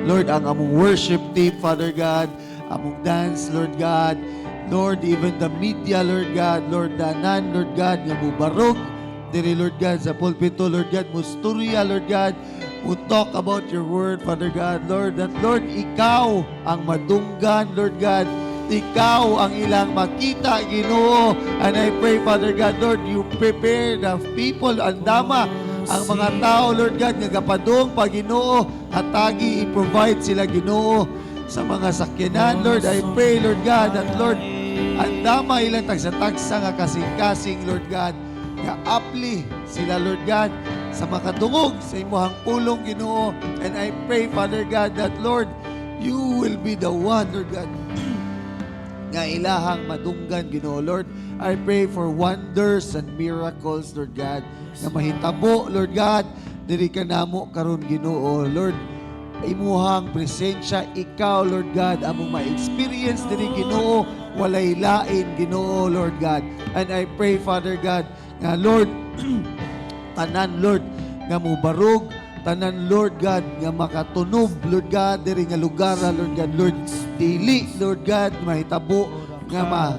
Lord, ang among worship team, Father God, among dance, Lord God, Lord, even the media, Lord God, Lord, tanan, Lord God, nga mubarog, diri, Lord God, sa pulpito, Lord God, musturya, Lord God, mu talk about your word, Father God, Lord, that, Lord, ikaw ang madunggan, Lord God, ikaw ang ilang makita, Ginoo. And I pray, Father God, Lord, you prepare the people, andama, Ang mga tao, Lord God, nga gapadung pa, Ginoo, hatagi, i-provide sila, Ginoo, sa mga sakyanan, Lord. I pray, Lord God, that, Lord, andama ilang tagsa-tagsa nga kasing-kasing, Lord God, nga apli sila, Lord God, sa makadungog sa imuhang pulong, Ginoo. And I pray, Father God, that, Lord, you will be the one, Lord God, nga ilahang madunggan, Ginoo. Lord, I pray for wonders and miracles, Lord God, nga mahitabo, Lord God, diri kanamo karon, Ginoo. Lord, imuhang presensya, ikaw, Lord God, among ma-experience diri, Ginoo, walay lain, Ginoo, Lord God. And I pray, Father God, nga, Lord, tanan, Lord, nga mubarog, tanan, Lord God, nga makatunob, Lord God, diri nga lugar, Lord God, Lord, dili, Lord God, mahitabo nga ma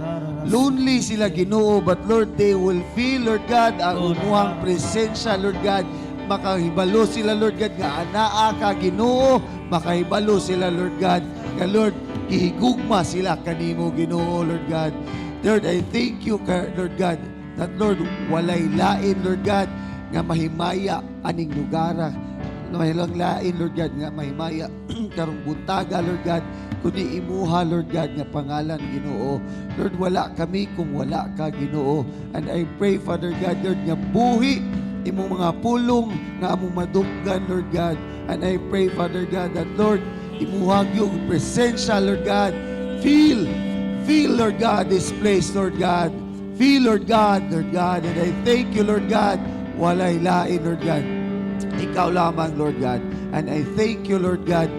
lonely sila, Ginoo, but, Lord, they will feel, Lord God, ang imuhang presensya, Lord God. Makahibalo sila, Lord God, nga anaa ka, Ginoo. Makahibalo sila, Lord God, nga, Lord, gihigugma sila kanimo, Ginoo, Lord God. Lord, I thank you, Lord God, that, Lord, walay lain, Lord God, nga mahimaya aning lugara, na walay lain, Lord God, nga mahimaya karong buntaga, Lord God, kundi imuha, Lord God, nga pangalan, Ginoo. Lord, wala kami kung wala ka, Ginoo. And I pray, Father God, Lord, nga buhi imong mga pulong nga among madunggan, Lord God. And I pray, Father God, that, Lord, imuhang yung presensya, Lord God. Feel, feel, Lord God, this place, Lord God. Feel, Lord God, Lord God. And I thank you, Lord God. Walay lain, Lord God. Ikaw lamang, Lord God. And I thank you, Lord God.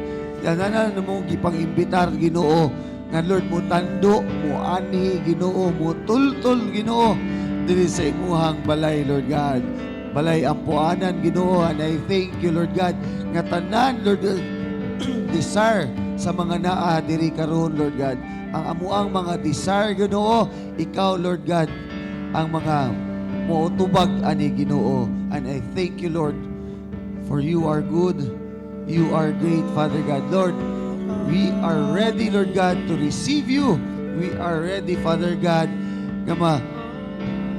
Tanan mong gipang-imbitar, Ginoo. Nga, Lord, mo tando, mo anhi, Ginoo, mo tultol, Ginoo, diri sa imuhang balay, Lord God. Balay ampuanan, Ginoo. And I thank you, Lord God, nga tanan, Lord God, desire sa mga naa diri karon, Lord God. Ang amuang mga desire, Ginoo, ikaw, Lord God, ang mga moutubag ani, Ginoo. And I thank you, Lord, for you are good. You are great, Father God. Lord, we are ready, Lord God, to receive you. We are ready, Father God, nga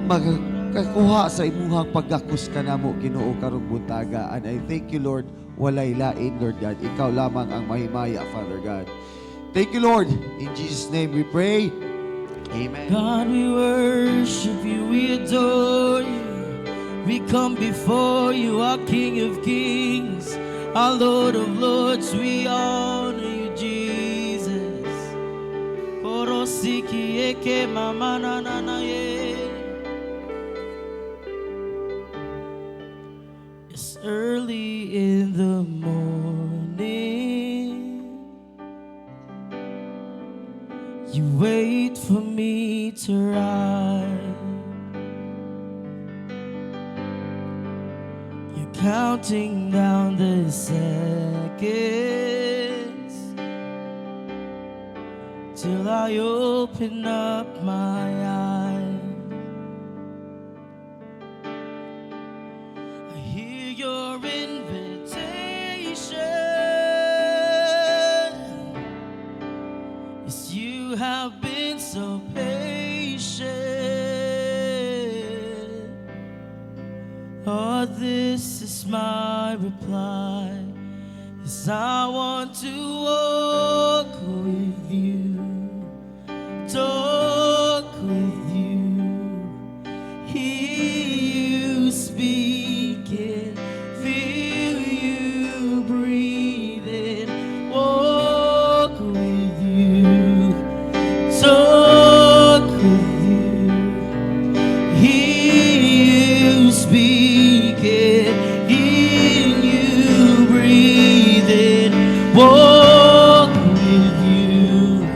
magkakuha sa imuhang paggakos kanamo, Ginoo, karong buntaga. And I thank you, Lord, walay lain, Lord God. Ikaw lamang ang mahimaya, Father God. Thank you, Lord. In Jesus' name we pray. Amen. God, we worship you, we adore you. We come before you, our King of Kings, our Lord of Lords. We honor you, Jesus. Korosiki eke mama na na na ye. It's early in the morning. You wait for me to rise. You're counting down the seconds till I open up my eyes. I hear your invitation. Yes, you have been so patient. Lord, this is my reply. Yes, I want to walk with you, talk with you, hear you speaking, feel you breathing, walk with you, talk with you, hear you speaking, hear you breathing, walk with you,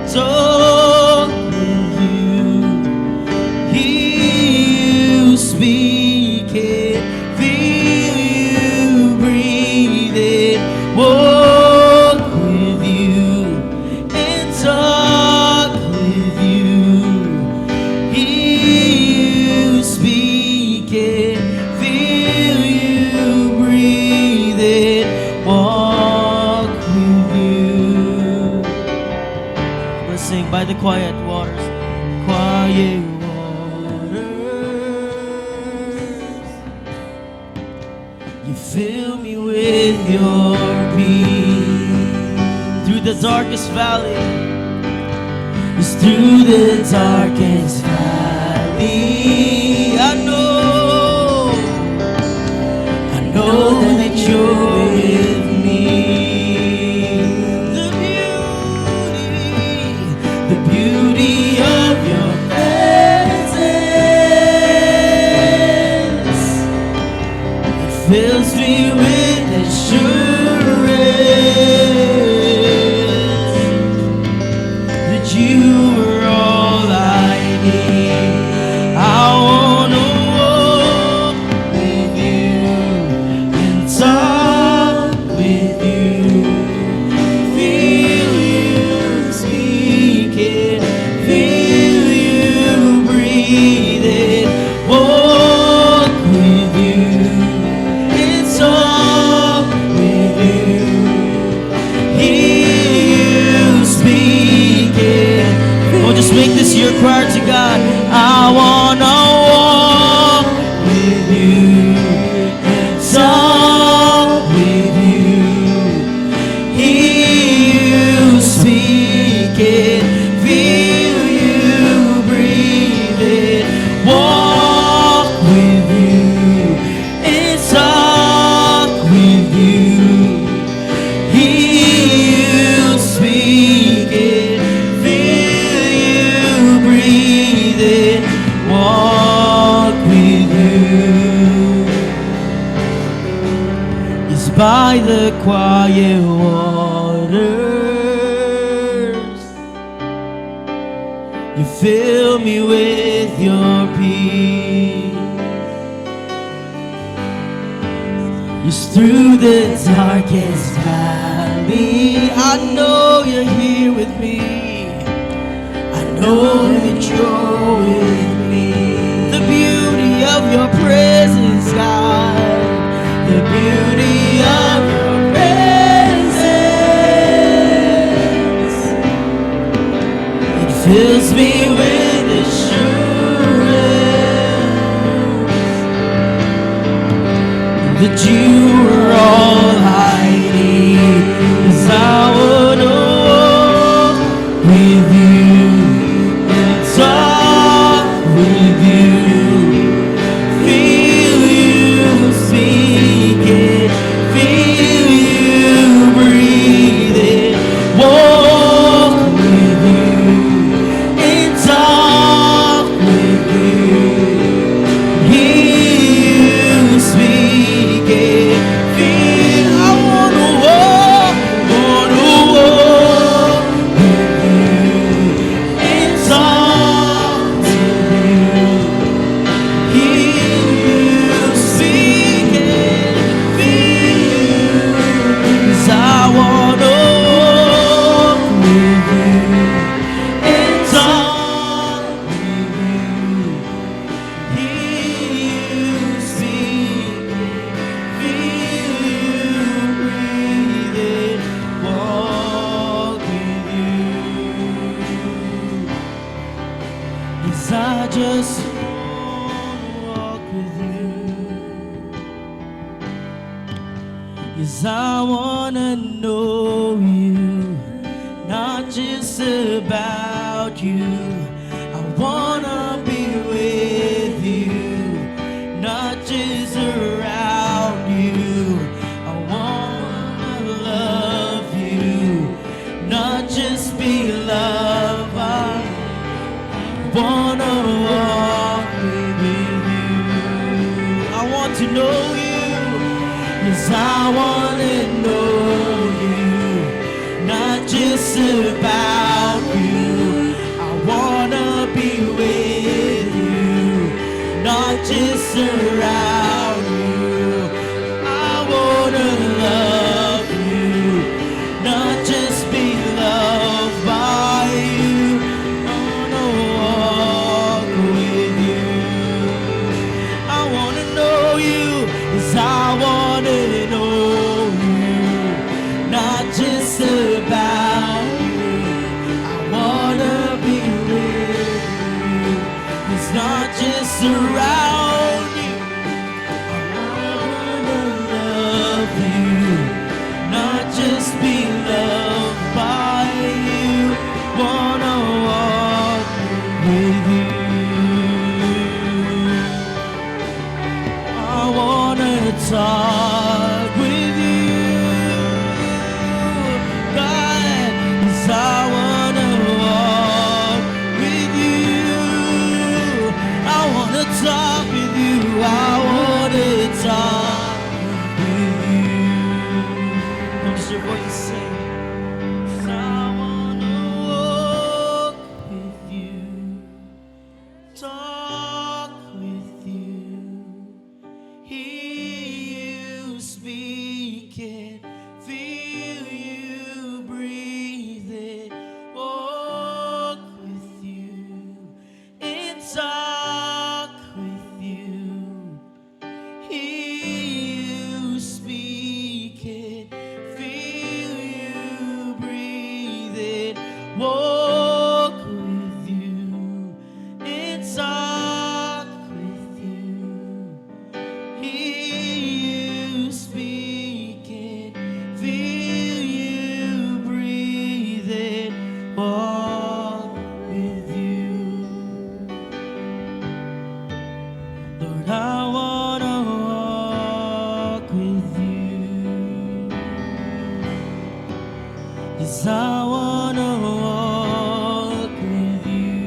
talk with you, hear you speaking, feel you breathing, walk with you, and talk with you. Hear you speaking, feel you breathing, walk with you. Let's sing by the quiet waters, quiet waters. You fill me with your peace. Through the darkest valley, it's through the darkest valley. I know that you're with me. The beauty of your presence, it fills me with assurance that you are all I need. I wanna walk with you and talk with you. Feel you speaking, feel you breathing, walk with you and talk with you. Hear you speaking. Oh, just make this your prayer to God. I wanna walk with you and talk with you. Hear you speaking, feel you breathing, walk with you and talk with you. Hear you speaking, feel you breathing, walk with you. Is by the quiet waters. You fill me with your peace. It's through the darkest valley. I know you're here with me. I know that you're with me. The beauty of your presence, God. The beauty of your presence. It fills me with assurance that you are all I need. 'Cause I wanna walk with you and talk with you. Feel you speaking, feel you breathing, walk with you and talk with you. Hear you speaking, feel. I wanna walk with you and talk with you. Hear you speaking, feel. 'Cause I wanna walk with you and talk with you. Hear you speaking, feel you breathing, walk with you. 'Cause I just wanna walk with you. 'Cause I wanna know you, not just about you. I wanna be with you, not just around you. I wanna love you, not just be loved by. Wanna walk with you. I want to know you. Yes, I wanna know you, not just about you. I wanna be with you, not just around you. I wanna love you, not just be loved by you. I wanna walk with you. I wanna know you, 'cause I wanna know you, not just about you. I wanna be with you. It's not just around you. I wanna love Talk with you, God. 'Cause I wanna walk with you. I wanna talk with you. I wanna talk with you. Come, just your voice say. 'Cause I wanna walk with you, talk with you, hear you speaking, feel you breathing, walk with you, and talk with you. Hear you speaking, feel you breathing, walk with you, and talk with you. Hear you speaking, feel you breathing, walk with you. Lord, I wanna walk with you. Yes, I wanna walk with you.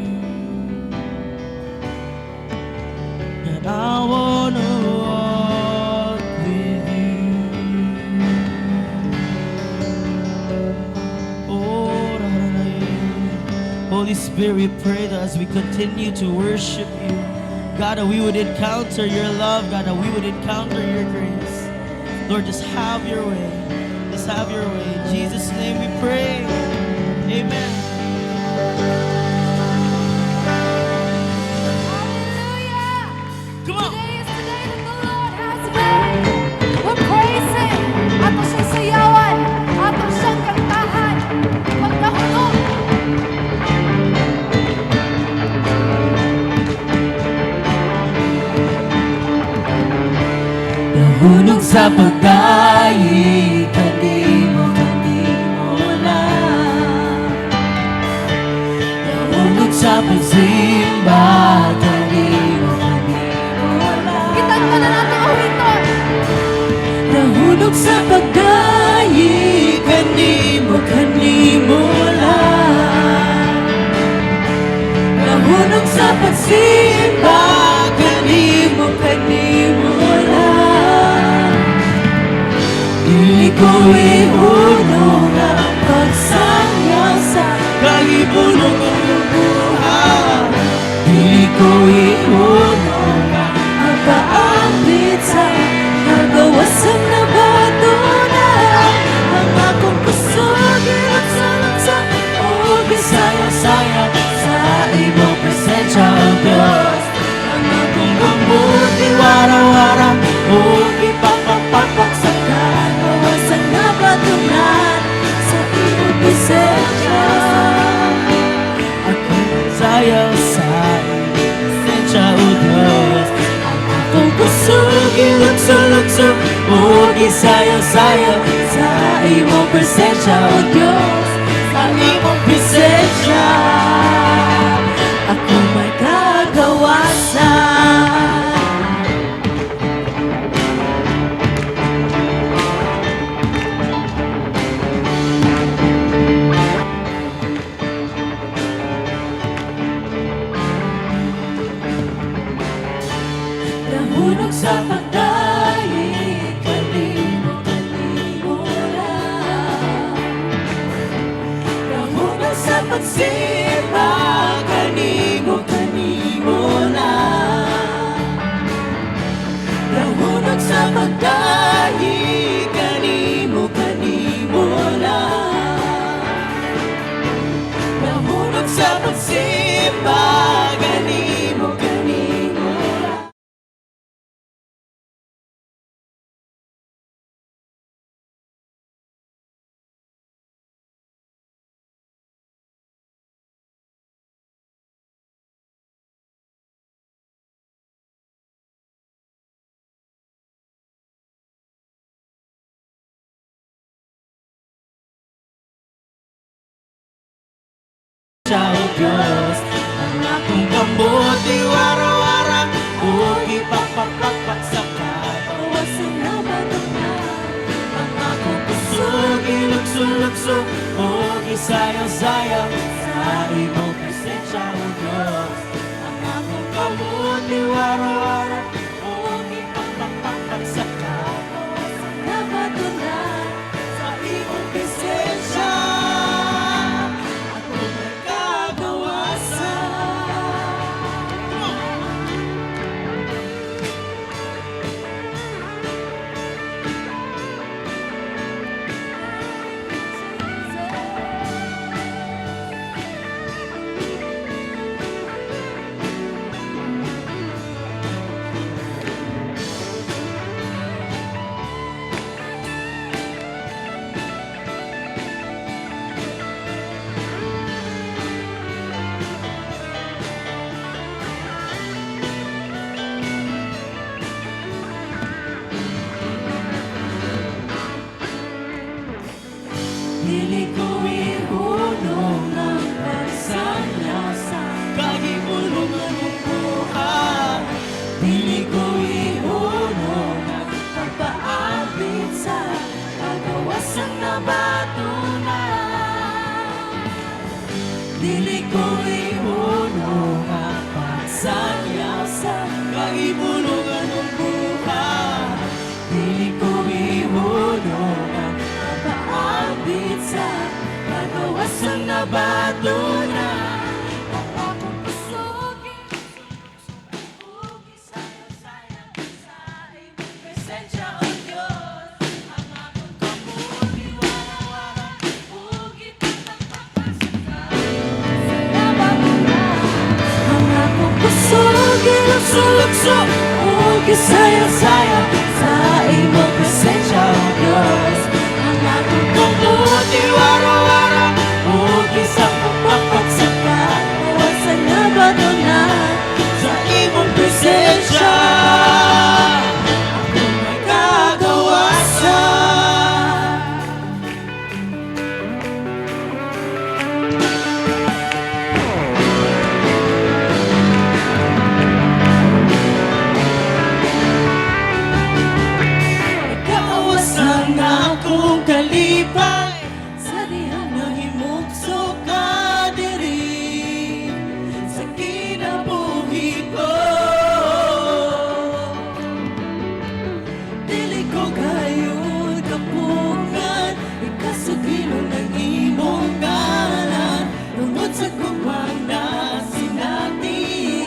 And I wanna walk with you. Oh, ra, ra, ra, yeah. Holy Spirit, we pray that as we continue to worship you, God, that we would encounter your love, God, that we would encounter your grace. Lord, just have your way. Just have your way. In Jesus' name we pray. Amen. Hallelujah! Come on. Today is the day that the Lord has made. We'll praise Him. Ato siyang sayawan. Ato siyang kantahan. Pagdahulog. Nahulog sa pagdaig, kanimo, kanimo lang. Nahulog sa pagsimba, kanimo, kanimo lang. Kitang na natin awiton. Nahulog sa pagdaig, kanimo, kanimo lang. Nahulog sa pagsimba, kanimo, kanimo lang. Dili ko iunong ang pagsangyaw sa kahibulong ang buhay. Dili ko iunong ang paapit sa kagawasan na batunan. Ang akong kusog ilaksa-laksa ug gisayaw-sayaw sa imong presensya, O Diyos. Ang akong kamot iwara-wara ug ipakpak-pakpak sa kagawasan nga batunan sa imong presensya. Ako sayaw sa imong presensya, O Diyos. Ang akong kusog ilukso-lukso ug gisayaw-sayaw sa imong presensya, O Diyos. Sa imong presensya ako may kagawasan. Nahulog sa pagdaig, kanimo, kanimo lang. Nahulog sa pagsimba, kanimo, kanimo lang. Nahulog sa pagdaig, kanimo, kanimo lang. Nahulog sa pagsimba, kanimo, kanimo lang. Siya, O Diyos. Ang akong kamot iwara-wara ug ipakpakpakpak sa kagawasan na Sayaw-sayaw sa imong presensya, O Diyos. Ang akong kamot wara-wara ug ipagpakpakpak sa Nabatunan sa imong presensya. Ako may kagawasan. Come on! Dili ko ihunong ang pagsanya sa kahibulungan mong buhay. Dili ko ihunong ang Pagpaabit sa kagawasan na batunan. Dili ko ihunong ang pagsanya sa kahibulungan mong buhay. Dili ko ihunong ang Pagpaabit sa kagawasan na batunan. Ang akong kusogin, sayaw sa imong presensya, O Diyos. Ang akong kamot wara-wara ug ipagpakpak sa Ang akong kusog, ilukso-lukso, ug isayaw-sayaw sa imong presensya, O Diyos. Ang akong kamot wara-wara ug isang pagpakpak sa kagawasan na batunan. Sa imong presensya. Ako may kagawasan. Nagkaawasan na akong kalipay Sa dihang nahimugso ka diri sa kinabuhi ko. Dili ko kayon kapungan, ikasugilon ng imong ngalan, tungod sa gugmang na sinatian.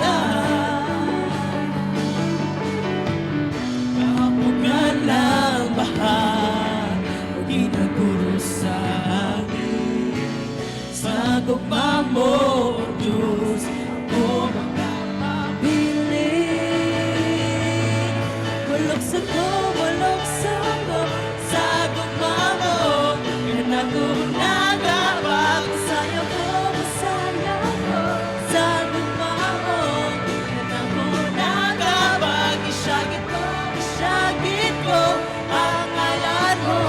Kapugan lang baha, ginaguro sa akin. Sa gugma mo, Diyos, ako makapabilin. Walok sa ko, Sa gugma mo, yan ako nagabag. Sayaw ko, Sa gugma mo, yan ako nagabag. Isyagit ko, ang ngalan mo.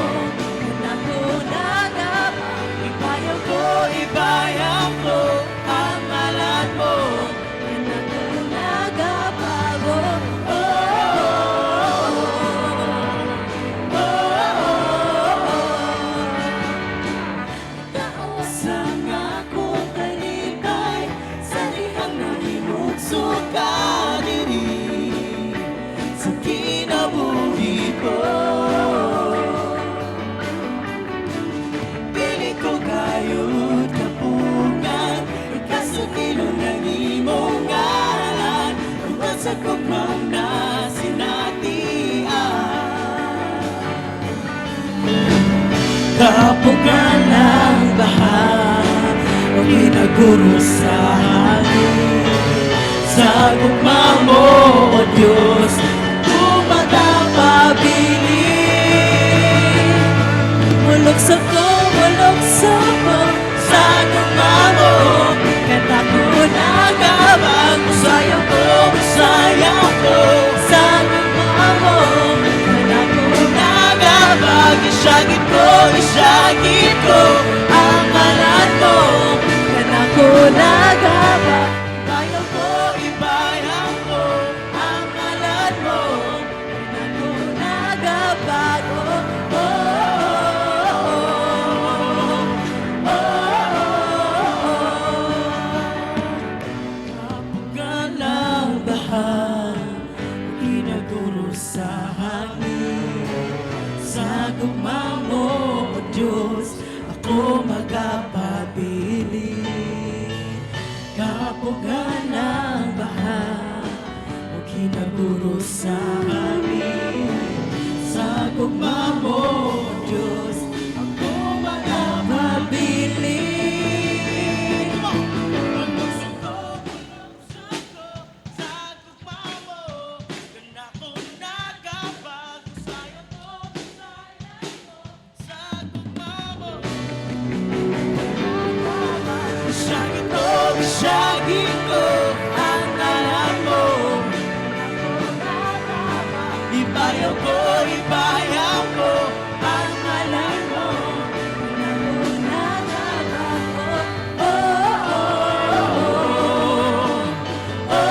Yan ako nagabag. Ibayaw ko, ang ngalan mo. Yan ako nagabag. Oh, oh, oh, oh. Sa akong kalipay, sa dihang nahimugso ka diri sa kinabuhi ko. Dili ko kayod kapungan, ikasukilo ng imong ngalan, tungod sa gugmang na sinatian. Kapugan ng baha o ginaguro sa hangin. Sa gugma mo, O Diyos, pumatapabilin. Walok sa ko, Sa gugma mo, katako nagabang. Sayaw ko, sa gugma mo, kanako nagabag. Isyagit ko, ang ngalan mo. Kanako nagabag. Ibayaw ko, ang ngalan mo. Kanako nagabag. Oh, oh, oh, oh, oh. Sa gugma mo, O Diyos, ako magapabili. Kapugan ng baha o kinaguro sa amin. Sa gugma mo, O Diyos, ako magapabili. Come on! Pagsuko, sa gugma mo, kanako nagabago sa'yo to, sa gugma mo. Siyagin ko ang ngalan mo. Ibayaw ko ang ngalan mo. Oh, oh, oh.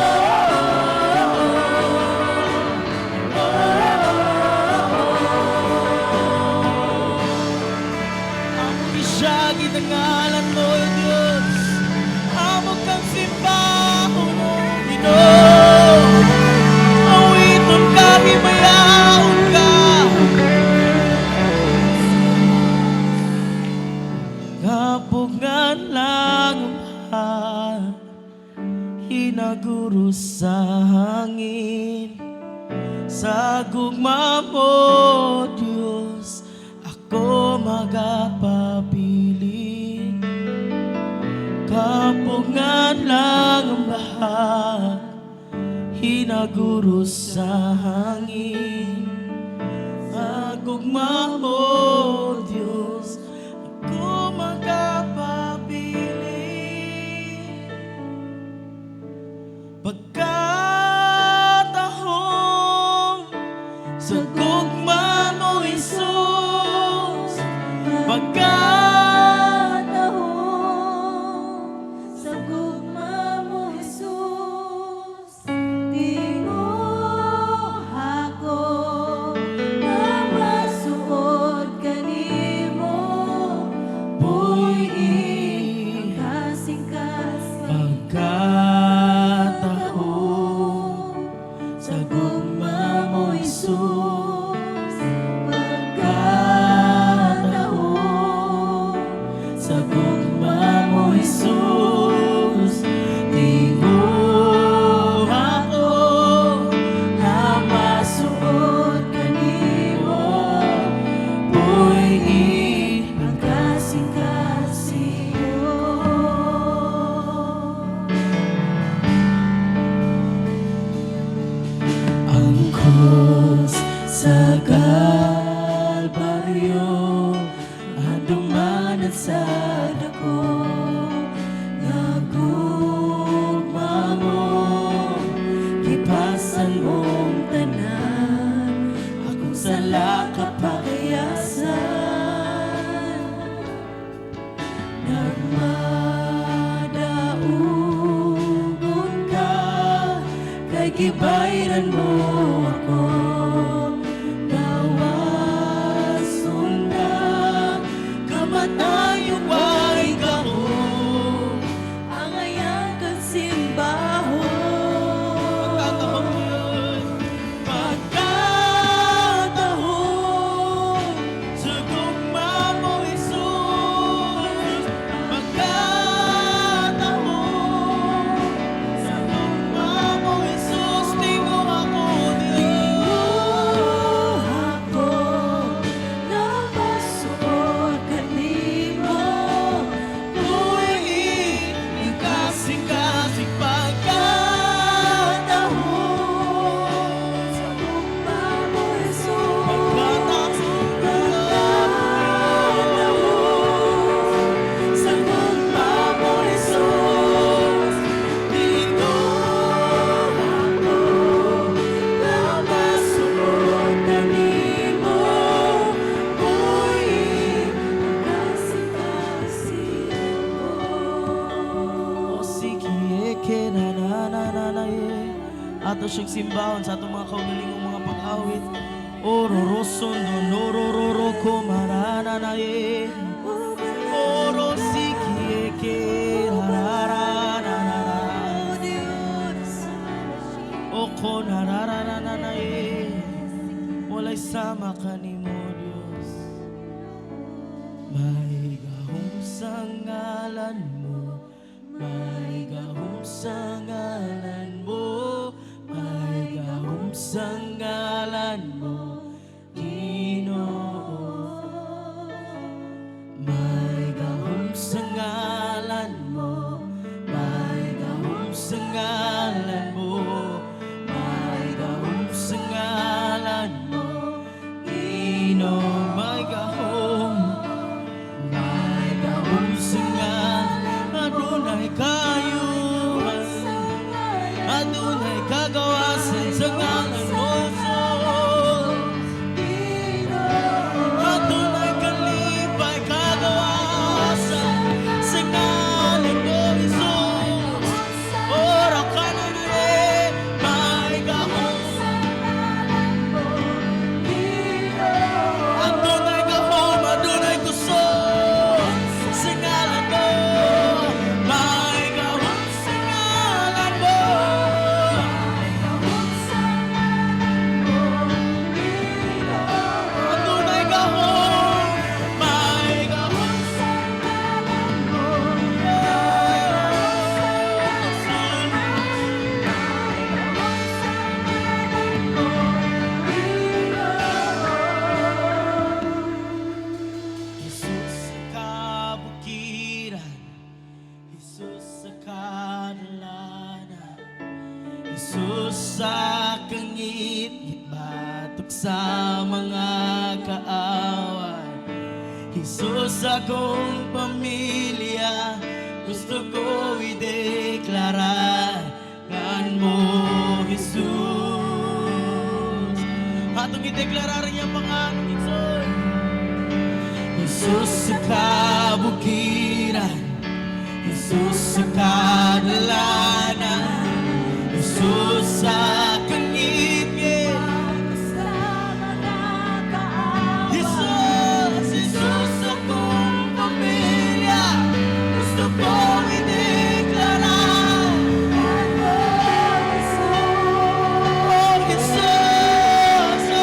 Among isyagin ang ngalan mo, Diyos. Amo kang simbahon, O Ginoo. Awiton ka, himayaon ka. Kapugan lang ang hinaguro sa hangin. Sa gugma mo, Diyos, ako magapabilin. Kapugan lang ang baha, hinaguro sa hangin. Sa gugma mo, Diyos, ako magapabilin. Pagkatahom sa gugma mo, Jesus. Pagkatahom sa gugma mo, Jesus, tinguha ko nga masuod kanimo, puy-i ang kasing-kasing. Pagkatahom sa gugma mo, Jesus. Pagkatahom sa gugma mo, Jesus, tinguha ko nga masuod kanimo, puy-i ang kasing-kasing. Ang krus sa Kalbaryo adumanan sa dako nga gugma mo, gipasan mong tanan akong sala kapakiyasan. Nagmadaugon ka kay gibayran mo ako. Gawason ka, kamatayon way gahom. Angayan kang simbahon. Pagkatahom yun. Pagkatahom sa gugma mo, Jesus. Pagkatahom sa gugma mo, Jesus. Tinguha ko, Diyos. Tinguha ko nga masuod kanimo, Puy-i ang kasing-kasing. Pagkatahom sa gugma mo, Jesus. Pagkatahom. Pagkatahom sa gugma mo, Jesus, Tinguha ko nga masuod kanimo, puy-i ang kasing-kasing. O sige, ke na na na na na ye. Ato siyang simbahon sa atong mga kaugalingong mga pag-awit. Ororoson do norororo ko marana na ye. Oro sige ke ra ra ra ra ra. Oko na ra ra ra na na ye. Walay sama kanimo. May gahom sa ngalan mo, may gahom sa ngalan mo, may gahom sa ngalan mo, Ginoo. May gahom sa ngalan mo, may gahom sa ngalan mo, may gahom sa ngalan mo, Ginoo. May gahom sa ngalan, adunay kaayuhan, adunay kagawasan sa ngalan mo, Jesus. Adunay kalipay, kagawasan sa ngalan mo, Jesus. Ora ka na rin, may gahom. Adunay gahom, adunay kusog sa ngalan mo. May gahom sa ngalan mo. Gahom sa ngalan mo, Ginoo. Adunay gahom, may gahom Sa ngalan mo, sa may gahom sa ngalan mo, Ginoo. Jesus sa kabukiran, Jesus sa kadalanan, Jesus sa kangitngit, batok sa mga kaaway. Jesus akong pamilya, gusto ko ideklara ngan mo, Jesus. Atong ideklarar niya pangalan, Jesus. Jesus sa kabukiran, Jesus sa kadalanan, Jesus sa kangitngit, Sa mga kaaway. Jesus, Jesus akong pamilya, gusto kong ideklara Ngan mo, Jesus. Oh, Jesus, oh.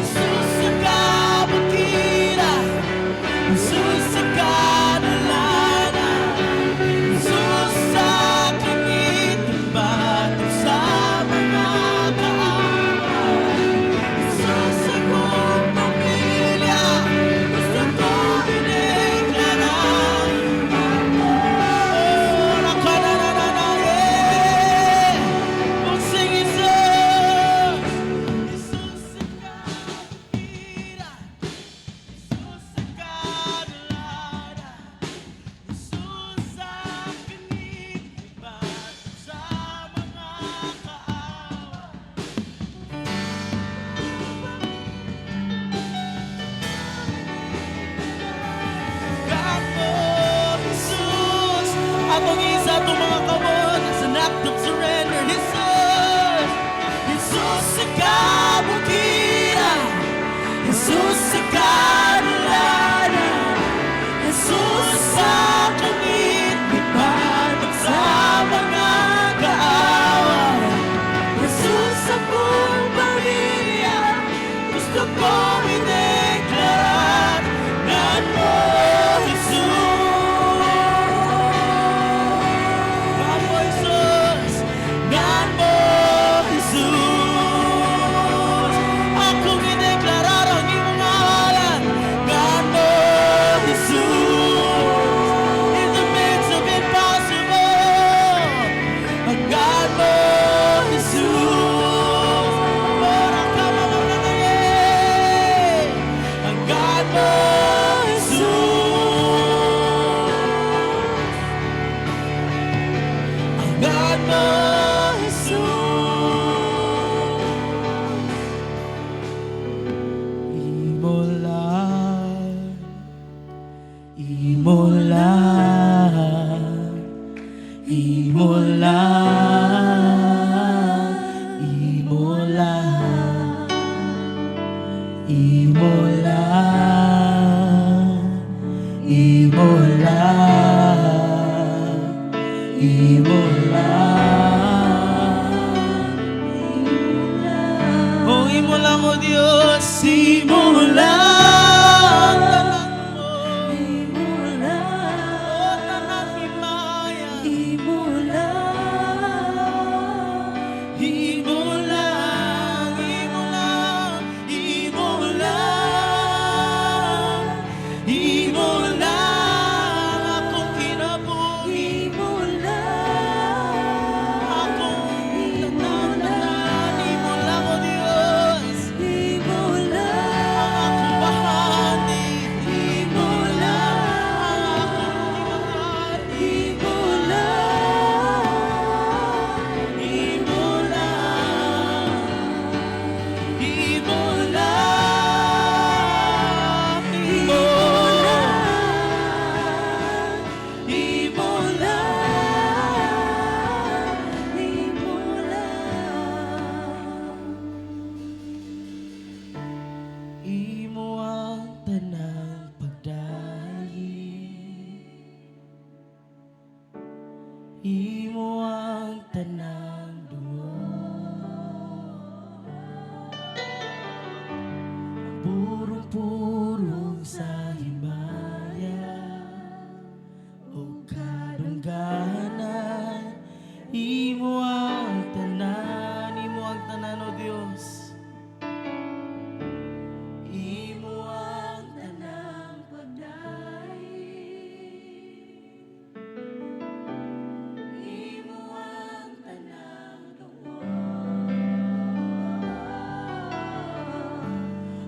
Jesus sa kabukiran, Jesus sa kadalanan, Jesus sa kangitngit, batok sa mga kaaway. Jesus akong pamilya, gusto kong ideklara. Oh, nakananana, yeah. Oh, sing Jesus. Jesus sa kabukiran, Jesus sa kadalanan, Jesus sa kangitngit, batok sa mga kaaway. Ngan mo, Jesus. Atong isa itong mga kamot as an act of surrender. Jesus, Jesus sa kabukiran, Jesus sa kadalanan, Jesus sa kangitngit, batok sa mga kaaway. Jesus sa buong pamilya, gusto kong ideklara ngan mo, Jesus. Ngan mo, Jesus. Ngan mo, Jesus. Akong ideklarar ang imong ngalan. Ngan mo, Jesus. In the midst of impossible, ang ngan mo, Jesus. Ora ka mamamanaye. Ang ngan mo, Jesus. Ang ngan mo, Jesus. Imo lang, imo lang, imo lang, imo lang, imo lang, imo lang, imo lang. Oh, imo lang, O Diyos, imo lang. Purong-purong sa himaya o kadungganan, imo ang tanan, imo ang tanan, O Dios. Imo ang tanang pagdaig. Imo ang tanang tungod.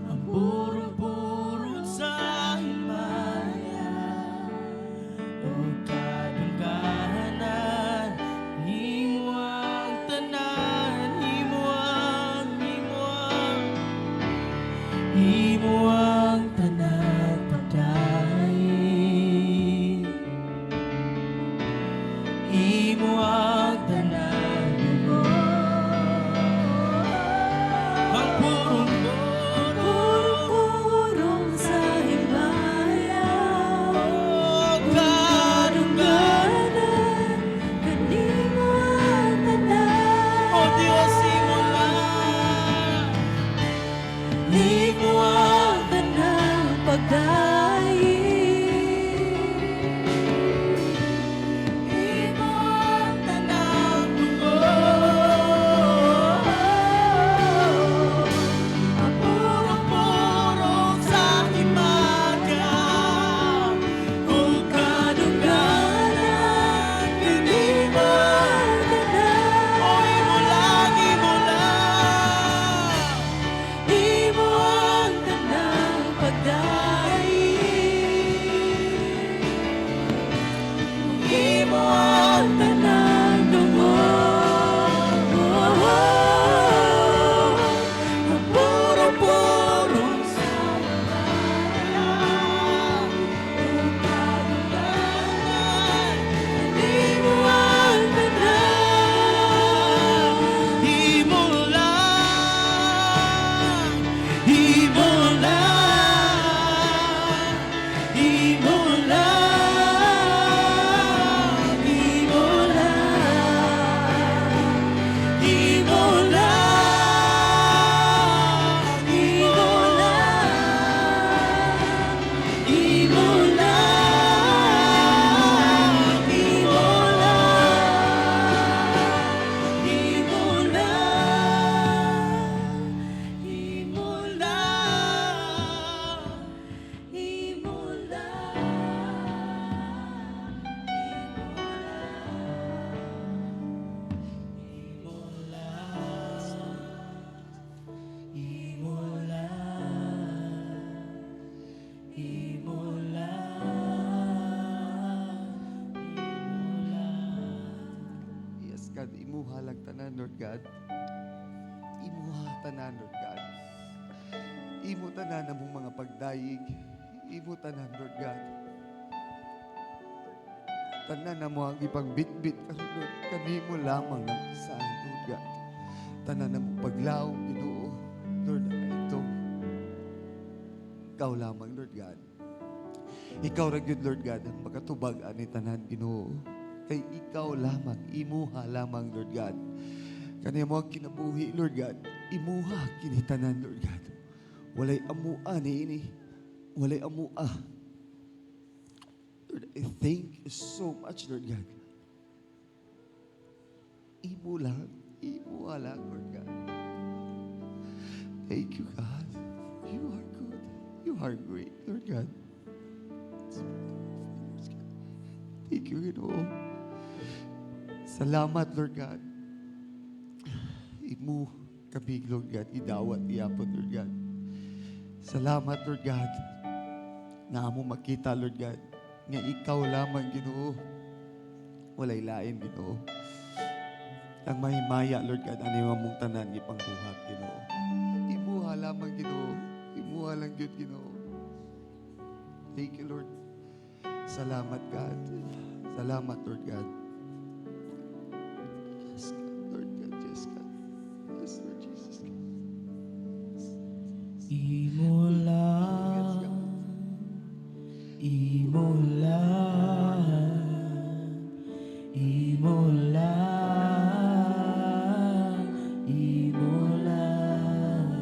Ang purong-purong sa himaya o kadungganan, imo ang tanan, imo ang tanang pagdaig. Imo ang tanang tungod. Ang purong-purong Purong sa himaya o kadungganan, kanimo ang tanan. O Diyos, imo lang. Imo ang tanang pagdaig. Imo ang tanang tungod. Ang purong-purong sa himaya o kadungganan, Imo ang tanan. O imo lang, imo lang. Imo ang tanang pagdaig. Imo ang tanang tungod. Ang purong-purong sa himaya o kadungganan, Imo ang tanan. imo lang, imo lang, imo lang, imo lang, imo lang, imo lang, imo lang, imo lang, imo lang, imo lang, Imo lang. Imo lang, imo lang, imo lang, imo lang. Yes, God, imuha lang tanan, Lord God. Imuha tanan, Lord God. Imo tanan among mga pagdayig. Imo tanan, Lord God. Tanan namo ang ipangbitbit karon, Lord. Kanimo lamang ng isa, Lord God. Tanan namo paglaom, Ginoo. Lord, ito. Ikaw lamang, Lord God. Ikaw ra gyud, Lord God, ang makatubag ani tanan, Ginoo. Kay ikaw lamang, imuha lamang, Lord God. Kani mo ang kinabuhi, Lord God. Imuha kini tanan, Lord God. Walay amua ni ini. Walay amua. Lord, I thank you so much, Lord God. Imo lang, imuha lang, Lord God. Thank you, God. You are good. You are great, Lord God. Thank you, Ginoo. Salamat, Lord God. Imo kami, Lord God, idawat iyapon, Lord God. Salamat, Lord God, nga amo makita, Lord God, nga ikaw lamang, Ginoo. Walay lain, Ginoo. Ang mahimaya, Lord God, ani mong tanan ipangbuhat, Ginoo. Imuha lamang, Ginoo. Imuha lang gyud, Ginoo. Thank you, Lord. Salamat, God. Salamat, Lord God. Yes, God. Lord God. Yes, God. Yes, Lord Jesus. Imo lang, imo lang, imo lang, imo lang,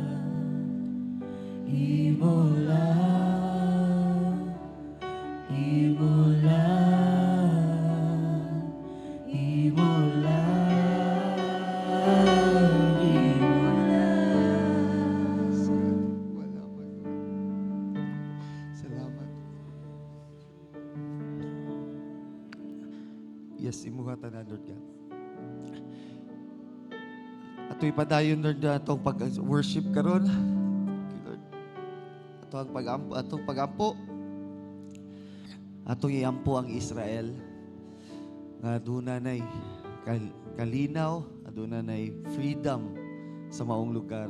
imo. Imo lang, Imo lang, Imo lang, Imo lang. Wala man, Lord. Salamat. Yes, imuha tanan, Lord God. Ato ipadayon, Lord, na atong pag-worship karon. Thank you, Lord. Ato ang pag-ampo, atong pag-ampo. Atong iampo ang Israel nga aduna nay kalinaw, aduna nay freedom sa maong lugar.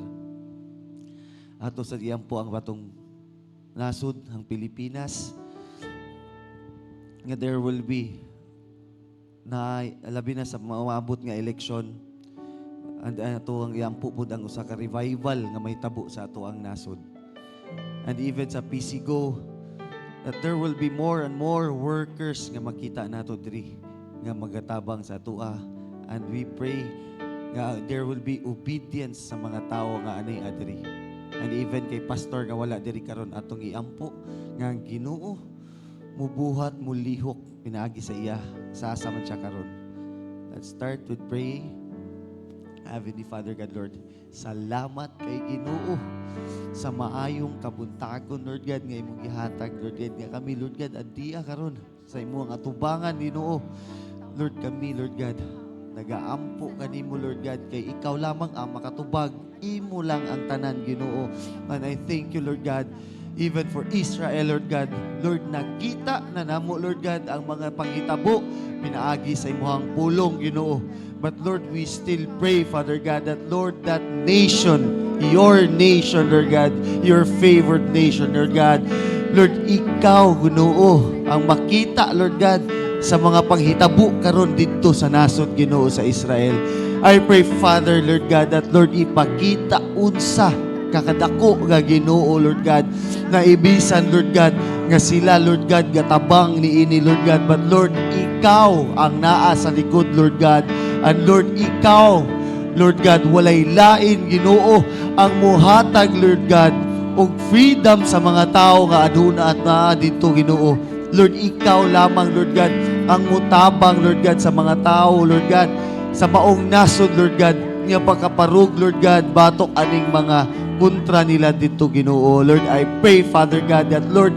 Ato sa iampo ang atong nasod, ang Pilipinas, nga there will be na labi na sa maabot nga eleksyon and ato ang iampo pud ang usa ka revival nga mahitabo sa ato ang nasod, and even sa PCGO, that there will be more and more workers nga makita nato diri nga magatabang sa atoa, and we pray nga there will be obedience sa mga tao nga anay adri, and even kay pastor nga wala diri karon, atong iampo nga ang Ginoo mubuhat, mulihok pinaagi sa iya sa asa man siya karon. Let's start with praying. Heavenly Father God, Lord, salamat kay Ginoo sa maayong kabuntagon, Lord God, nga imong gihatag, Lord God, nga kami, Lord God, adia karon sa imong atubangan, Ginoo. Lord, kami, Lord God, nagaampo kanimo, Lord God, kay ikaw lamang ang makatubag. Imo lang ang tanan, Ginoo. And I thank you, Lord God, even for Israel, Lord God. Lord, nakita na namo, Lord God, ang mga panghitabo pinaagi sa imuhang pulong, Ginoo. But Lord, we still pray, Father God, that, Lord, that nation, your nation, Lord God, your favored nation, Lord God, Lord, ikaw, Ginoo, ang makita, Lord God, sa mga panghitabo karon didto sa nasod, Ginoo, sa Israel. I pray, Father, Lord God, that, Lord, ipakita unsa kakadako nga Ginoo, Lord God, na ibisan, Lord God, nga sila, Lord God, gatabang niini, Lord God. But Lord, ikaw ang naa sa likod, Lord God. And Lord, ikaw, Lord God, walay lain, Ginoo, ang muhatag, Lord God, og freedom sa mga tao nga aduna at naa didto, Ginoo. Lord, ikaw lamang, Lord God, ang mutabang, Lord God, sa mga tao, Lord God, sa maong nasod, Lord God, nga pagkaparug, Lord God, batok aning mga kontra nila didto, Ginoo. Lord, I pray, Father God, that, Lord,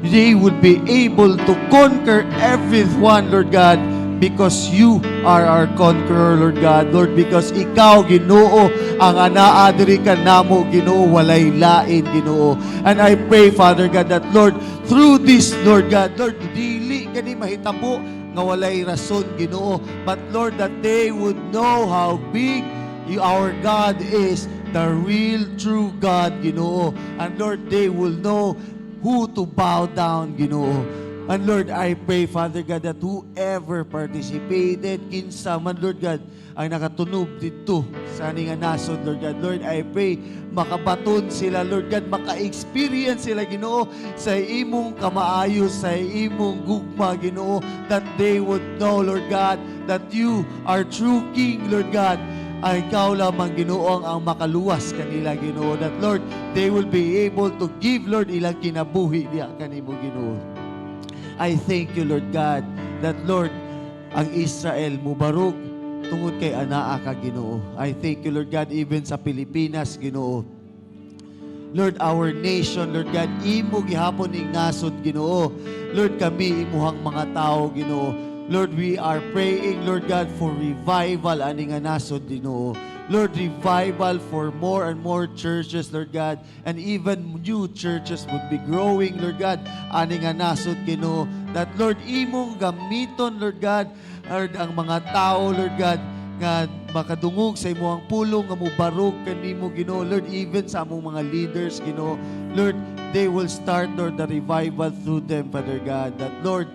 they would be able to conquer everyone, Lord God, because you are our conqueror, Lord God. Lord, because ikaw, Ginoo, ang anaa diri kanamo, Ginoo, walay lain, Ginoo. And I pray, Father God, that, Lord, through this, Lord God, Lord, dili kani mahitabo nga walay rason, Ginoo. But Lord, that they would know how big you, our God, is, the real true God, Ginoo. And Lord, they will know who to bow down, Ginoo. And Lord, I pray, Father God, that whoever participated, kinsa man, Lord God, ang nakatunob didto sa nga nasod, Lord God. Lord, I pray, makabaton sila, Lord God, maka-experience sila, Ginoo, sa imong kamaayo, sa imong gugma, Ginoo, that they would know, Lord God, that you are true King, Lord God, ay ikaw lamang, Ginoo, ang makaluwas kanila, Ginoo. That, Lord, they will be able to give, Lord, ilang kinabuhi diha kanimo, Ginoo. I thank you, Lord God, that, Lord, ang Israel mubarog tungod kay anaa ka, Ginoo. I thank you, Lord God, even sa Pilipinas, Ginoo. Lord, our nation, Lord God, imo gihapon ning nasod, Ginoo. Lord, kami imuhang mga tao, Ginoo. Lord, we are praying, Lord God, for revival ani nga nasod, Ginoo. Lord, revival for more and more churches, Lord God, and even new churches would be growing, Lord God, ani nga nasod, Ginoo. That, Lord, imong gamiton, Lord God, Lord, ang mga tao, Lord God, nga makadungog sa imong pulong nga mubarog kanimo, Ginoo. Lord, even sa among mga leaders, Ginoo, Lord, they will start, Lord, the revival through them, Father God, that, Lord,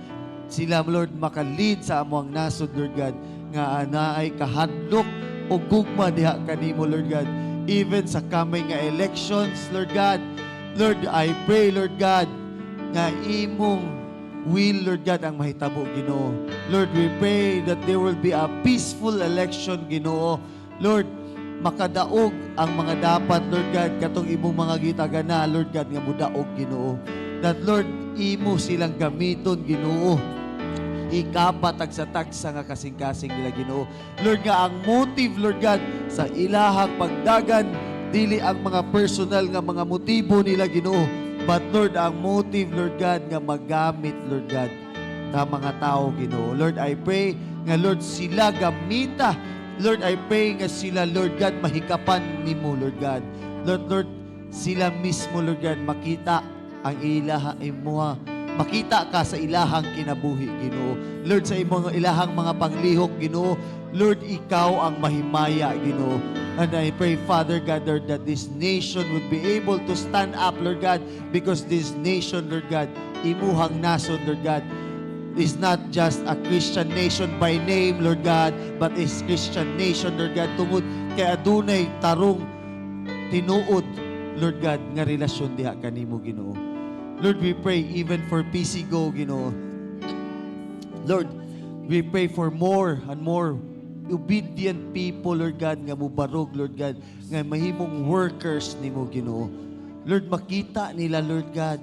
sila, Lord, maka-lead sa among nasod, Lord God, nga naay kahadlok o gugma diha kanimo, Lord God. Even sa coming nga elections, Lord God, Lord, I pray, Lord God, nga imong will, Lord God, ang mahitabo, Ginoo. Lord, we pray that there will be a peaceful election, Ginoo. Lord, Makadaog ang mga dapat, Lord God, katong imong mga gitagana, Lord God, nga mudaog, Ginoo. That, Lord, imo silang gamiton, Ginoo, ikapatagsa-tagsa nga kasing-kasing nila, Ginoo. Lord, nga ang motive, Lord God, sa ilahang pagdagan, dili ang mga personal nga mga motibo nila, Ginoo. But Lord, ang motive, Lord God, nga magamit, Lord God, ta mga tao, Ginoo. Lord, I pray nga, Lord, sila gamita. Lord, I pray nga sila, Lord God, mahikapan nimo, Lord God. Lord, Lord, sila mismo, Lord God, makita ang ilaha imuha, makita ka sa ilahang kinabuhi, Ginoo. Lord, sa imong ilahang mga panglihok, Ginoo. Lord, ikaw ang mahimaya, Ginoo. And I pray, Father God, Lord, that this nation would be able to stand up, Lord God, because this nation, Lord God, imuhang nason, Lord God, is not just a Christian nation by name, Lord God, but is Christian nation, Lord God, tungod kay adunay tarong tinuod, Lord God, nga relasyon diha kanimo, Ginoo. Lord, we pray even for PCGO, Ginoo. Lord, we pray for more and more obedient people, Lord God, nga mubarog, Lord God, nga mahimong workers nimo, Ginoo. Lord, makita nila, Lord God,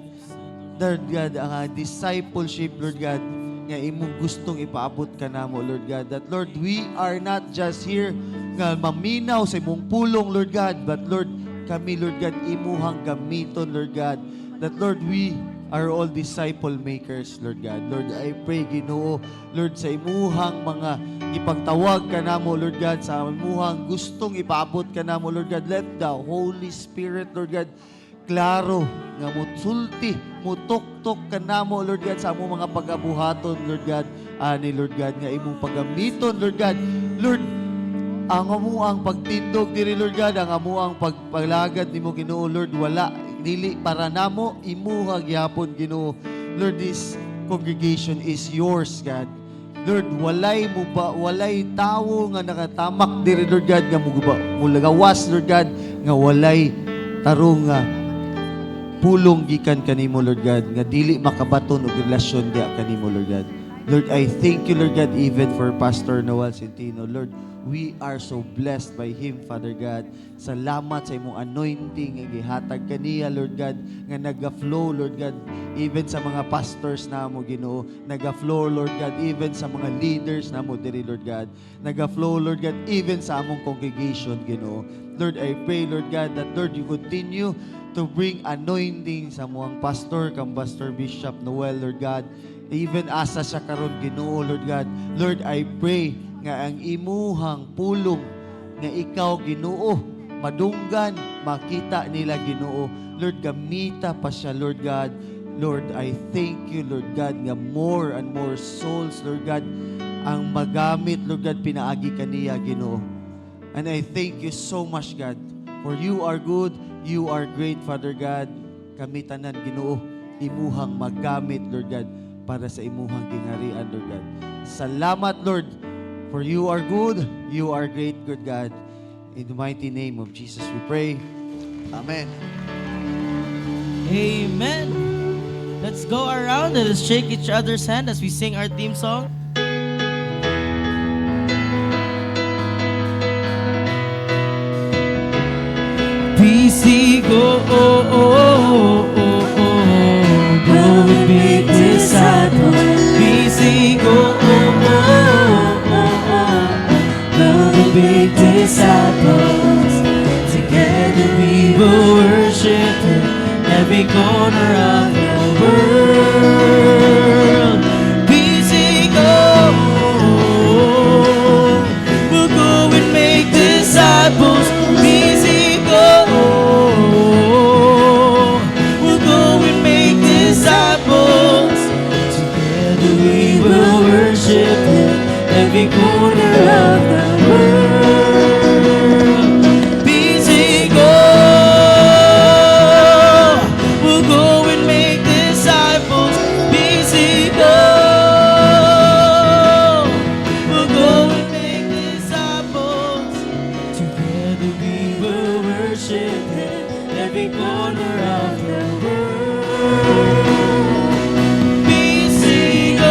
ang discipleship, Lord God, nga imong gustong ipaabot kanamo, Lord God. That, Lord, we are not just here nga maminaw sa imong pulong, Lord God, but, Lord, kami, Lord God, imuhang gamiton, Lord God. That, Lord, we are all disciple makers, Lord God. Lord, I pray, Ginoo, Lord, sa imuhang mga ipagtawag kanamo, Lord God, sa imuhang gustong ipaabot kanamo, Lord God, let the Holy Spirit, Lord God, klaro nga mutsulti, mutuktok kanamo, Lord God, sa among mga pagabuhaton, Lord God, ani, Lord God, nga imong paggamiton, Lord God. Lord, ang amuang pagtindog diri, Lord God, ang amuang pagpalagad nimo, Ginoo, Lord, wala dili para namo, imuha gyapon, Ginoo. Lord, this congregation is yours, God. Lord, walay mo ba, walay tawo nga nakatamak diri, Lord God, nga muguba, mulagawas, Lord God, nga walay tarong nga pulong gikan kanimo, Lord God, nga dili makabaton og relasyon diha kanimo, Lord God. Lord, I thank you, Lord God, even for Pastor Noel Centino. Lord, we are so blessed by him, Father God. Salamat sa imong anointing nga gihatag kaniya, Lord God, nga naga-flow, Lord God, even sa mga pastors namo, Ginoo. Naga-flow, Lord God, even sa mga leaders namo diri, Lord God. Naga-flow, Lord God, even sa among congregation, Ginoo. Lord, I pray, Lord God, that, Lord, you continue to bring anointing sa among pastor, kang Pastor Bishop Noel, Lord God. Even asa siya karon, Ginoo, Lord God. Lord, I pray nga ang imuhang pulong nga ikaw, Ginoo, madunggan, makita nila, Ginoo. Lord, gamita pa siya, Lord God. Lord, I thank you, Lord God, nga more and more souls, Lord God, ang magamit, Lord God, pinaagi kaniya, Ginoo. And I thank you so much, God, for you are good, you are great, Father God. Kami tanan, Ginoo, imuhang magamit, Lord God, para sa imuhang gingharian, Lord God. Salamat, Lord, for you are good, you are great, good God. In the mighty name of Jesus we pray. Amen. Amen. Let's go around and let's shake each other's hand as we sing our theme song. PC go, oh, go and make disciples. PC go, oh, go and make disciples. Together we will worship in every corner of the world. PC go, we'll go and make disciples. PC go, we'll go and make disciples. Together we will worship in every corner of the world. PC go, we'll go and make disciples. PC go, we'll go and make disciples. Together we will worship in every corner of the world. PC go.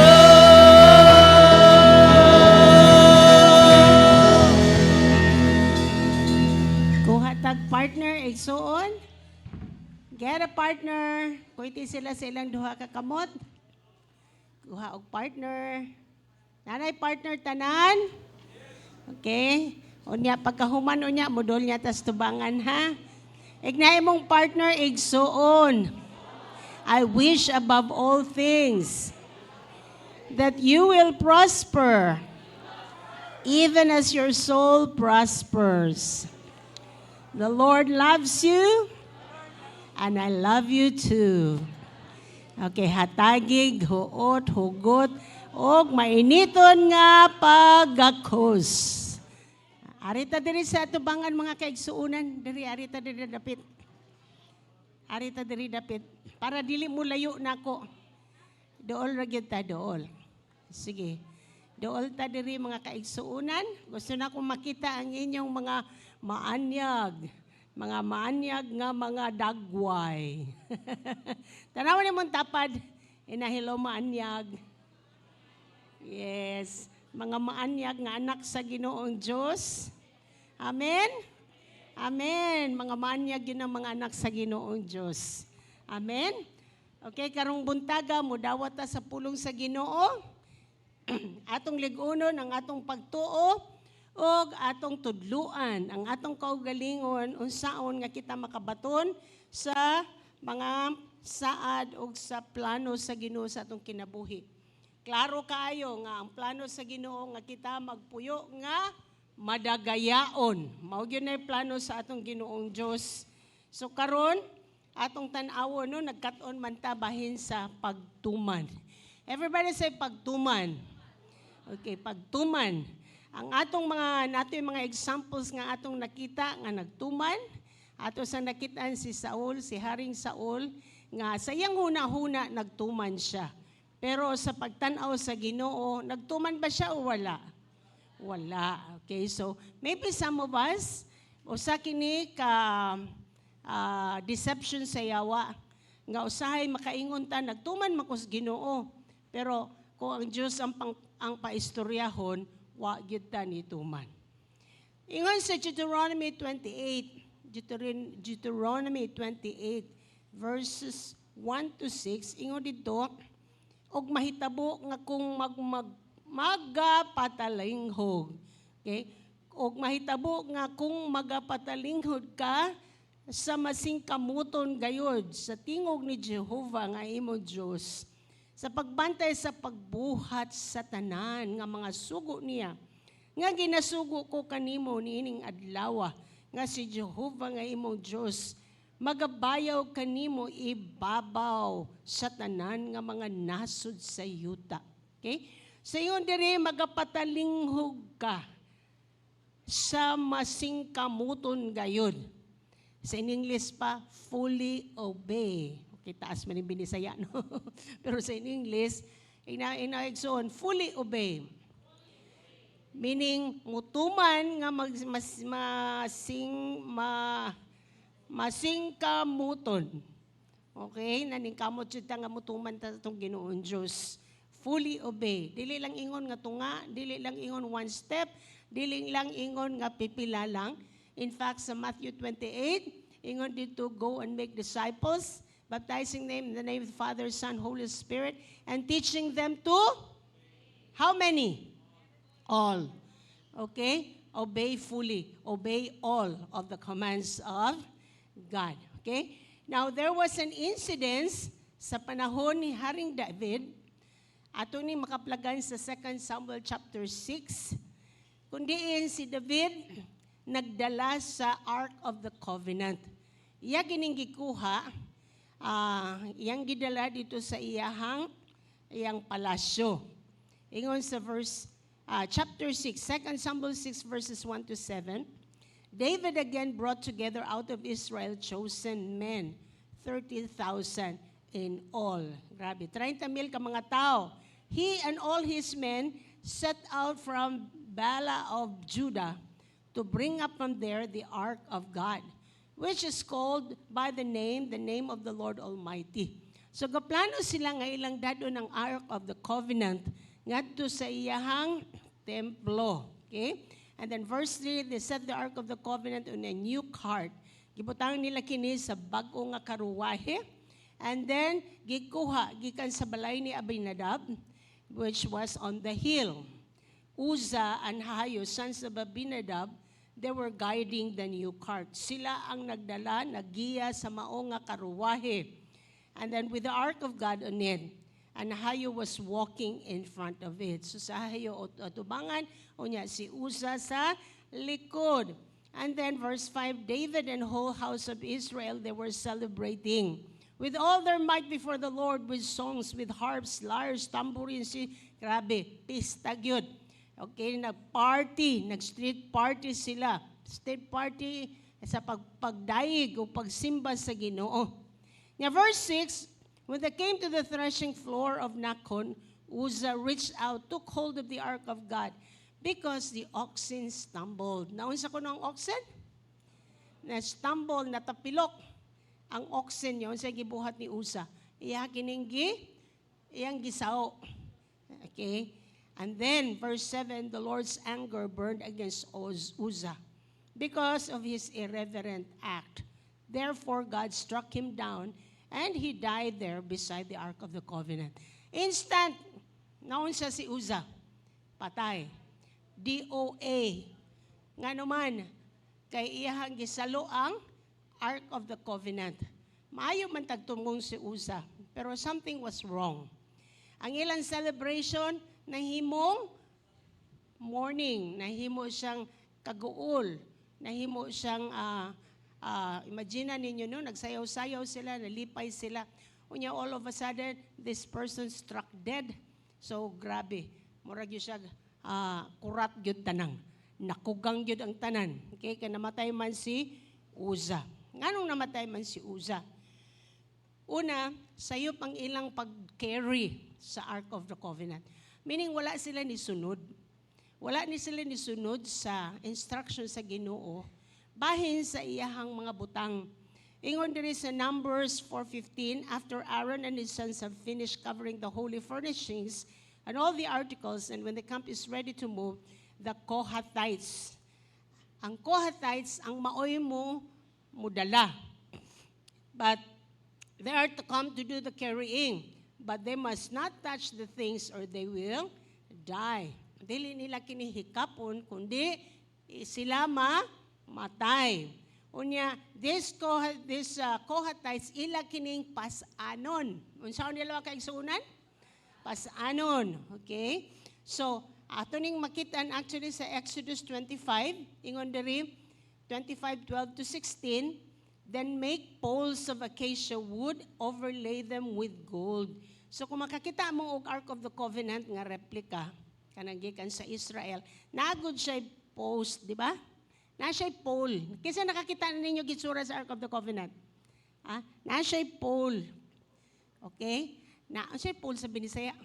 Get a partner. Kuyti sila sa ilang duha ka kamot. Kuha og partner. Naa nay partner tanan? Okay. Unya pagkahuman unya modol niya tas tubangan ha. Ingna imong partner, igsuon. I wish above all things that you will prosper even as your soul prospers. The Lord loves you and I love you too. Okay, hatagig, huot, hugot, og mainiton nga pagakos. Arita diri sa atubangan, mga kaigsuunan, diri arita diri dapit. Arita diri dapit para dili mo layo nako. Dool ra gyud ta dool. Sige. Dool ta diri, mga kaigsuunan. Gusto na akong makita ang inyong mga maanyag. Mga maanyag nga mga dagway. Tanawan ni mong tapad. Inahilo maanyag. Yes. Mga maanyag nga anak sa Ginoong Diyos. Amen? Amen. Mga maanyag yun ang mga anak sa Ginoong Diyos. Amen? Okay, karong buntaga, mudawat ta sa pulong sa Ginoo. Atong lig-unon ang atong pagtuo ug atong tudluan ang atong kaugalingon unsaon nga kita makabaton sa mga saad ug sa plano sa Ginoo sa atong kinabuhi. Klaro kaayo nga ang plano sa Ginoo nga kita magpuyo nga madagayaon. Mao gyud na plano sa atong Ginoong Dios. So karon atong tan-awon, no, nagkat-on man ta bahin sa pagtuman. Everybody say, "Pagtuman." Okay, pagtuman. Ang atong mga nato yung mga examples nga atong nakita nga nagtuman, ato sa nakitaan si Saul, si Haring Saul, nga sa iyang huna-huna nagtuman siya. Pero sa pagtan-aw sa Ginoo, nagtuman ba siya o wala? Wala. Okay, so maybe some of us, usa kini ka deception sa yawa, nga usahay makaingon ta, "Nagtuman man ko sa Ginoo." Pero kung ang Dios ang paistoryahon, wa gyud ta nituman. Ingon sa Deuteronomy 28, Deuteronomy 28 verses 1 to 6, ingon dito, "Og mahitabo nga kung mag, mag magapatalinghog." Okay? "Og mahitabo nga kung magapatalinghod ka sa masingkamuton gayod sa tingog ni Jehova nga imong Dios sa pagbantay sa pagbuhat sa tanan nga mga sugo niya nga ginasugo ko kanimo niining adlaw, nga si Jehova nga imong Dios magabayaw kanimo ibabaw sa tanan nga mga nasod sa yuta." Okay? Sa ingon diri, magapatalinghog ka sa masingkamuton gayod. Sa in English pa, fully obey. Okay, taas man yung binisaya, no? Pero sa in English, ina igsoon, fully obey. Meaning, mutuman nga mag, mas, masing, ma, masingkamuton. Okay? Naningkamot jud ta nga mutuman ta atong Ginoong Dios. Fully obey. Dili lang ingon nga tunga, dili lang ingon one step, dili lang ingon nga pipila lang. In fact, sa Matthew 28, ingon dito, "Go and make disciples, baptizing them in the name of the Father, Son, Holy Spirit, and teaching them to" how many? All. Okay? Obey fully. Obey all of the commands of God. Okay? Now, there was an incident sa panahon ni Haring David. Ato ni makaplagan sa 2 Samuel chapter 6. Kundiin si David nagdala sa Ark of the Covenant. Iya gining gikuha, iyang gidala dito sa iyang palasyo. Ingon sa verse chapter 6, 2 Samuel 6 verses 1 to 7, "David again brought together out of Israel chosen men, 30,000 in all." Grabe, 30 mil ka mga tao. "He and all his men set out from Baalah of Judah to bring up from there the ark of God, which is called by the name of the Lord Almighty." So gaplano sila nga ilang dad-on ang Ark of the Covenant ngadto sa iyahang templo. Okay? And then verse 3, "They set the Ark of the Covenant on a new cart Gibutang nila kini sa bag-o nga karuwahe. And then, gikuha gikan sa balay ni Abinadab, which was on the hill. Uzzah and Ahio, sons of Abinadab, they were guiding the new cart. Sila ang nagdala, naggiya sa mao nga karuwahe. And then with the ark of God on it. And Ahio was walking in front of it. So sa Ahio atubangan, unya si Uzzah sa likod. And then verse 5, David and whole house of Israel, they were celebrating with all their might before the Lord, with songs, with harps, lyres, tambourines. Grabe, pista gyud. Okay, nag-party, nag-street party sila. Street party sa pagdayeg o pagsimba sa Ginoo. Now verse 6, when they came to the threshing floor of Nakon, Uzzah reached out, took hold of the ark of God, because the oxen stumbled. Naunsa kuno ang oxen? Na-stumble, natapilok ang oxen yun sa gibuhat ni Uzzah. Iya kininggi, iyang gisao. Okay? And then, verse 7, the Lord's anger burned against Uzzah because of his irreverent act. Therefore, God struck him down and he died there beside the Ark of the Covenant. Instant, naunsa si Uzzah? Patay. DOA. Nga naman, kay iyahang gisalo ang Ark of the Covenant. Maayo man tagtumong si Uzzah, pero something was wrong. Ang ilang celebration, nahimong mourning, nahimo siyang kaguol, nahimo siyang, imagine ninyo no, nagsayaw-sayaw sila, nalipay sila. Unya all of a sudden, this person struck dead. So grabe, murag yun siya, kurat gyud tanang. Nakugang gyud ang tanan. Okay, kay namatay man si Uzzah. Nganong namatay man si Uzzah? Una, sayop ang ilang pag-carry sa Ark of the Covenant. Meaning wala sila ni sunod. Wala ni sila ni sunod sa instruction sa Ginoo bahin sa iyahang mga butang. Ingon diri sa Numbers 4:15, after Aaron and his sons have finished covering the holy furnishings and all the articles, and when the camp is ready to move, the Kohathites. Ang Kohathites ang maoy mo mudala. But they are to come to do the carrying, but they must not touch the things or they will die. Dili nila kini hikapon, kundi sila matay. Unya, this Kohathites, ila kining pasanon. Unsa nila kaigsuonan? Pasanon. Okay? So, ato ning makitaan actually sa Exodus 25, ingon diri 25:12 to 16, "Then make poles of acacia wood, overlay them with gold." So kung makakita mo og Ark of the Covenant nga replica, kanang gikan sa Israel, nagod siya post, di ba? Na siya pole. Kasi nakakita na ninyo gitsura sa Ark of the Covenant. Ah, na siya pole. Okay? Na siya pole sa Binisaya.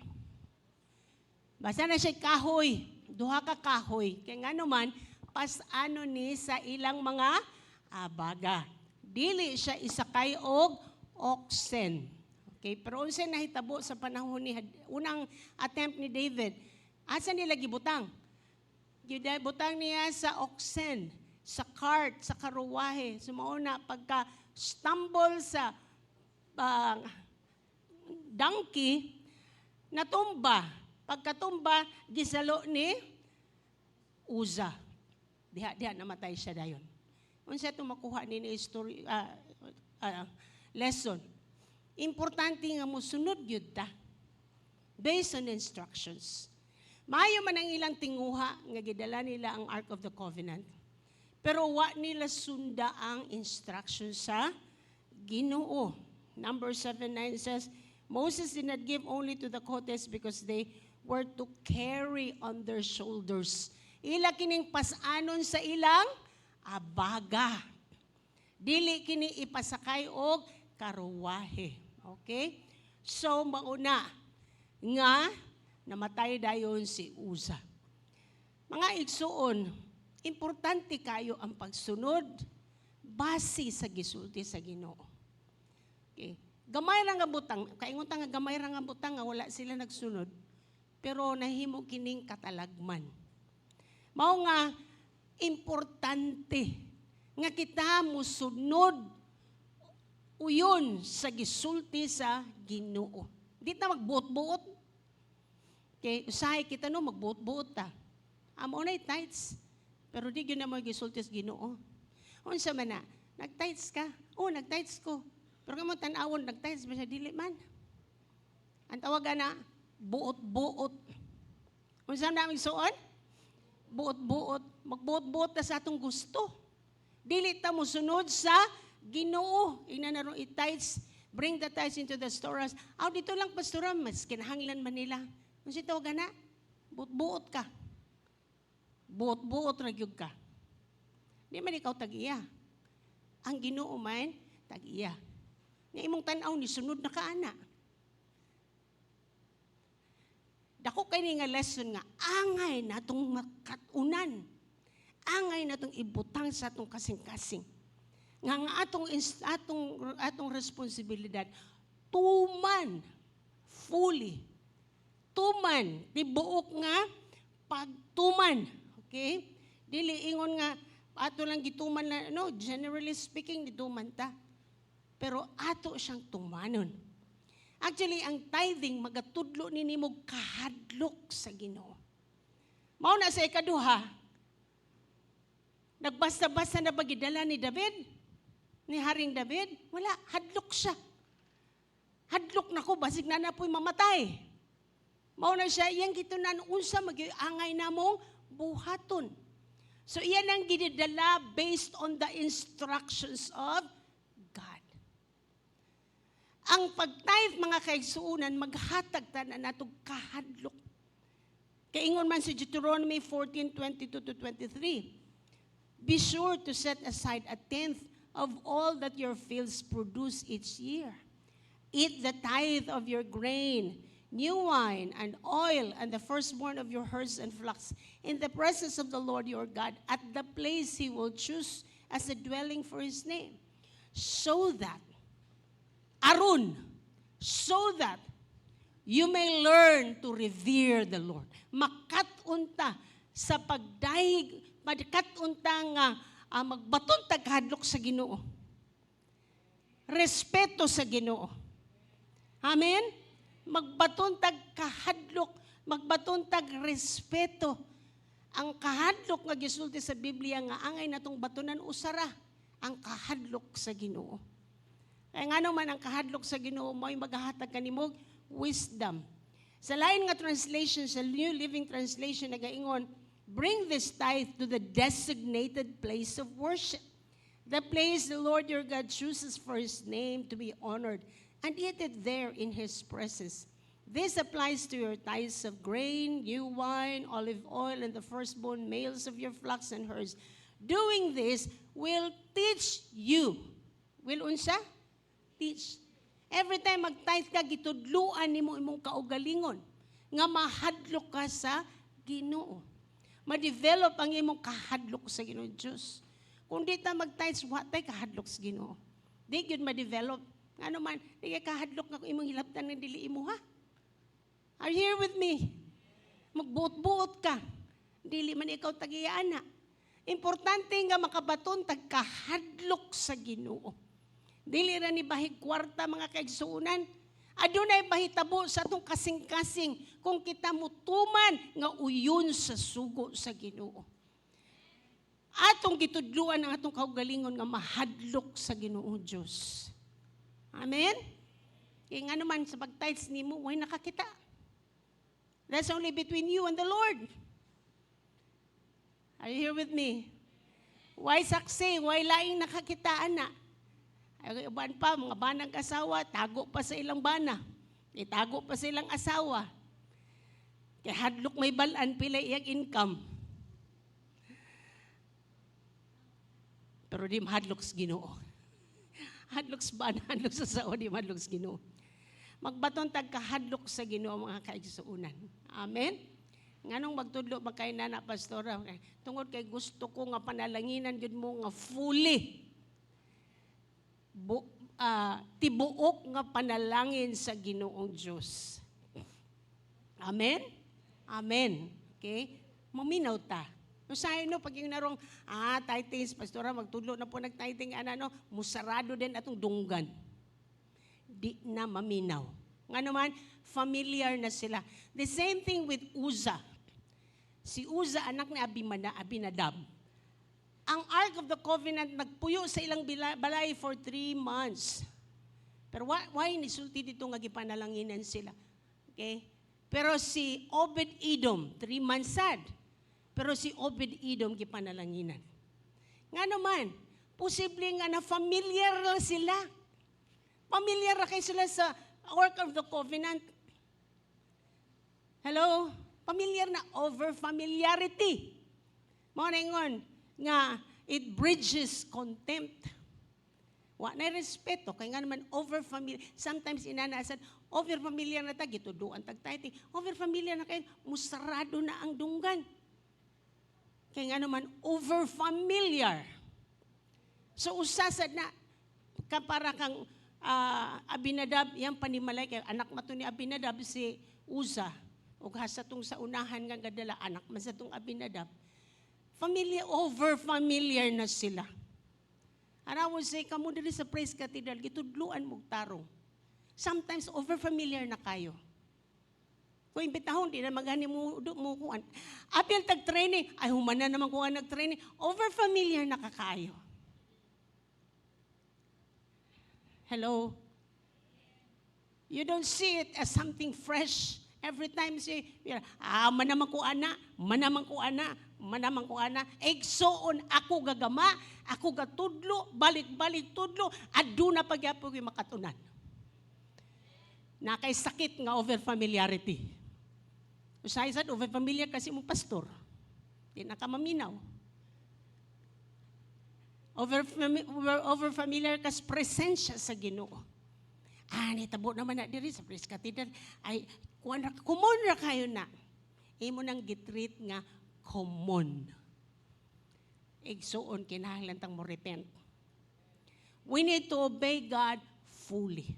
Basta na siya kahoy. Duha ka kahoy. Kaya nga naman, pasano ni sa ilang mga abaga. Dili siya isakay og oxen. Okay, pero unsay nahitabo sa panahon ni unang attempt ni David? Asa nila gibutang? Gibutang niya sa oxen, sa cart, sa karuwahe. So mauna pagka stumble sa donkey, natumba. Pagkatumba, gisalo ni Uzzah. Diha, diha namatay siya dayon. Unsa ito makuha ni story lesson? Importante nga mosunod gyud ta based on instructions. Maayo man ang ilang tinguha nga gidala nila ang Ark of the Covenant. Pero wa nila sunda ang instructions sa Ginoo. Number 7:9 says, "Moses did not give only to the Kohathites because they were to carry on their shoulders." Ila kining pasanon sa ilang abaga. Dili kini ipasakay og karuwahe. Okay? So mauna nga namatay dayon si Uzzah. Mga igsuon, importante kayo ang pagsunod base sa gisulti sa Ginoo. Okay. Gamay ra nga butang, kaingon ta nga gamay ra nga butang nga wala sila nagsunod, pero nahimo kining katalagman. Mao nga importante Nga kita musunod uyon sa gisulti sa Ginoo. Di ta magbuot-buot. Okay, usahay kita, no, magbuot-buot ta. Amo na tithes. Pero di gyud na mo gisulti sa Ginoo. Unsa man na? Nag-tithes ka? Oh, nag-tithes ko. Pero kamo tan-awon, nag-tithes ba siya? Dili man. Ang tawag na, buot-buot. Unsa na aming suon? Buot-buot. Magbuot-buot ta sa atong gusto. Dili ta mosunod sa Ginoo. Ina na ron i-tithes. Bring the tithes into the storehouse. Aw, dito lang, pastora, mas kinahanglan man nila. Unsa tawag na? Buot-buot ka. Buot-buot ra gyud ka. Di man ikaw tag-iya. Ang Ginoo man tag-iya. Nga imong tan-aw ni sunod na ka ana. Dako kay ni nga lesson nga angay natong makat-unan. Angay natong ibutang sa atong kasing-kasing. Nga nga atong responsibilidad tuman fully. Tuman tibuok nga pagtuman. Okay? Dili ingon nga ato lang gituman na, no, generally speaking, gituman ta. Pero ato siyang tumanon. Actually, ang tithing magatudlo ni nimo kahadlok sa Ginoo. Mao na sa ikaduha, nagbasta-basta na ba gidala ni David? Ni Haring David? Wala, hadlok siya. Hadlok na ko, basig na na po'y mamatay. Mao na siya, iyang gitunan, unsa mag-angay namong buhaton. So iyan ang gididala based on the instructions of God. Ang pag-tithe, mga kaigsuonan, maghatag ta na natong kahadlok. Kaingon man sa Deuteronomy 14:22 to 23, "Be sure to set aside a tenth of all that your fields produce each year. Eat the tithe of your grain, new wine, and oil, and the firstborn of your herds and flocks in the presence of the Lord your God at the place He will choose as a dwelling for His name. So that, aron, so that you may learn to revere the Lord." Makat-unta sa pagdahig, makat-unta nga magbaton tag hadlok sa Ginoo. Respeto sa Ginoo. Amen? Magbaton tag kahadlok, magbaton tag respeto. Ang kahadlok nga gisulti sa Biblia nga angay natong batunan usara ang kahadlok sa Ginoo. Kaya nga man ang kahadlok sa Ginoo mo'y maghahatag kanimog wisdom. Sa lain nga translation, sa New Living Translation, nagaingon, "Bring this tithe to the designated place of worship, the place the Lord your God chooses for His name to be honored, and eat it there in His presence. This applies to your tithes of grain, new wine, olive oil, and the firstborn males of your flocks and herds. Doing this will teach you." Will unsa? Teach. Every time mag-tithe ka, gitudluan nimo imong kaugalingon nga mahadlok ka sa Ginoo. Ma-develop ang imong kahadlok sa Ginoo Diyos. Kung di ta mag-tithe, wa tay kahadlok sa Ginoo. Di gyud ma-develop. Ngano man, di kay kahadlok nga kung imong hilabtan nga dili imo ha. Are you here with me? Magbuot-buot ka. Dili man ikaw tagiyaan na. Importante nga makabaton tag kahadlok sa Ginoo. Dili ra ni bahig kwarta, mga kaigsuonan. Adunay mahitabo sa atong kasing-kasing kung kita mutuman nga uyon sa sugo sa Ginoo. Atong gitudluan ang atong kaugalingon nga mahadlok sa Ginoo Dios. Amen? Kaya nga naman sa pag-tithes nimo, way nakakita. That's only between you and the Lord. Are you here with me? Why saksi? Why laing nakakitaan na? Ay, uban pa, mga banang asawa, tago pa sa ilang bana. Itago pa sa ilang asawa. Kaya hadlok may balan, pila iyang income. Pero di mahadlok sa Ginoo. Hadlok sa bana, hadlok sa asawa, di mahadlok sa Ginoo. Magbaton tag kahadlok sa Ginoo, mga kaigsuonan. Amen? Nganong magtudlo ba kay nana, pastora? Tungod kay gusto ko nga panalanginan gyud mo nga fully tibuok nga panalangin sa Ginoong Dios. Amen? Amen. Okay? Maminaw ta. Usahay no, pag yung narong, tithing, pastora, magtudlo na po nag-tithing, ana no, musarado din atong dunggan. Di na maminaw. Nga naman, familiar na sila. The same thing with Uzzah. Si Uzzah, anak ni Abinadab. Ang Ark of the Covenant nagpuyo sa ilang balay for 3 months. Pero why nisulti dito nga gipanalanginan sila? Okay? Pero si Obed-Edom, 3 months sad. Pero si Obed-Edom gipanalanginan. Nga naman, posible nga na familiar lang sila. Familiar ra kay sila sa Ark of the Covenant. Hello? Familiar na, over familiarity. Mao na ingon nga it bridges contempt. Wa na respeto kay nga naman over familiar. Sometimes inanasan over familiar na ta, gituduan tag tithing. Over familiar na kay musarado na ang dunggan. Kay nga naman over familiar. So usasad na kapara kang Abinadab, yang panimalay kay anak mato ni Abinadab si Uza ug hasta tong sa unahan nga gadala anak man sa tong Abinadab. Familiar, over familiar na sila. And I would say, kamo diri sa Praise Cathedral, gitudluan mong tarong. Sometimes over familiar na kayo. Kung imbitahon, di na magani mo, do, mo kuan. Apil tag training, ay human na naman kuan nag-training. Over familiar na kakayo. Hello? You don't see it as something fresh. Every time say, manaman ko ana, manaman ko ana, manaman ko ana. Igsoon ako gagama, ako gatudlo, balik-balik tudlo, aduna pagyapon ko'y makatunan. Na kay sakit nga over familiarity. Usahay sad over familiar kasi mong pastor. Di na ka maminaw. Over familiar kas presensya sa Ginoo. Nitabo naman na diri sa Praise Cathedral. Ay, kuan ra, common ra kayo na. Imo nang gitreat nga common. Igsuon, kinahanglan tang mo repent. We need to obey God fully.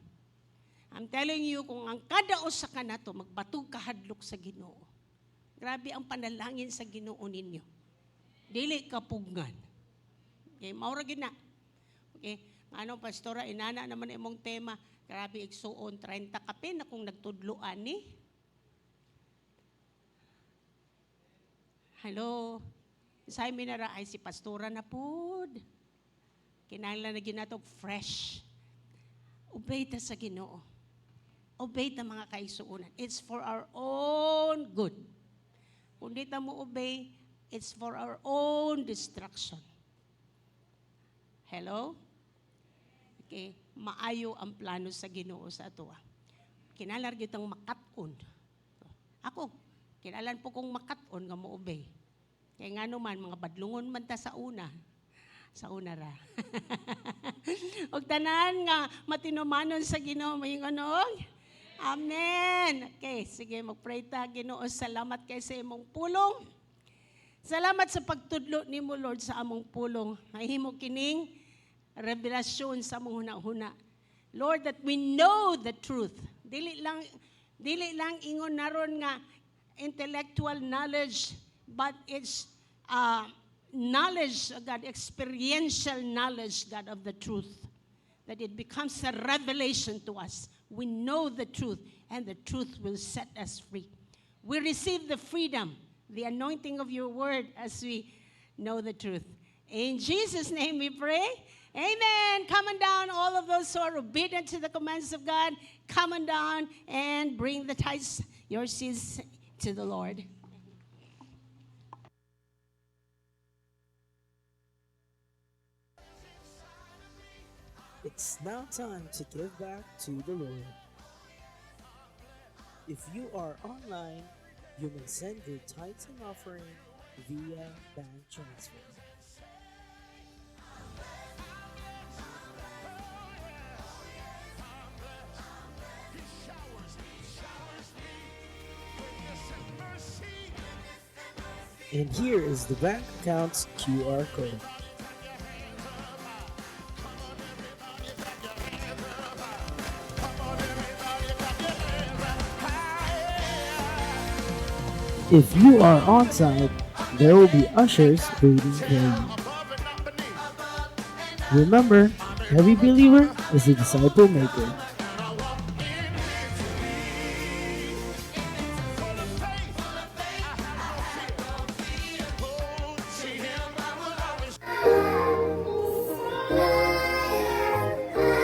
I'm telling you, kung ang kada usa ka nato magbatog kahadlok sa Ginoo. Grabe ang panalangin sa Ginoo ninyo. Dili ka pugnan. Okay, maura gyud na. Okay, ano, pastora, inana naman imong tema. Grabe igsuon, 30 kapin na kung nagtudloan ni. Hello. Sa amin na ra ay si pastora na pud. Kinahanglan na ginatog fresh. Obey ta sa Ginoo. Obey ta, mga kaigsuonan. It's for our own good. Kung di ta mo obey, it's for our own destruction. Hello? Okay, maayo ang plano sa Ginoo sa atoa. Kinahanglan gyud makat-on. Ako, kinahanglan po kong makat-on nga mo obey. Kaya nga naman, mga badlungon man ta sa una. Sa una ra. Og tanan nga matinumanon sa Ginoo, moingon og Amen. Okay, sige, magpray ta. Ginoo, salamat kay sa imong pulong. Salamat sa pagtudlo nimo, Lord, sa among pulong. Mahimo kining revelasyon sa among huna-huna. Lord, that we know the truth. Dili lang ingon naron nga intellectual knowledge, but it's knowledge, God, experiential knowledge, God, of the truth. That it becomes a revelation to us. We know the truth, and the truth will set us free. We receive the freedom, the anointing of your word as we know the truth. In Jesus' name we pray. Amen. Come on down, all of those who are obedient to the commands of God. Come on down and bring the tithes, your seeds to the Lord. It's now time to give back to the Lord. If you are online, you may send your tithes and offering via bank transfer. And here is the bank account's QR code. If you are on site, There will be ushers waiting for you. Remember, every believer is a disciple maker.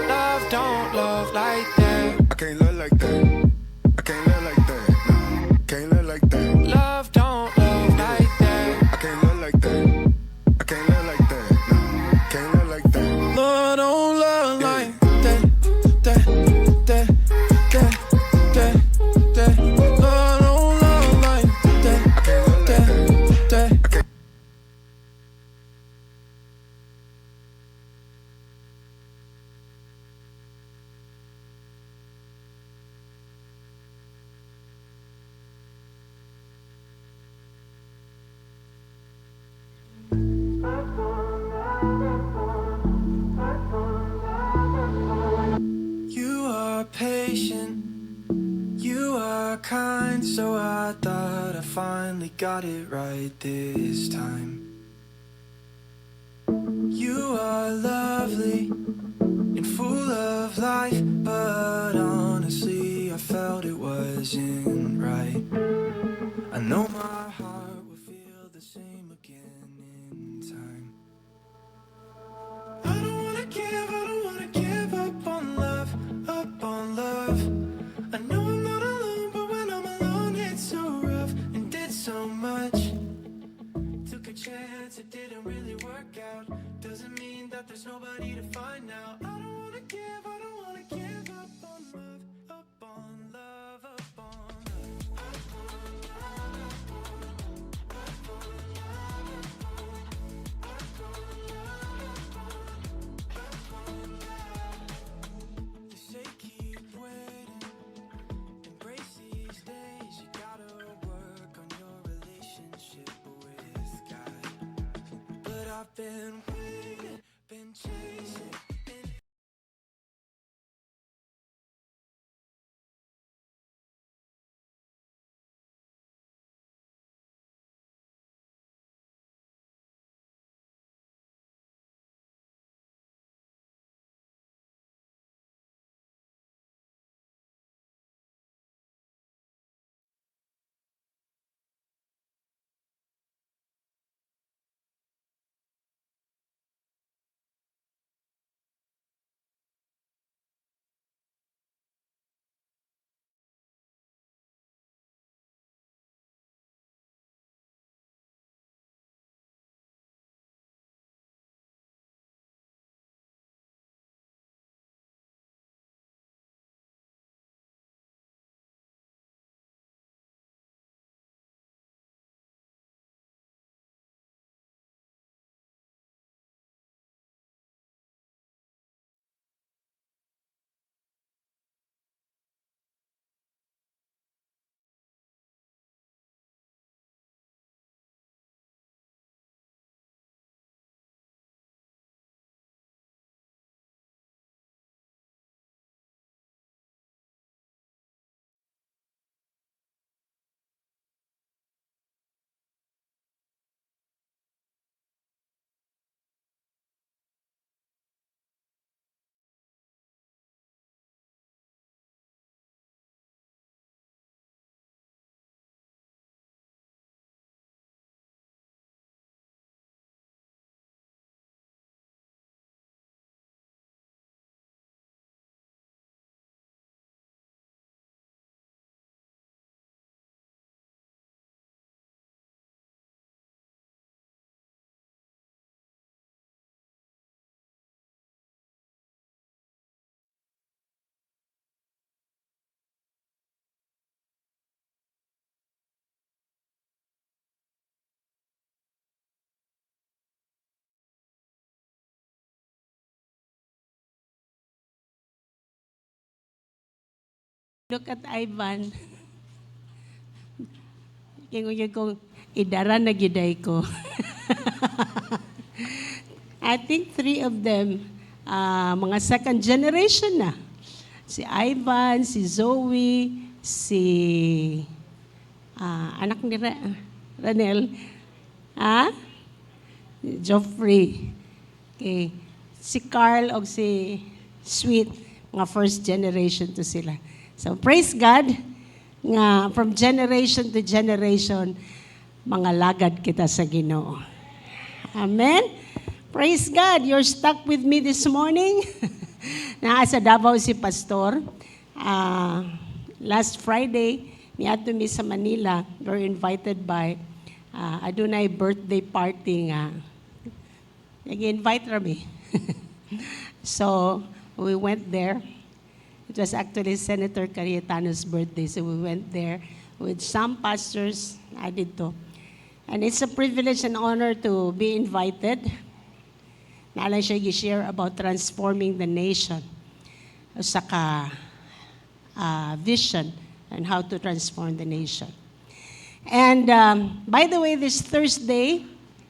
Love don't love like that. I can't love like that. I can't love like that. No, can't love like that. Love don't love like that. I can't love like that. I can't love like that. No, can't love like that. Love don't love like that. That, that, that, that, that. Love don't love like that. I can't love like that. That, that. You are patient, you are kind, so I thought I finally got it right this time. You are lovely and full of life, but honestly, I felt it wasn't right. I know my heart will feel the same again in time. I don't wanna give up on love, up on love. I know I'm not alone, but when I'm alone, it's so rough and did so much. Took a chance, it didn't really work out. Doesn't mean that there's nobody to find now. I don't wanna give, I don't wanna give up on love, up on love, up on love. They say keep waiting. Embrace these days. You gotta work on your relationship with God. But I've been waiting, been chasing. Been Look at Ivan. Ingon gyud kong idara na gyud ko. I think three of them, mga second generation na. Si Ivan, si Zoe, si anak ni Ranel. Ha? Joffrey. Okay. Si Carl og si Sweet, mga first generation to sila. So praise God nga from generation to generation mga lagad kita sa Ginoo. Amen. Praise God. You're stuck with me this morning. Naa sa Davao si Pastor. Last Friday, niadto mi sa Manila. We're invited by adunay birthday party nga. Nag-invite rami. So, we went there. It was actually Senator Cayetano's birthday, so we went there with some pastors added to. And it's a privilege and honor to be invited. Naa lang siya gi-share about transforming the nation. Usa ka vision and how to transform the nation. And by the way, this Thursday,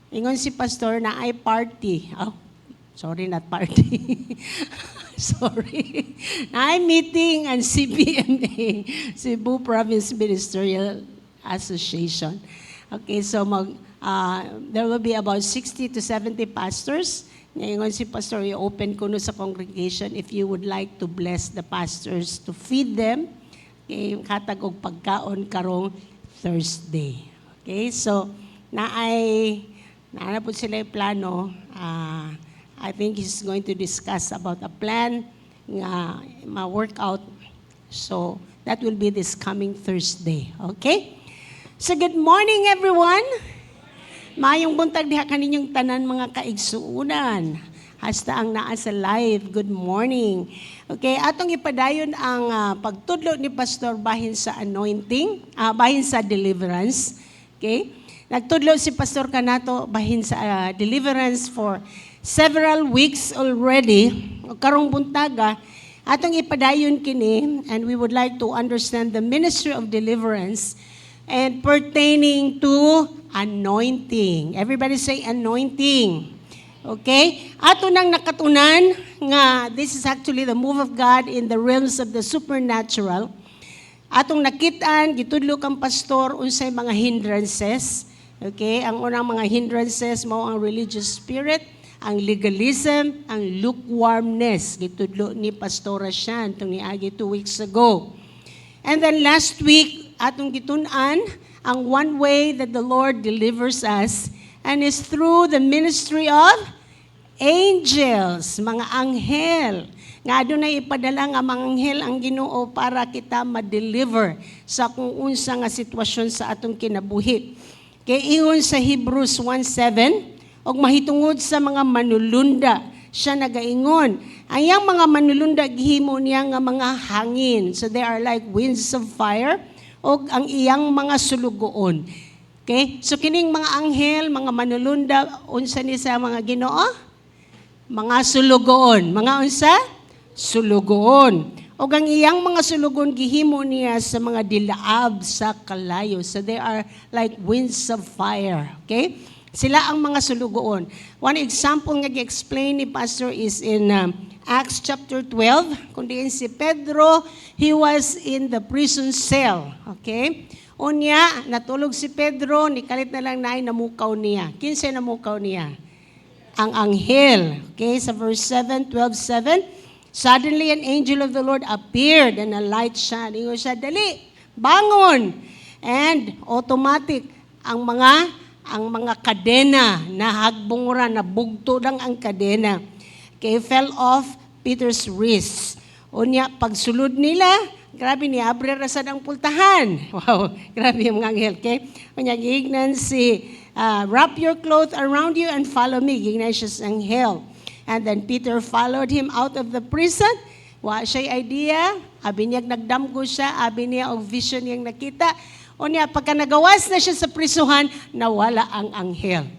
ingon si Pastor naay party. Oh, sorry, not party. Sorry. Naay meeting ang CPMA, Cebu Province Ministerial Association. Okay, so there will be about 60 to 70 pastors. Ngayon si Pastor, i-open ko no sa congregation if you would like to bless the pastors, to feed them. Okay, hatag og pagkaon karong Thursday. Okay, so naay naa na po sila yung plano. I think he's going to discuss about a plan nga ma-work out. So that will be this coming Thursday. Okay? So good morning, everyone. Maayong buntag diha kaninyong tanan, mga kaigsuunan. Hasta ang naa sa live. Good morning. Okay, atong ipadayon ang pagtudlo ni Pastor bahin sa anointing, bahin sa deliverance. Okay? Nagtudlo si Pastor kanato bahin sa deliverance for several weeks already. Karong buntaga, atong ipadayon kini and we would like to understand the ministry of deliverance and pertaining to anointing. Everybody say "anointing." Okay? Ato nang nakatunan nga this is actually the move of God in the realms of the supernatural. Atong nakitaan, gitudlo kang pastor unsay mga hindrances. Okay? Ang unang mga hindrances mao ang religious spirit, ang legalism, ang lukewarmness. Gitudlo ni Pastora Shan itong niagi 2 weeks ago. And then last week, atong gitun-an ang one way that the Lord delivers us and is through the ministry of angels, mga anghel. Nga adunay ipadala nga mga anghel ang Ginoo para kita ma-deliver sa kung unsa nga sitwasyon sa atong kinabuhi. Kay ingon sa Hebrews 1:7, "Og mahitungod sa mga manulunda, siya nagaingon, ang iyang mga manulunda gihimo niya nga mga hangin." So they are like winds of fire og ang iyang mga sulugoon. Okay? So kining mga anghel, mga manulunda, unsa ni sa mga Ginoo? Mga sulugoon. Mga unsa? Sulugoon. Og ang iyang mga sulugoon gihimo niya sa mga dilaab sa kalayo. So they are like winds of fire. Okay? Sila ang mga sulugoon. One example nga gi-explain ni Pastor is in Acts chapter 12, kung diin si Pedro, he was in the prison cell. Okay? Unya, natulog si Pedro, nikalit na lang naay namukaw niya. Kinsa namukaw niya? Ang anghel. Okay, sa verse 7, 12, 7. "Suddenly an angel of the Lord appeared and a light shone." Ingon siya, "Dali, bangon." And automatic, ang mga kadena na hagbunguran, na bugto lang ang kadena. Okay, fell off Peter's wrist. Unya, pagsulod nila, grabe ni abre ra sad ang pultahan. Wow, grabe yung mga anghel. Okay? Unya, giingnan si, "Wrap your cloth around you and follow me." Giingnan siya sa anghel. And then Peter followed him out of the prison. Wa siya idea. Abi niya nagdamgo siya. Abi niya og vision niyang nakita. Unya, pagka nagawas na siya sa prisuhan, nawala ang anghel.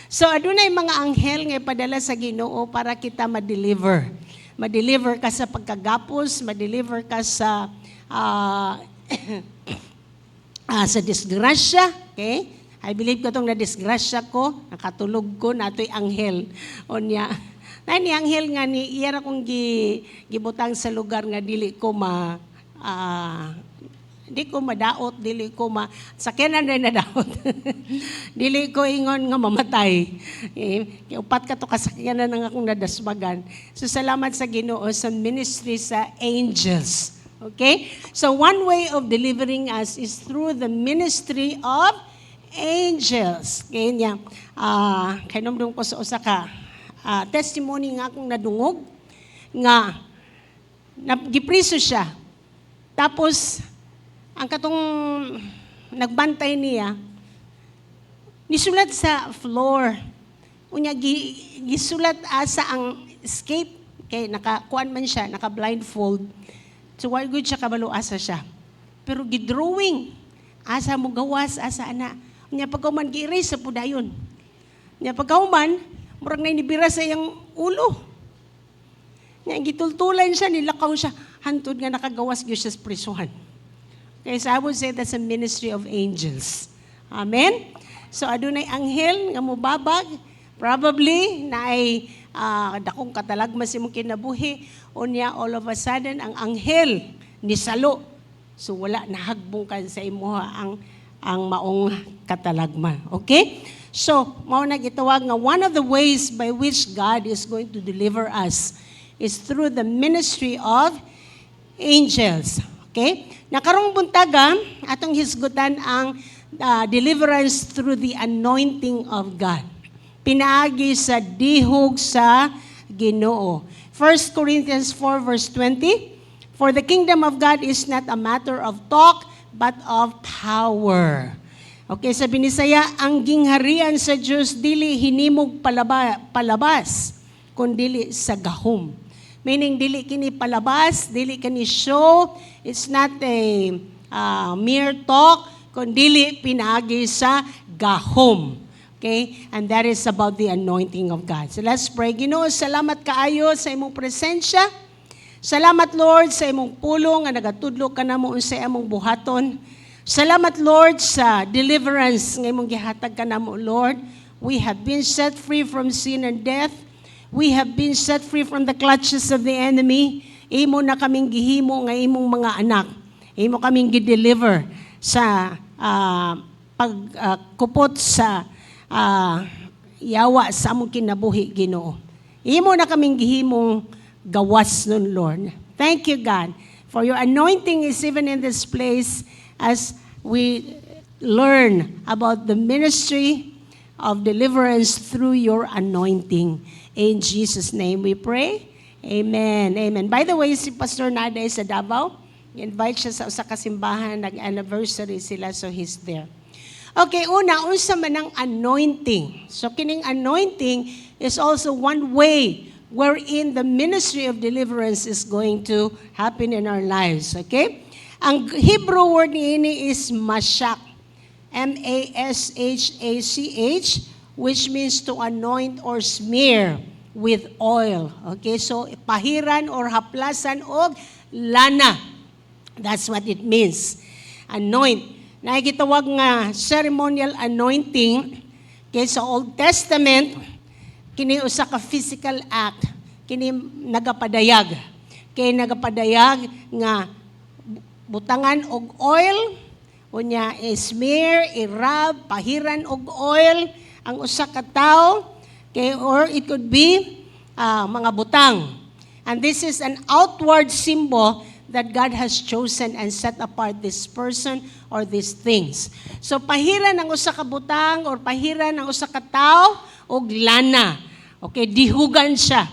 So adunay mga anghel nga ipadala sa Ginoo para kita ma-deliver. Ma-deliver ka sa pagkagapos, ma-deliver ka sa disgrasya, okay? I believe ko tong na-disgrasya ko, nakatulog ko, natoy anghel. Unya, na ni anghel nga ni iya ra kong gibutang sa lugar nga dili ko ma Di ko madaot, dili ko ma sakyanan rin nadaot. Dili ko ingon nga mamatay. Eh, kay upat ka to kasakyanan ang akong nadasbagan. So salamat sa Ginoo sa ministry sa angels. Okay? So one way of delivering us is through the ministry of angels. Kaya niya, kahinumdum ko sa usa ka testimony nga akong nadungog nga na, gipriso siya. Tapos, ang katong nagbantay niya, nisulat sa floor. Unya, gisulat asa ang escape. Kay nakakuan man siya, naka-blindfold. So, wa gud siya kabalo asa siya. Pero gidrawing, asa mo gawas, asa ana. Unya, pagkauman, gi-erase sa pudayon. Unya, pagkauman, murag na inibira sa iyang ulo. Nya, gitultulan siya, nilakaw siya. Hantod nga nakagawas gyud siya sa prisuhan. Okay, so I would say that's a ministry of angels. Amen? So adunay anghel nga mubabag, probably naay dakong katalagma sa imong kinabuhi, unya all of a sudden ang anghel nisalo. So wala nahagbong kan sa imuha ang maong katalagma. Okay? So, mao na gitawag nga one of the ways by which God is going to deliver us is through the ministry of angels. Okay? Na karong buntaga, atong hisgutan ang deliverance through the anointing of God. Pinaagi sa dihog sa Ginoo. 1 Corinthians 4 verse 20, "For the kingdom of God is not a matter of talk, but of power." Okay, sa Binisaya, ang gingharian sa Dios dili hinimog palabas, kundili sa gahom. Meaning, dili kini palabas, dili kini show, it's not a mere talk, kundili pinaagi sa gahom. Okay? And that is about the anointing of God. So let's pray. Ginoo, salamat kaayo sa imong presensya. Salamat, Lord, sa imong pulong nga nagatudlo ka namo unsay among buhaton. Salamat, Lord, sa deliverance nga imong gihatag ka namo, Lord. We have been set free from sin and death. We have been set free from the clutches of the enemy. Imo na kaming gihimo nga imong mga anak. Imo kaming gi-deliver sa pagkupot sa yawa sa among kinabuhi, Ginoo. Imo na kaming gihimong gawas nun, Lord. Thank you, God, for your anointing is even in this place as we learn about the ministry of deliverance through your anointing. In Jesus' name we pray. Amen. Amen. By the way, si Pastor Nada sa Davao. Invite siya sa usa ka simbahan, nag-anniversary sila, so he's there. Okay, una, unsa man ang anointing? So kining anointing is also one way wherein the ministry of deliverance is going to happen in our lives, okay? Ang Hebrew word niini is mashak. mashach, which means to anoint or smear with oil. Okay, so pahiran or haplasan og lana. That's what it means. Anoint. Nakikitawag nga ceremonial anointing kay sa Old Testament, kini usa ka physical act, kini nagapadayag. Kay nagapadayag nga butangan og oil, unya smear, i-rub, pahiran og oil ang usa ka tawo, okay, or it could be mga butang. And this is an outward symbol that God has chosen and set apart this person or these things. So pahiran ang usa ka butang or pahiran ang usa ka tawo og lana. Okay, dihugan siya.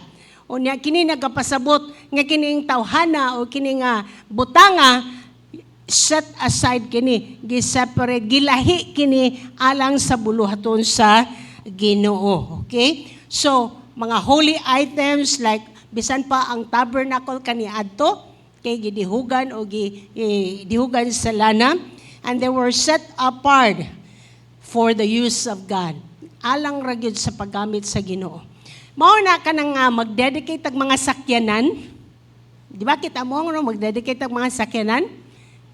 Unya kini nagapasabot nga kining tawhana o kini nga butanga set aside kini, gi-separate, gilahi kini alang sa buluhaton sa Ginoo. Okay? So, mga holy items like bisan pa ang tabernacle kaniadto kay gidihugan o dihugan sa lana, and they were set apart for the use of God. Alang ra gyud sa paggamit sa Ginoo. Mao na kanang mag-dedicate ang mga sakyanan. Di ba kita mo no mag-dedicate ang mga sakyanan?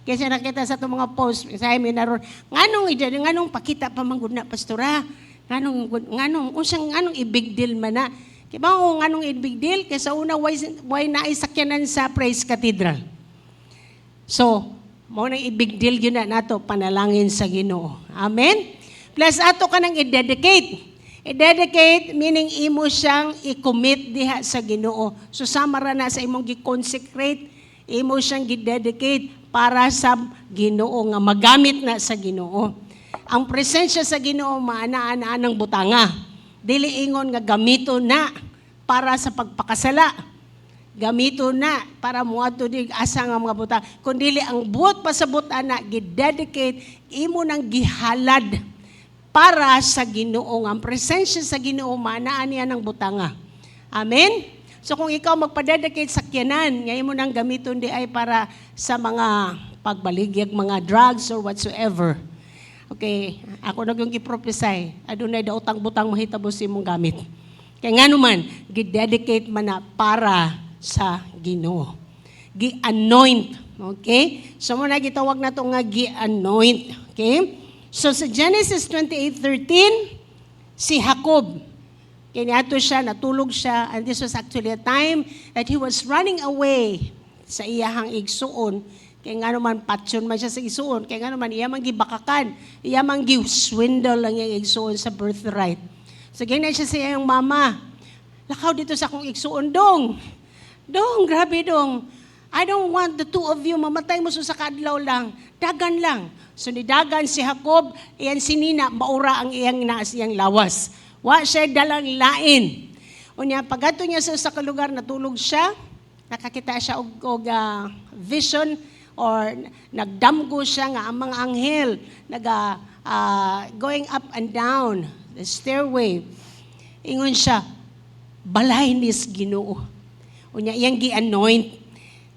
Kasi nakita sa itong mga post, sa amin naron, nganong pakita pa man gud na, pastora? Nganong unsang nganong i-big deal man na? Kay ba nganong i-big deal? Kay sa una, why naay sakyanan sa Praise Cathedral? So, Mao nang i-big deal gyud na nato panalangin sa Ginoo. Amen. Plus ato ka nang i-dedicate. I-dedicate meaning imo siyang i-commit diha sa Ginoo. So sama ra na sa imong gi-consecrate, imo siyang gi-dedicate para sa Ginoo nga magamit na sa Ginoo. Ang presensya sa Ginoo maana-ana ng butanga. Dili ingon nga gamito na para sa pagpakasala, gamito na para muadto dig asa nga mga butang, kundi ang buot pasabot ana, gi-dedicate, imo nang gihalad para sa Ginoo. Ang presensya sa Ginoo maanaan niya ng butanga. Amen. So kung ikaw magpa-dedicate sa sakyanan nga imo nang gamiton di ay para sa mga pagbaligyag mga drugs or whatsoever, okay, ako na yung gi-prophesy, adunay daotang butang mahitabo sa imong gamit. Kaya nga naman, gi-dedicate man na para sa Ginoo. Gi-anoint. Okay? So mao na gitawag na to nga gi-anoint. Okay? So sa Genesis 28:13, si Jacob, kiniadto siya, natulog siya, and this was actually a time that he was running away sa iyahang igsuon. Kaya nga naman, patyon man siya sa igsuon. Kaya nga naman, iya man gibakakan. Iya man gi-swindle ang iyang igsuon sa birthright. So, ganyan siya sa iyang mama. "Lakaw dito sa akong igsuon, dong. Dong, grabe dong. I don't want the two of you, mamatay mo sa kadlaw lang. Dagan lang." So nidagan si Jacob, iyan sinina, maura ang iyang naas iyang lawas. Wa siya dalang lain. Unya, pagkadto niya sa lugar, natulog siya, nakakita siya og vision or nagdamgo siya nga ang mga anghel naga going up and down the stairway. Ingon siya, "Balay nis Ginoo." Unya iyang gi-anoint.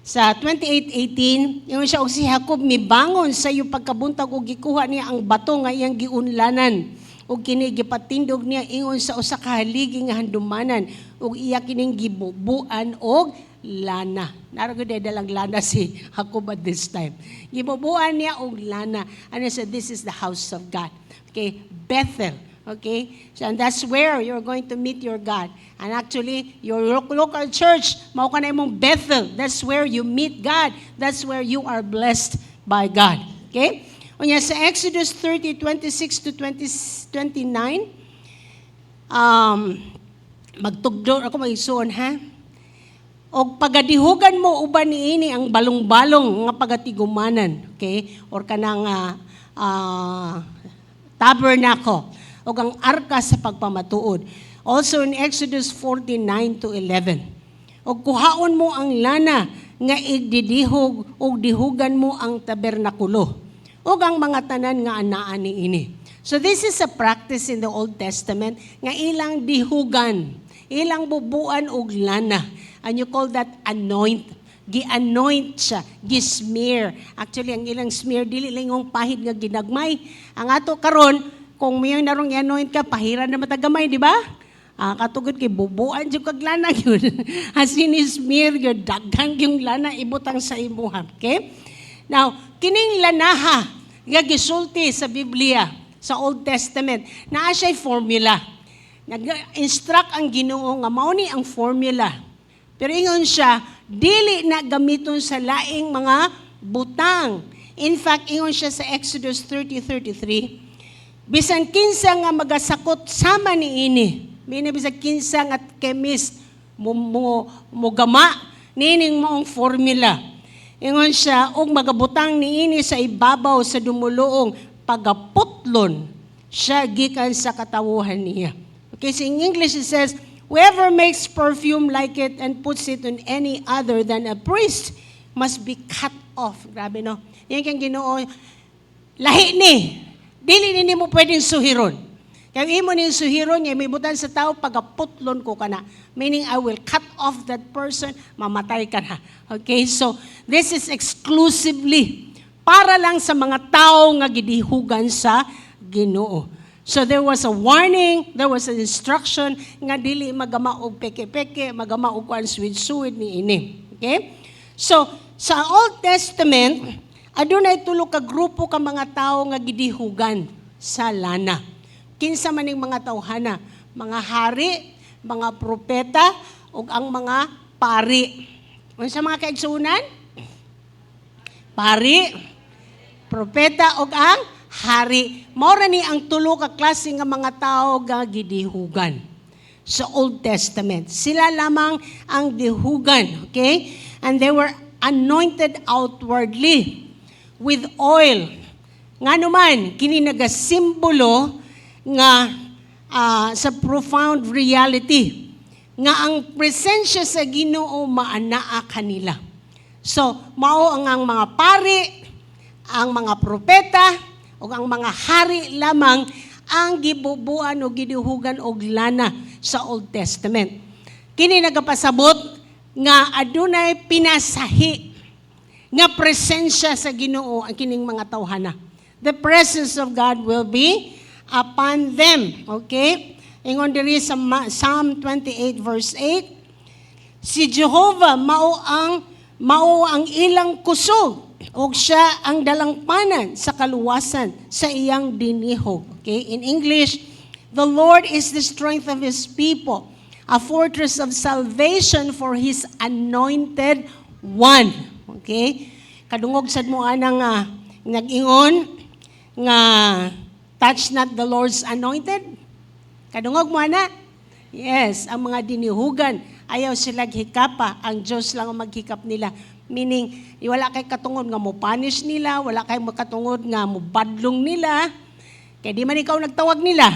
Sa 28:18, ingon siya, og si Jacob mibangon sa iyo pagkabuntag ug gikuha niya ang bato nga iyang giunlanan. Ug kini gipatindog niya ingon sa usa ka haligi nga handumanan ug iya kining gibubuan og lana. Naro gud dalang lana si Jacob at this time. Gibubuan niya og lana. And he said, "This is the house of God." Okay, Bethel. Okay? So, and that's where you're going to meet your God. And actually, your local church, mao ka na imong Bethel. That's where you meet God. That's where you are blessed by God. Okay? Unya sa Exodus 30, 26 to 20, 29, magtugdo ako magisuon ha. Og pagadihugan mo uban niini ang balong-balong nga pagatigumanan, okay? Or kanang tabernacle o ang arka sa pagpamatuod. Also in Exodus 49 to 11. Og kuhaon mo ang lana nga igdidihog ug dihugan mo ang tabernakulo ug ang mga tanan nga anaa niini. So this is a practice in the Old Testament nga ilang dihugan, ilang bubuan og lana. And you call that anoint. Gi-anoint siya, gi-smear. Actually, ang ilang smear, dili lang yung pahid nga ginagmay. Ang ato karon, kung may narong i-anoint ka, pahiran na matagamay, di ba? Ah, katugod kay bubuan jud kag lana gyud. As in smear gyud, daghan yung lana ibutang sa imuha. Okay? Now, kining lanaha nga gisulti sa Biblia, sa Old Testament, naa siya'y formula. Nag-instruct ang Ginoo nga mao ni ang formula. Pero ingon siya, dili na gamiton sa laing mga butang. In fact, ingon siya sa Exodus 30:33, bisan kinsa nga magasakot sama niini, meaning bisan kinsa nga chemist mo gama niining maong formula. Ingon siya, og magabutang niini sa ibabaw sa dumuluong, pagaputlon siya gikan sa katawuhan niya. Okay, so in English it says, "Whoever makes perfume like it and puts it on any other than a priest must be cut off." Grabe, no? Yan kang Ginoo, lahi ni. Dili ni mo pwedeng suhiron. Kaya imo ning suhiron, nga may butan sa tao, pagaputlon ko kana. Meaning, I will cut off that person, mamatay ka na. Okay, so this is exclusively para lang sa mga tao nga gidihugan sa Ginoo. So there was a warning, there was an instruction nga dili magama og peke-peke, magama og kuan suwid-suwid ni ini. Okay? So sa Old Testament, adunay tulo ka grupo ka mga tawo nga gidihugan sa lana. Kinsa man ning mga tawhana? Mga hari, mga propeta ug ang mga pari. Unsa mga kaigsuonan? Pari, Propeta ug ang hari. Mao ra ni ang tulo ka klase nga mga tawo nga gidihugan sa Old Testament. Sila lamang ang dihugan, okay? And they were anointed outwardly with oil. Ngano man, kini nagasimbolo nga sa profound reality nga ang presensya sa Ginoo maanaa kanila. So, mao ang mga pari, ang mga propeta, o ang mga hari lamang ang gibubuan o gidihugan og lana sa Old Testament. Kini nagapasabot nga adunay pinasahi nga presensya sa Ginoo ang kining mga tawhana. The presence of God will be upon them. Okay? Ingon diri sa Psalm 28 verse 8, si Jehovah mao ang ilang kusog ug siya ang dalangpanan sa kaluwasan sa iyang dinihog. Okay? In English, "The Lord is the strength of his people, a fortress of salvation for his anointed one." Okay? Kadungog sad mo anang nag-ingon nga "Touch not the Lord's anointed." Kadungog mo ana? Yes, ang mga dinihugan, ayaw sila hikapa, ang Diyos lang ang maghikap nila. Meaning, wala kay katungod nga mo punish nila, wala kay makatungod nga mo badlong nila. Kay di man ikaw nagtawag nila.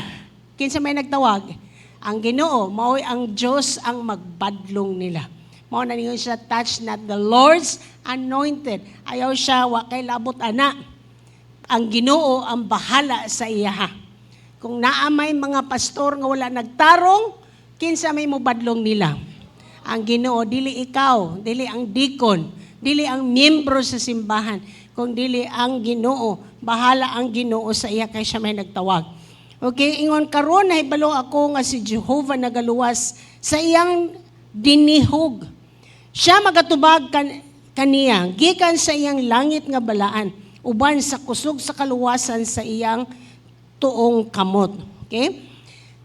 Kinsa may nagtawag? Ang Ginoo, mao'y ang Diyos ang magbadlong nila. Mao na ningon siya, "Touch not the Lord's anointed." Ayaw siya, wa kay labot ana. Ang Ginoo ang bahala sa iyaha. Kung naa may mga pastor nga wala nagtarong, kinsa may mobadlong nila? Ang Ginoo, dili ikaw, dili ang deacon, dili ang miyembro sa simbahan, kung dili ang Ginoo, bahala ang Ginoo sa iya kay siya may nagtawag. Okay, ingon karon nahibalo ako nga si Jehovah nagaluwas sa iyang dinihog. Siya magatubag kaniya gikan sa iyang langit nga balaan uban sa kusog sa kaluwasan sa iyang tuong kamot. Okay?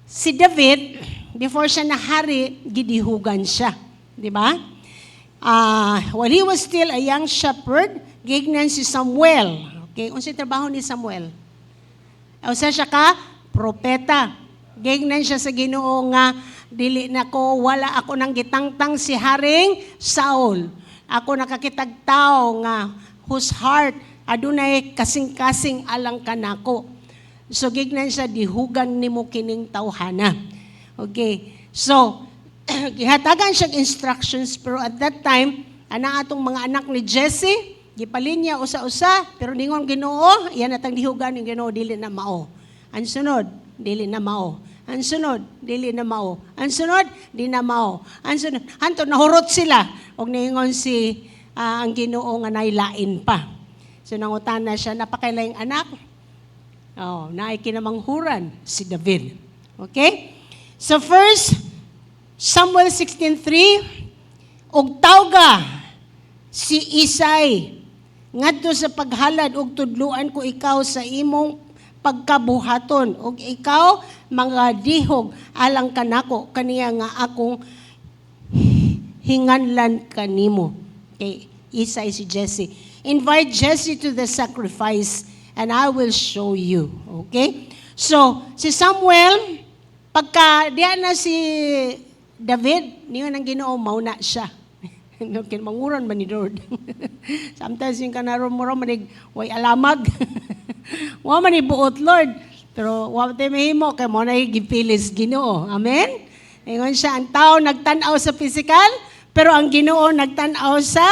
Si David, before siya nahari, gidihugan siya. Di ba? While he was still a young shepherd, gignan si Samuel. Okay, unsay trabaho ni Samuel? Usa siya ka propeta. Gignan siya sa Ginoo nga dili na ko, wala ako nang gitangtang si Haring Saul. Ako nakakitag tao nga whose heart adunay kasing-kasing alang kanako. So gignan siya, dihugan nimo kining tawhana. Okay. So gihatagan siya instructions, pero at that time ana atong mga anak ni Jesse gipalin niya usa-usa, pero ningon Ginoo, iyan atang dihugan ng Ginoo, dili na mao. Ang sunod, dili na mao. Ang sunod, dili na mao. Ang sunod, di na mao. Ang sunod, hanto nahurot sila og ningon si ang Ginoo nga nailain pa. So nangutana siya, napakailang anak? Oh, naay kinamanghuran si David. Okay? So first Samuel 16:3, ug tawga si Isai ngadto sa paghalad ug tudluan ko ikaw sa imong pagkabuhaton ug ikaw mga dihog alang kanako kaniya nga akong hinganlan kanimo. Okay, Isai si Jesse. "Invite Jesse to the sacrifice and I will show you." Okay? So, si Samuel, pagka diya na si David, niyo ang Ginoo, mauna siya. Kinamanguran man ni Lord. Sometimes yung kanaro mo manig, way alamag. Wa man ni buot, Lord. Pero wa tay mahimo kay mo na gipilis Ginoo. Amen? Ingon siya, ang tao nagtan-aw sa physical, pero ang Ginoo nagtan-aw sa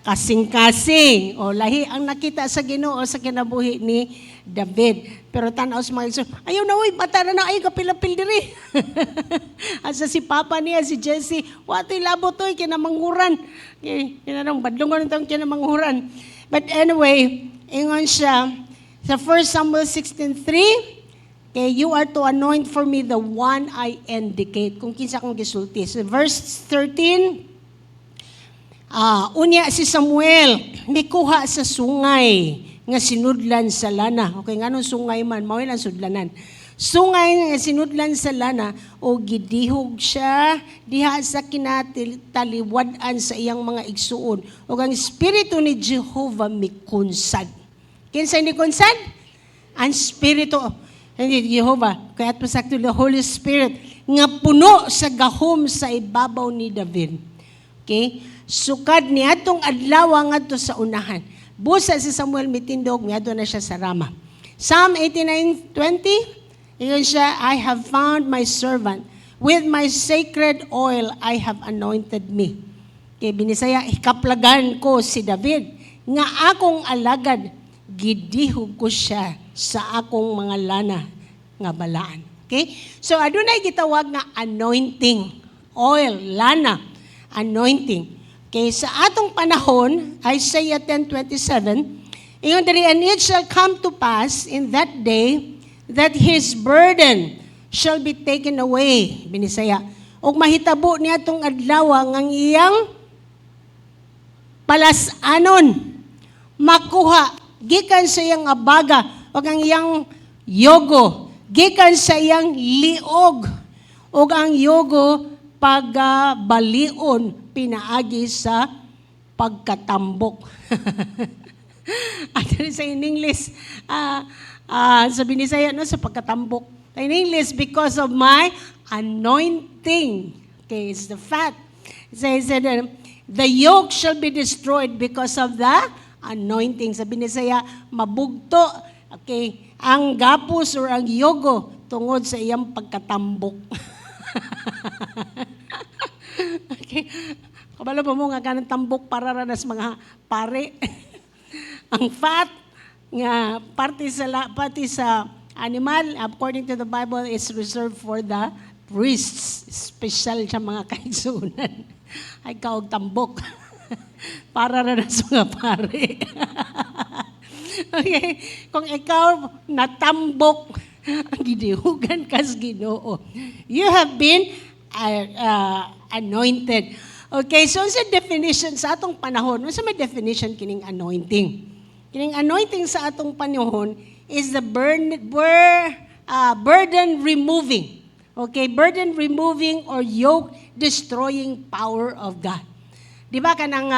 kasing-kasing. O lahi ang nakita sa Ginoo sa kinabuhi ni David. Pero tan-aw sa mga igsoon, ayaw na uy, bata na na, ay kapilapil diri. Asa si papa niya, si Jesse, wa to'y labot to'y kinamanguran. Okay, kinanong badlongon itong kinamanghuran. But anyway, ingon siya, sa 1 Samuel 16:3, okay, "You are to anoint for me the one I indicate." Kung kinsa akong gisulti. So verse 13, unya si Samuel, mikuha sa sungay nga sinudlan sa lana. Okay, nganong sungay man, mao lang sudlanan. Sungay nga sinudlan sa lana o gidihog siya diha sa kinataliwad-an sa iyang mga igsuon. O ang espiritu ni Jehovah mikunsad. Kinsa ni consent? Ang Espiritu hindi Jehovah, kaya at pasakto the Holy Spirit nga puno sa gahom sa ibabaw ni David. Okay? Sukad ni atong adlaw ngadto sa unahan. Busa si Samuel mitindog, miadto na siya sa Rama. Psalm 89:20, ingon siya, "I have found my servant. With my sacred oil I have anointed me." Kay binisaya, hikaplagan ko si David, nga akong alagad, gidihog ko siya sa akong mga lana nga balaan. Okay? So adunay gitawag nga anointing, oil, lana, anointing. Okay, sa atong panahon, Isaiah 10:27, ingon diri, "And it shall come to pass in that day that his burden shall be taken away." Binisaya. Ug mahitabo niya atong adlaw ang iyang palas-anon makuha gikan sa iyang abaga ug ang iyang yogo gikan sa iyang liog, ug ang yogo pagabalion pinaagi sa pagkatambok. At sa in English, sa Binisaya, no, sa pagkatambok. In English, "Because of my anointing." Okay, it's the fat. It says that the yoke shall be destroyed because of the anointing. Sa Binisaya, mabugto. Okay, ang gapos or ang yogo tungod sa iyang pagkatambok. Okay. Kabalo ba mo nga kanang tambok para ra nas mga pare? Ang fat nga parte sa animal, according to the Bible, is reserved for the priests. Special sa mga kaigsunan. Ay kaog tambok. Para ra nas mga pare. Okay? Kung ikaw natambok, ang gidihugan kas Ginoo. You have been anointed. Okay, so sa definition sa atong panahon, unsa may definition kining anointing? Kining anointing sa atong panahon is the burden removing. Okay, burden removing or yoke destroying power of God. Di ba kanang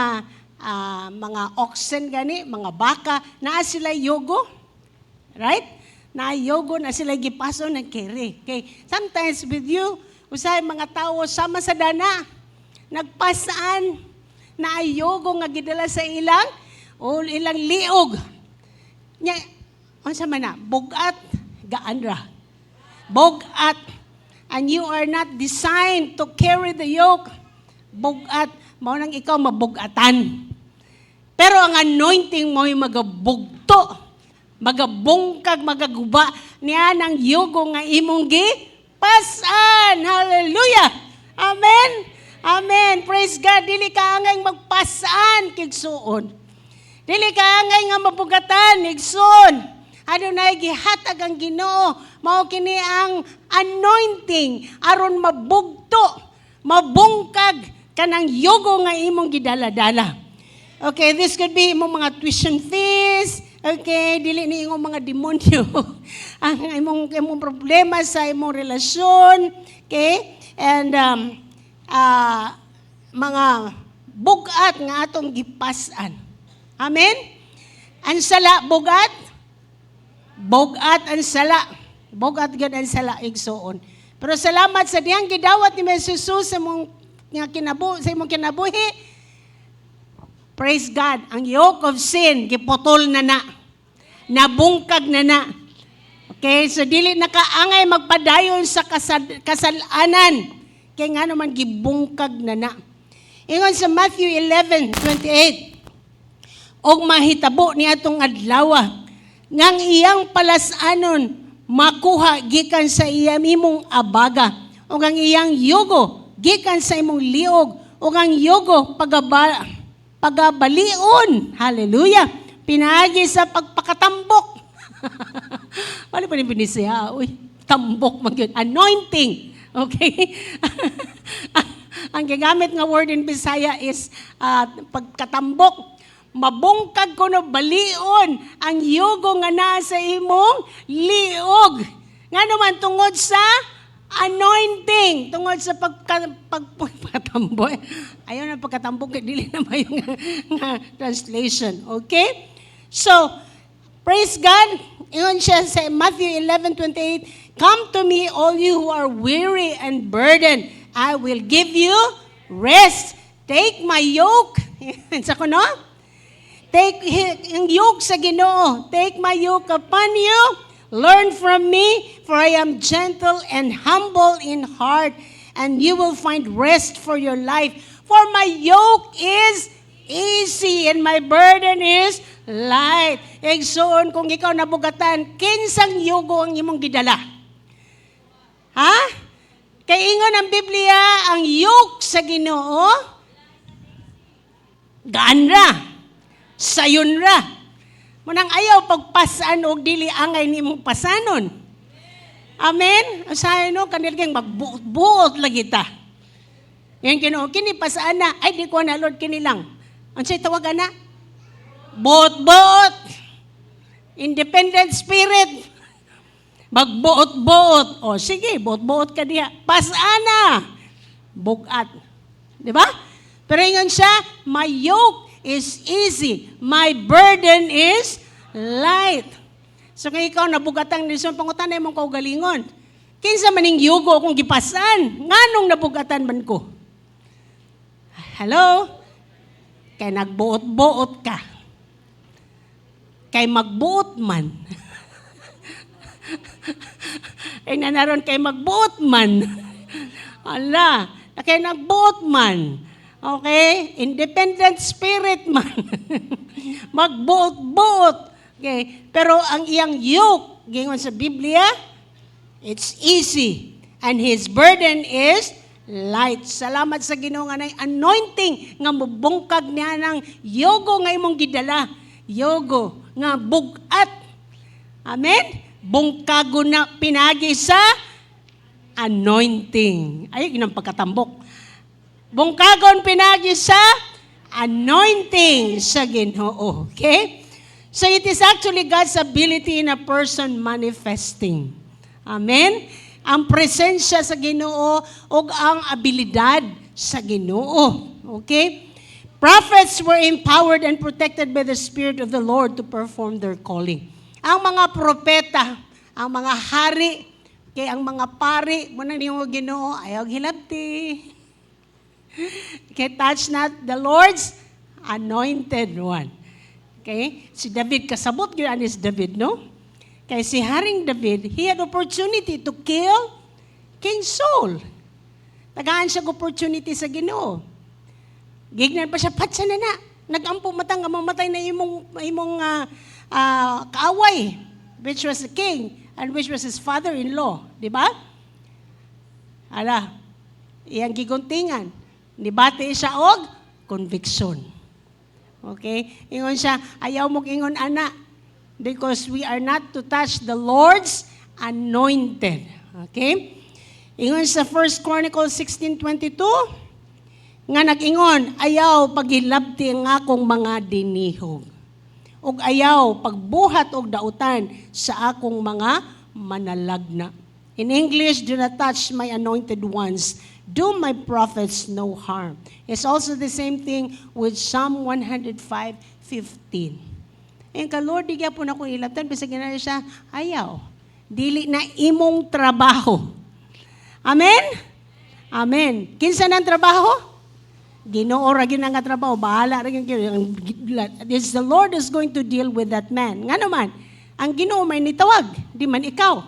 mga oxen gani, mga baka, naa sila yogo? Right? Na yogo na sila gipaso ng carry. Okay. Sometimes with you, usahay mga tao sama sa dana, nagpasaan na yogo nga gidala sa ilang o ilang liog. Nya, unsa man na? Bugat, gaan ra. Bugat. And you are not designed to carry the yoke. Bugat, mao nang ikaw mabugatan. Pero ang anointing mo ay magabugto, magabungkag, magaguba niya ng yugo nga imong gi pasan. Hallelujah! Amen! Amen! Praise God! Dili ka angay magpasan, kigsuon. Dili ka angay nga mabugatan, igsoon. Adunay gihatag ang Ginoo, mao kini ang anointing aron mabugto, mabungkag kanang yugo nga imong gidala-dala. Okay, this could be imong mga tuition fees, okay, dili ni imong mga demonyo. Ang imong problema sa imong relasyon, okay? And mga bugat nga atong gipas-an. Amen? Ang sala bugat, bugat ang sala. Bugat gyud ang sala, igsuon. Pero salamat sa dihang gidawat ni Jesus sa imong nga sa imong kinabuhi. Praise God. Ang yoke of sin giputol na na. Nabungkag na na. Okay, so dili na kaangay magpadayon sa kasalanan. Kay nga naman gibungkag na na. Ingon sa Matthew 11:28, "Og mahitabo ni atong adlaw ngang iyang palasanon makuha gikan sa iyang imong abaga ug ang iyang yugo gikan sa imong liog, ug ang yugo pagabalion." Hallelujah! Pinaagi sa pagpakatambok. Wala pa rin binisaya. Uy, tambok man yun. Anointing. Okay? Ang gigamit nga word in Bisaya is pagkatambok. Mabungkag kuno balion ang yugo nga naa sa imong liog. Nga naman tungod sa anointing, tungod sa pagkatambok. Ayaw na pagkatambok, kay dili na mayo nga translation. Okay? So, Praise God. Ingon siya sa Matthew 11:28, "Come to me, all you who are weary and burdened. I will give you rest. Take my yoke." Sa kuno? Take ang yoke sa Ginoo. "Take my yoke upon you. Learn from me, for I am gentle and humble in heart, and you will find rest for your life. For my yoke is easy and my burden is light." Igsoon, kung ikaw nabugatan, kinsang yugo ang imong gidala? Ha? Kay ingon ang Biblia, ang yoke sa Ginoo, gaan ra. Sayon ra. Munang ayaw pagpasan og dili angay nimong pasanon. Amen? Usahay no, kanil kang magbuot-buot lagi ta. Yan Ginoo, kini pasaan na, ay di ko na, Lord, kini lang. Unsay tawag ana? Buot-buot. Independent spirit. Magbuot-buot. O sige, buot-buot ka diha. Pasana. Bugat. Di ba? Pero ingon siya, "My yoke is easy. My burden is light." So kung ikaw nabugatang nison, pangutan na imong kaugalingon. Kinsa maning yugo akong gipasan? Nganong nabugatan man ko? Hello? Kay nagbuot-buot ka. Kay magbuot man. Ay nanaron kay magbuot man. Ala, kay nagbuot man. Okay? Independent spirit man. Magbuot-buot. Okay? Pero ang iyang yoke, gingon sa Biblia, it's easy. And his burden is light. Salamat sa Ginoo nga nay anointing nga mubungkag niya ng yogo nga imong gidala. Yogo nga bugat. Amen? Bungkago na pinagi sa anointing. Ay, ginang pagkatambok. Bungkagon pinagi sa anointing sa Ginoo. Okay? So it is actually God's ability in a person manifesting. Amen? Ang presensya sa Ginoo ug ang abilidad sa Ginoo. Okay? Prophets were empowered and protected by the Spirit of the Lord to perform their calling. Ang mga propeta, ang mga hari, kay ang mga pari, muna niyo Ginoo, ayaw hilabti. Okay, touch not the Lord's anointed one. Okay? Si David, kasabot gyud ani si David, no? Kay si Haring David, he had opportunity to kill King Saul. Tagaan siya opportunity sa Ginoo. Gignan pa siya, patsa na na. Nagampo matang nga mamatay na imong kaaway, which was the king and which was his father-in-law, di ba? Ala, iyang giguntingan. Nibati siya og conviction. Okay? Ingon siya, ayaw mo ingon ana because we are not to touch the Lord's anointed. Okay? Ingon sa 1 Chronicles 16:22, nga nag-ingon, "Ayaw paghilabti ang akong mga dinihog. Ug ayaw pagbuhat og dautan sa akong mga manalagna." In English, "Do not touch my anointed ones. Do my prophets no harm." It's also the same thing with Psalm 105:15. Ayun ka, "Lord, di po na ko ilabtan." Bisag na siya, ayaw. Dili na imong trabaho. Amen? Amen. Kinsa nang trabaho? Ginoo ra gyud ang trabaho, bahala ra gyud. This the Lord is going to deal with that man. Nga naman, ang Ginoo may nitawag, di man ikaw.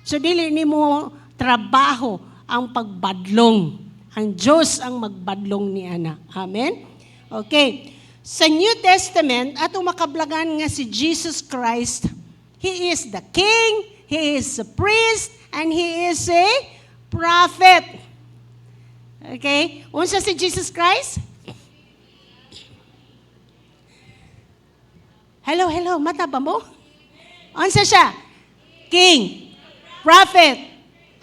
So dili nimo trabaho ang pagbadlong. Ang Diyos ang magbadlong ni ana. Amen? Okay. Sa New Testament, atong makablagan nga si Jesus Christ, He is the King, He is a priest, and He is a prophet. Okay? Unsa si Jesus Christ? Hello, hello, mata ba mo? Unsa siya? King, prophet,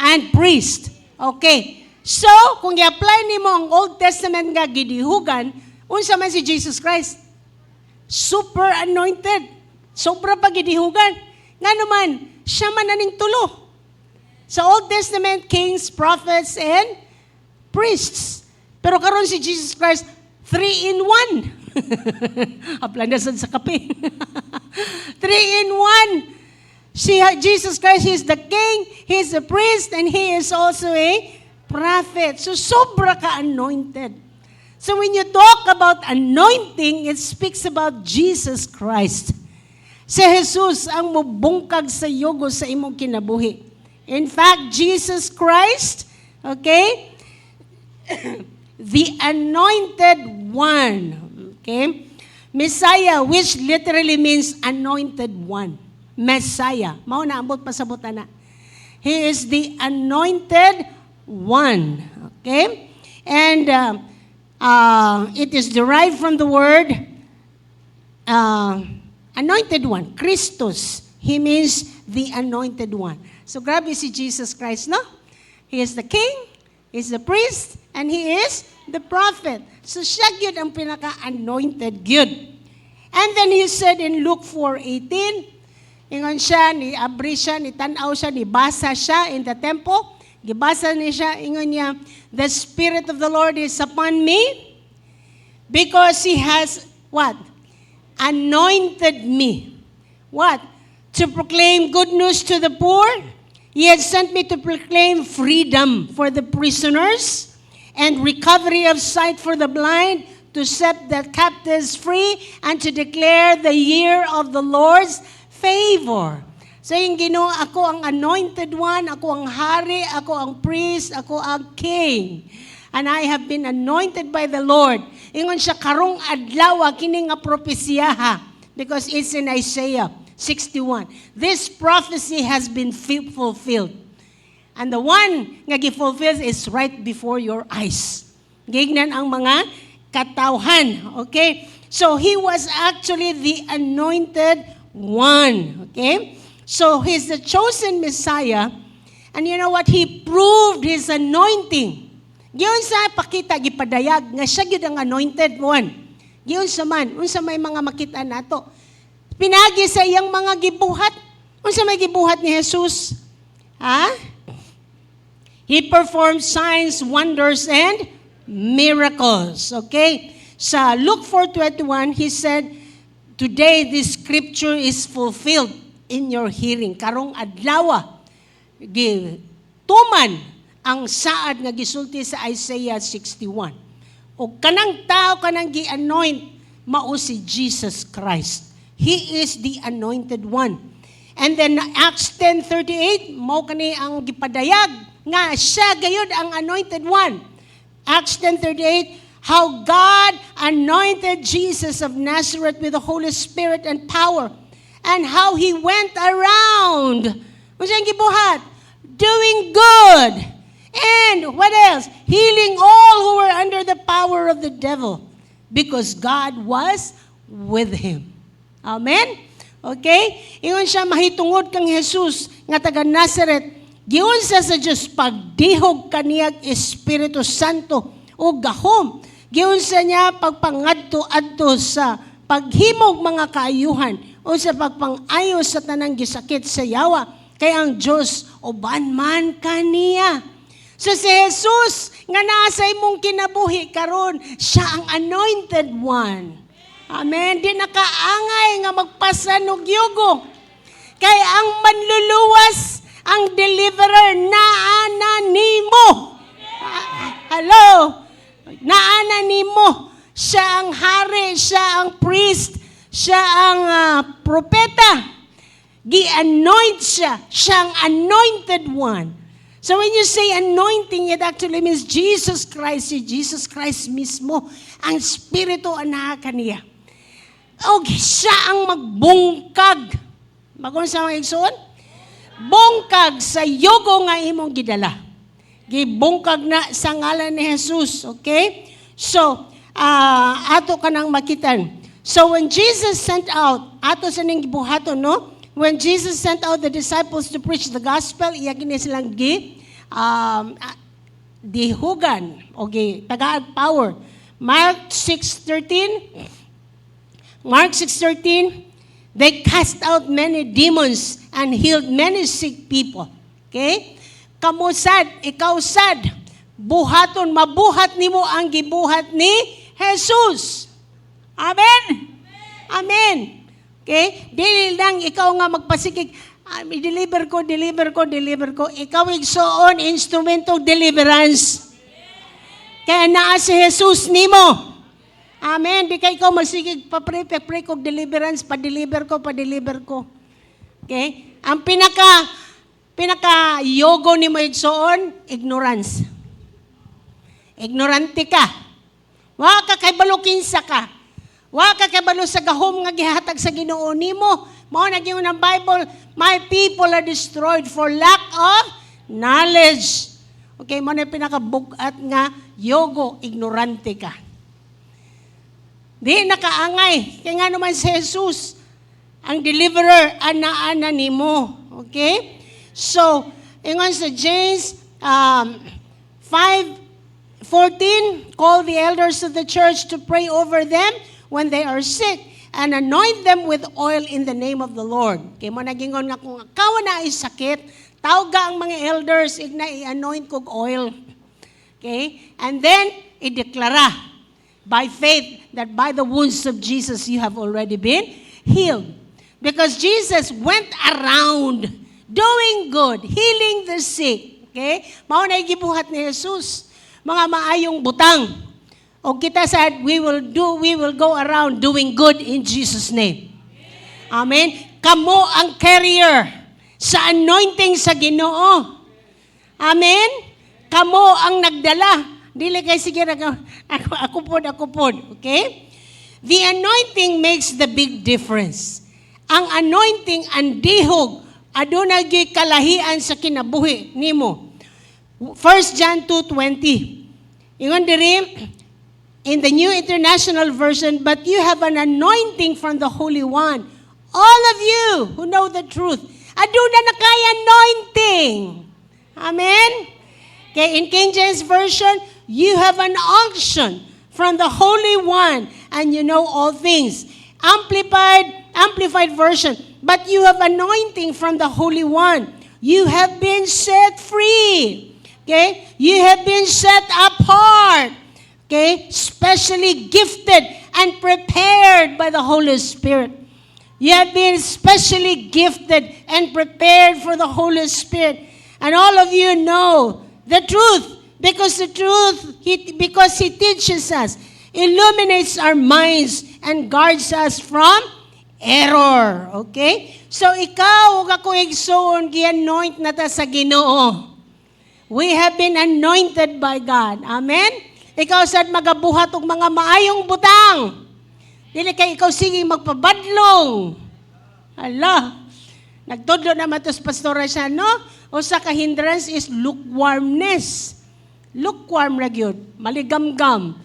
and priest. Okay. So, kung i-apply nimo ang Old Testament nga gidihugan, unsa man si Jesus Christ? Super anointed. Sobra pa gidihugan. Nga naman, siya man aning tulo. Sa Old Testament, kings, prophets, and priests. Pero karon si Jesus Christ, 3 in 1. Apply na sad sa kape. Three in one. Si Jesus Christ, He is the King, He is the priest, and He is also a prophet. So, sobra ka anointed. So when you talk about anointing, it speaks about Jesus Christ. Si Jesus ang mubungkag sa yugo sa imong kinabuhi. In fact, Jesus Christ, okay, the anointed one, okay, Messiah, which literally means anointed one. Messiah. Mao na ambot pasabot na. He is the anointed one. Okay? And it is derived from the word anointed one, Christus. He means the anointed one. So grabe si Jesus Christ, no? He is the king, he is the priest, and he is the prophet. So siya gyud ang pinaka-anointed gyud. And then he said in Luke 4:18, ingon siya, ni abri siya, ni tanaw siya, ni basa siya in the temple. Gibasa ni siya, ingon niya, "The Spirit of the Lord is upon me because He has," what? "Anointed me." What? "To proclaim good news to the poor. He has sent me to proclaim freedom for the prisoners and recovery of sight for the blind, to set the captives free, and to declare the year of the Lord's favor." So yung Ginoo, ako ang anointed one, ako ang hari, ako ang priest, ako ang king. And I have been anointed by the Lord. Ingon siya, karong adlaw kini nga propesiyaha, because it's in Isaiah 61. This prophecy has been fulfilled. And the one nga gi-fulfill is right before your eyes. Gignan ang mga katawhan. Okay? So he was actually the anointed one. Okay? So he's the chosen Messiah. And you know what? He proved his anointing. Giunsa pakita, gipadayag nga siya gyud ang anointed one. Giunsa man, unsa may mga makita nato? Pinagi sa iyang mga gibuhat. Unsa may gibuhat ni Jesus? Ha? He performed signs, wonders, and miracles. Okay? Sa Luke 4:21, he said, "Today this scripture is fulfilled in your hearing." Karong adlaw, tuman ang saad nga gisulti sa Isaiah 61. O kanang tao kanang gi-anoint, mao si Jesus Christ. He is the anointed one. And then Acts 10:38, mao kani ang gipadayag nga siya gayud ang anointed one. Acts 10:38, how God anointed Jesus of Nazareth with the Holy Spirit and power, and how he went around. Unsa ang gibuhat? Doing good. And what else? Healing all who were under the power of the devil, because God was with him. Amen? Okay? Ingon siya, mahitungod kang Jesus nga taga Nazaret, giunsa sa Dios pagdihog kaniyag Espiritu Santo o gahom. Giunsa niya pagpangadto adto sa paghimog mga kaayuhan o sa pagpangayo sa tanang gisakit sa yawa, kay ang Dios uban man kaniya. So si Jesus nga naa sa imong kinabuhi karon, siya ang anointed one. Amen. Di nakaangay nga magpasan og yugo. Kay ang manluluwas, ang deliverer, naa na nimo. Ah, hello? Naa na nimo. Siya ang hari, siya ang priest, siya ang propeta. Gi-anoint siya. Siya ang anointed one. So when you say anointing, it actually means Jesus Christ. Si Jesus Christ mismo, ang Espiritu anaa kaniya. Og siya ang magbungkag. Magun sa mga igsoon? Bungkag sa yugo nga imong gidala. Gibungkag na sa ngalan ni Jesus. Okay? So, ato ka nang makitan. So when Jesus sent out, ato sa ning gibuhaton, no? When Jesus sent out the disciples to preach the gospel, iya kini silang gi dihugan, okay, tagaag power. Mark 6:13. Mark 6:13, they cast out many demons and healed many sick people. Okay? Kamo sad, ikaw sad, buhaton, mabuhat nimo ang gibuhat ni Jesus. Amen? Amen. Okay? Dili lang ikaw nga magpasikig, "Ah, i-deliver ko, deliver ko, deliver ko." Ikaw, igsoon, instrumento deliverance. Kaya naa si Jesus nimo. Amen. Di kay ikaw magsigig pa-pray, pa-pray kog deliverance, pa-deliver ko, pa-deliver ko. Okay? Ang pinaka pinaka yogo nimo, igsoon, ignorance. Ignorante ka. Wa ka kay balo kinsa ka. Wa ka kay balo sa gahom nga gihatag sa Ginoo nimo. Mao na gyud ang Bible, "My people are destroyed for lack of knowledge." Okay, mao na pinakabug-at nga yogo, ignorante ka. Di nakaangay. Kaya nga naman si Jesus, ang deliverer, ana-ana nimo. Okay? So, ingon sa James 5:14, "Call the elders of the church to pray over them when they are sick and anoint them with oil in the name of the Lord." Kaya mao nagingon nga kung ikaw na ay sakit, tawga ang mga elders, igna i-anoint kog oil. Okay? And then, ideklara by faith that by the wounds of Jesus you have already been healed. Because Jesus went around doing good, healing the sick. Okay? Mao na gibuhat ni Jesus. Mga maayong butang. O kita said, we will go around doing good in Jesus' name. Amen. Kamo ang carrier sa anointing sa Ginoo. Amen. Kamo ang nagdala. Dili kay sige ako, ako, ako pod, ako pod, okay? The anointing makes the big difference. Ang anointing ang dihog, aduna gyud kalahian sa kinabuhi nimo. 1 John 2:20. Ingon diri in the New International Version, "But you have an anointing from the Holy One, all of you who know the truth." Aduna na kay anointing. Amen? Okay, in King James Version, "You have an unction from the Holy One and you know all things." Amplified Version, "But you have anointing from the Holy One. You have been set free." Okay? "You have been set apart." Okay? "Specially gifted and prepared by the Holy Spirit." You have been specially gifted and prepared for the Holy Spirit. "And all of you know the truth because the truth, because He teaches us, illuminates our minds and guards us from error." Okay? So ikaw ug ako, igsoon, gi-anoint na ta sa Ginoo. We have been anointed by God. Amen? Ikaw sad magabuhat og mga maayong butang. Dili kay ikaw sige magpabadlong. Ala. Nagtudlo naman to sa pastora siya, no? Usa ka hindrance is lukewarmness. Lukewarm ra gyud, maligamgam.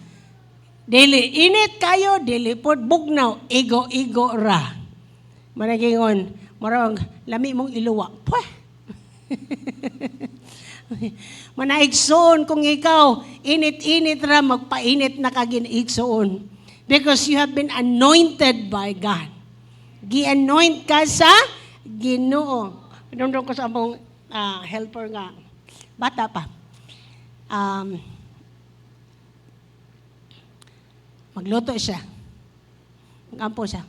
Dili init kayo, dili pod bugnaw, igo-igo ra. Managingon, marang lami mong iluwa. Pweh. Manaigsoon kung ikaw, init-init ra, magpainit na kagin, igsoon. Because you have been anointed by God. Gi-anoint ka sa Ginoo. Hinumdum ko sa among helper nga, bata pa. Magluto siya. Magampo siya.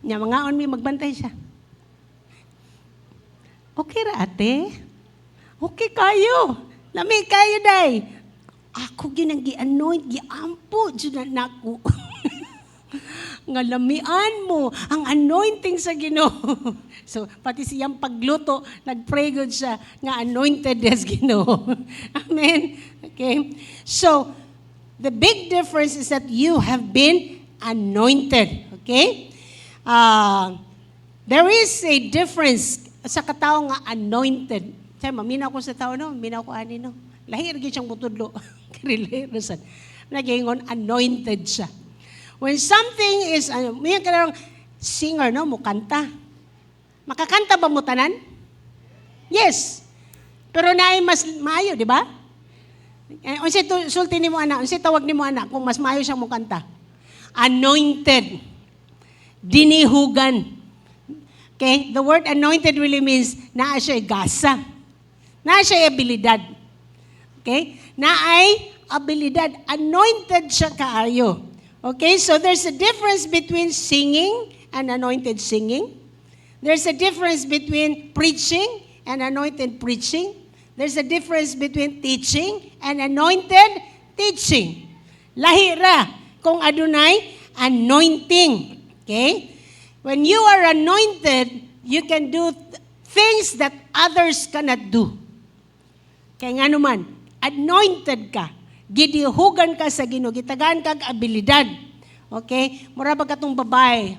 Nya mangaon mi, magbantay siya. "Okay ra, ate. Okay kayo. Lami kayo, day." Ako ginang gi-anoint, gi-ampo jud na nako nga lamian mo ang anointing sa Ginoo. So pati siyang pagluto, nagpray gud siya nga anointed as Ginoo. Amen. Okay. So the big difference is that you have been anointed. Okay? There is a difference sa katao nga anointed. Say, maminaw ko sa tao, no? Minaw ko ani, no? Lahi ra gyud siyang mutudlo. Kay lahi ra sad. Nagingon, anointed siya. When something is, ano, may kanang singer, no? Mukanta. Makakanta ba mo tanan? Yes. Pero naay mas maayo, di ba? Eh, unsay sulti nimo ana, unsay tawag nimo ana kung mas maayo siyang mukanta? Anointed. Dinihugan. Okay? The word anointed really means naa siya gasa. Naa siya abilidad. Okay? Naay abilidad. Anointed siya kaayo. Okay? So there's a difference between singing and anointed singing. There's a difference between preaching and anointed preaching. There's a difference between teaching and anointed teaching. Lahi ra kung adunay anointing. Okay? When you are anointed, you can do things that others cannot do. Kay nga naman, anointed ka. Gidihugan ka sa Ginoo, gitagaan kag abilidad. Okay? Mura ba katong babae?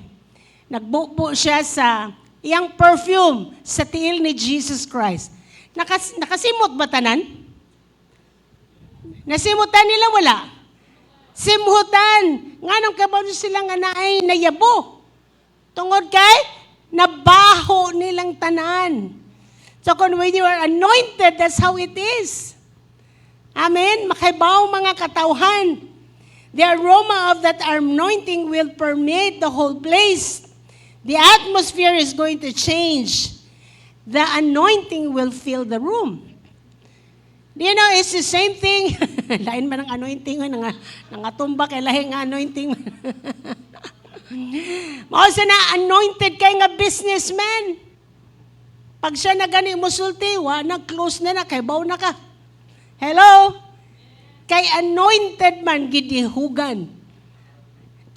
Nagbubo siya sa iyang perfume sa tiil ni Jesus Christ. Nakasimot ba tanan? Nasimutan nila, wala? Simhutan. Nganong kabalo sila nga naay nayabo? Tungod kay nabaho nilang tanan. So kung when you are anointed, that's how it is. Amen? Makaibaw mga katawhan. The aroma of that anointing will permeate the whole place. The atmosphere is going to change. The anointing will fill the room. Do you know, it's the same thing. Lain man ang anointing, nangatumba kay lahi nga anointing. Mao sa na anointed kay nga businessman. Pag siya na gani musulti, wa na, close na na, kay baw na ka. Hello? Kay anointed man, gidihugan.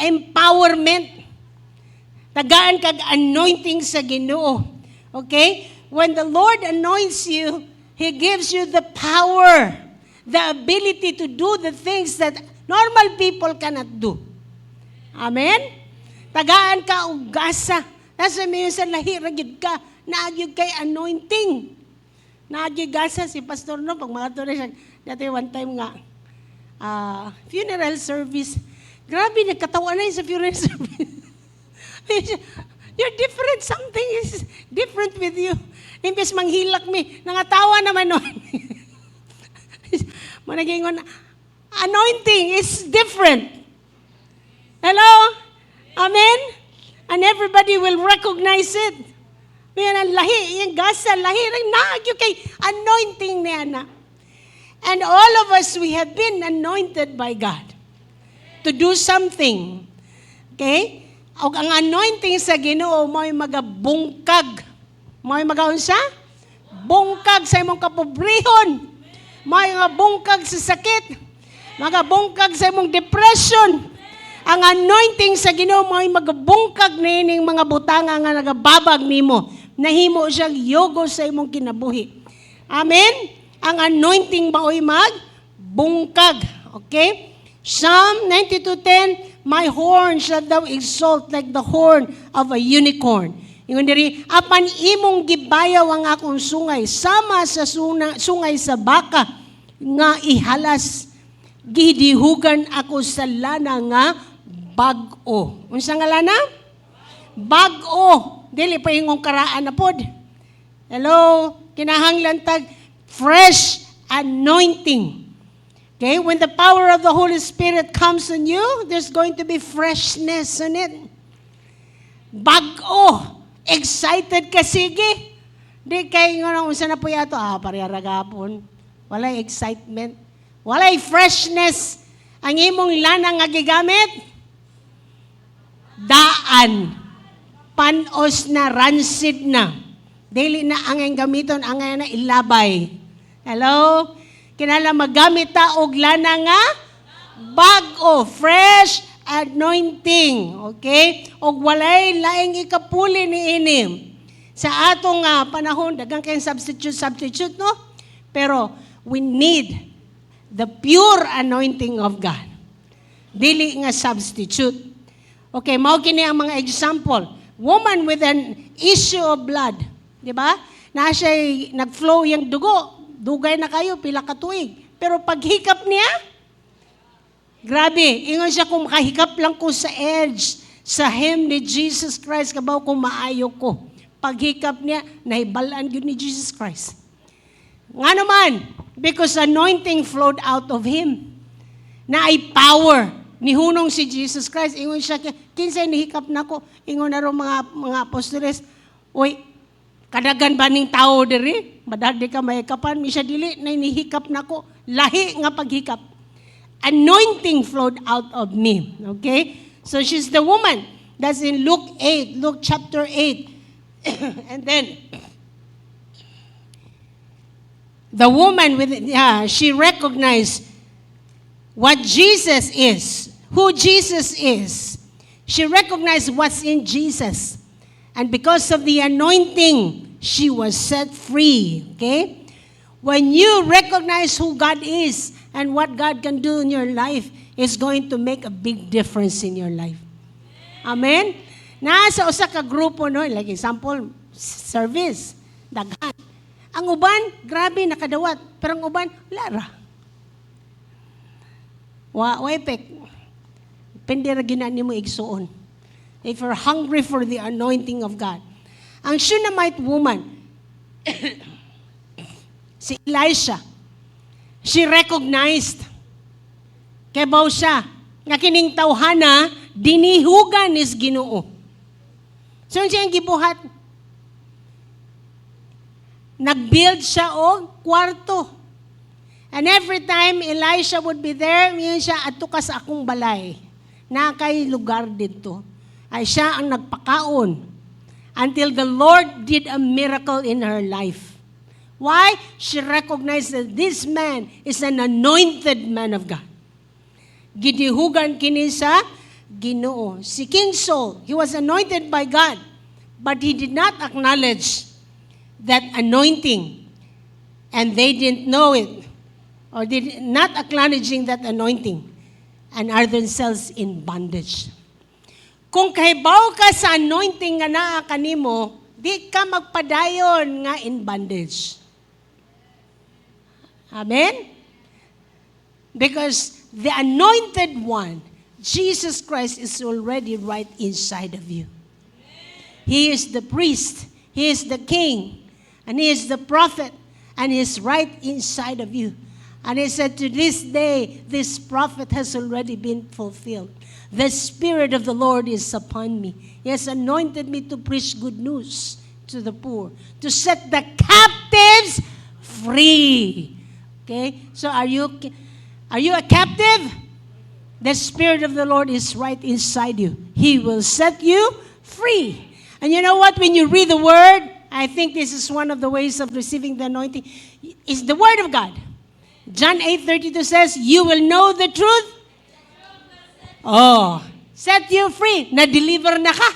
Empowerment. Tagaan kag anointing sa Ginoo. Okay? When the Lord anoints you, He gives you the power, the ability to do the things that normal people cannot do. Amen? Tagaan ka og gasa. Nasa minsan lahi ra gyud ka, naa gyud kay anointing. Naa gyud gasa si pastor, no, pag mga na siya dati, one time nga funeral service. Grabe, nagkatawa na sa funeral service. "You're different. Something is different with you." Imbes manghilak mi, nangatawa naman nun. Managingon, anointing is different. Hello? Amen? And everybody will recognize it. Yan ang lahi, yung gasa, lahi, naa gyud kay anointing niya na. And all of us, we have been anointed by God to do something. Okay? Og ang anointing sa Ginoo mo'y magabungkag. Mo'y magaunsa? Bungkag sa imong kapobrehon. Mo'y nga bungkag sa sakit. Magabungkag sa imong depression. Ang anointing sa Ginoo mo'y magabungkag niining mga butanga nga nagababag nimo. Nahimo siyang yogo sa imong kinabuhi. Amen? Ang anointing mao'y magbungkag. Okay? Psalm 92:10, "My horn shall thou exalt like the horn of a unicorn." Ingon diri, "Apan imong gibayaw ang akong sungay sama sa sungay sa baka nga ihalas. Gidihugan ako sa lana nga bag-o." Unsa nga lana? Bag-o. Dili pa ingong karaan na pod. Hello? Kinahanglan tag fresh anointing. Okay, when the power of the Holy Spirit comes on you, there's going to be freshness on it. Bag-o. Excited ka, sige. Di kay nga unsa na po yato, pareha ra gapon. Walay excitement. Walay freshness. Ang imong lana nga gigamit, daan. Panos na, rancid na. Dili na ang gamiton, ang na ilabay. Hello? Kinahanglan magamit ta og lana nga bag-o, fresh anointing. Okay? Og walay laing ikapuli ni ini. Sa atong panahon, daghang kayong substitute, substitute, no? Pero we need the pure anointing of God. Dili nga substitute. Okay, mao kini ang mga example. Woman with an issue of blood, di ba? Na siya nag-flow yung dugo. Dugay na kayo, pila ka tuig. Pero paghikap niya, grabe, ingon siya, "Kung makahikap lang ko sa edge, sa hem ni Jesus Christ, kabaw ko maayo ko." Paghikap niya, nahibalaan gyud ni Jesus Christ. Nga naman, because anointing flowed out of him. Na ay power. Nihunong si Jesus Christ. Ingon siya, "Kinsay nihikap nako?" Ingon na ro mga apostoles, "Uy, kadagan ba ning tao diri? Madagdi ka mahikapan." Mi siya, "Dili, na nihikap nako." Lahi nga paghikap. Anointing flowed out of me. Okay? So she's the woman. That's in Luke 8, Luke chapter 8. And then, the woman with, yeah, she recognized what Jesus is, who Jesus is. She recognized what's in Jesus. And because of the anointing, she was set free. Okay? When you recognize who God is and what God can do in your life, it's going to make a big difference in your life. Amen? Naa sa usa ka grupo, no, like example, service, daghan. Ang uban, grabe nakadawat, pero ang uban, wala ra. Wa effect. Depende ra gyud na nimo, igsuon. If you're hungry for the anointing of God. Ang Shunammite woman, si Elisha, she recognized, kabaw siya, nga kining tawhana, dinihugan is Ginoo. So, siya ang gibuhat. Nag-build siya og kwarto. And every time Elisha would be there, yun siya, "Adto ka sa akong balay. Naa kay lugar didto." Ay siya ang nagpakaon until the Lord did a miracle in her life. Why? She recognized that this man is an anointed man of God. Gidihugan kini sa Ginoo. Si King Saul, he was anointed by God, but he did not acknowledge that anointing. And they didn't know it, or did not acknowledging that anointing, and are themselves in bondage. Kung kahibaw ka sa anointing nga naa kanimo, di ka magpadayon nga in bondage. Amen? Because the anointed one, Jesus Christ, is already right inside of you. He is the priest, He is the king, and He is the prophet, and He is right inside of you. And He said, "To this day, this prophet has already been fulfilled. The Spirit of the Lord is upon me. He has anointed me to preach good news to the poor, to set the captives free." Okay? So are you a captive? The Spirit of the Lord is right inside you. He will set you free. And you know what? When you read the Word, I think this is one of the ways of receiving the anointing, is the Word of God. John 8:32 says, "You will know the truth." Oh, set you free. Na-deliver na ka.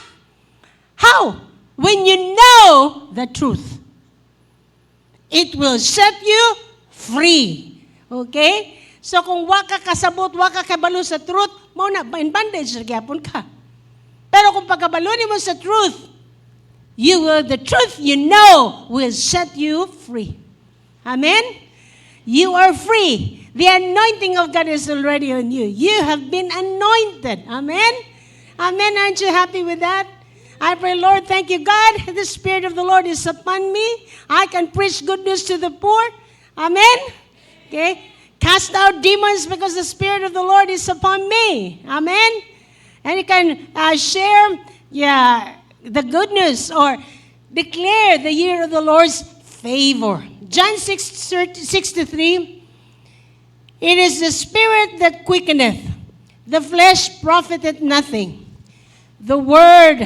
How? When you know the truth. It will set you free. Okay? So kung wa ka kasabot, wa ka kabalo sa truth, mao na, in bondage ra gyapon ka. Pero kung pagkabalo nimo sa truth, the truth you know will set you free. Amen? You are free. The anointing of God is already on you. You have been anointed. Amen? Amen. Aren't you happy with that? I pray, "Lord, thank you, God. The Spirit of the Lord is upon me. I can preach good news to the poor." Amen? Okay? Cast out demons because the Spirit of the Lord is upon me. Amen? And you can share, yeah, the good news or declare the year of the Lord's favor. John 6, 63, "It is the Spirit that quickeneth, the flesh profiteth nothing. The words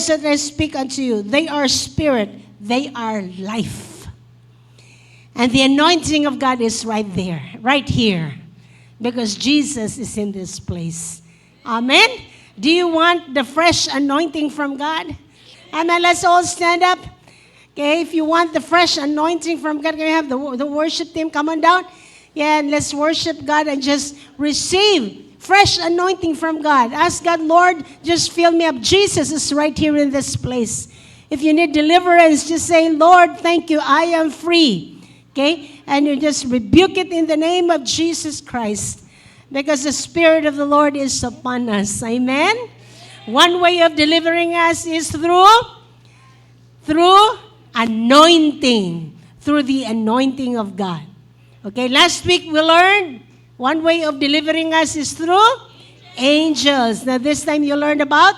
that I speak unto you, they are spirit, they are life." And the anointing of God is right there, right here, because Jesus is in this place. Amen? Do you want the fresh anointing from God? Amen. Let's all stand up. Okay, if you want the fresh anointing from God, can we have the worship team come on down? Yeah, and let's worship God and just receive fresh anointing from God. Ask God, "Lord, just fill me up." Jesus is right here in this place. If you need deliverance, just say, "Lord, thank you. I am free." Okay? And you just rebuke it in the name of Jesus Christ. Because the Spirit of the Lord is upon us. Amen? One way of delivering us is through anointing. Through the anointing of God. Okay, last week we learned one way of delivering us is through angels. Now this time you learned about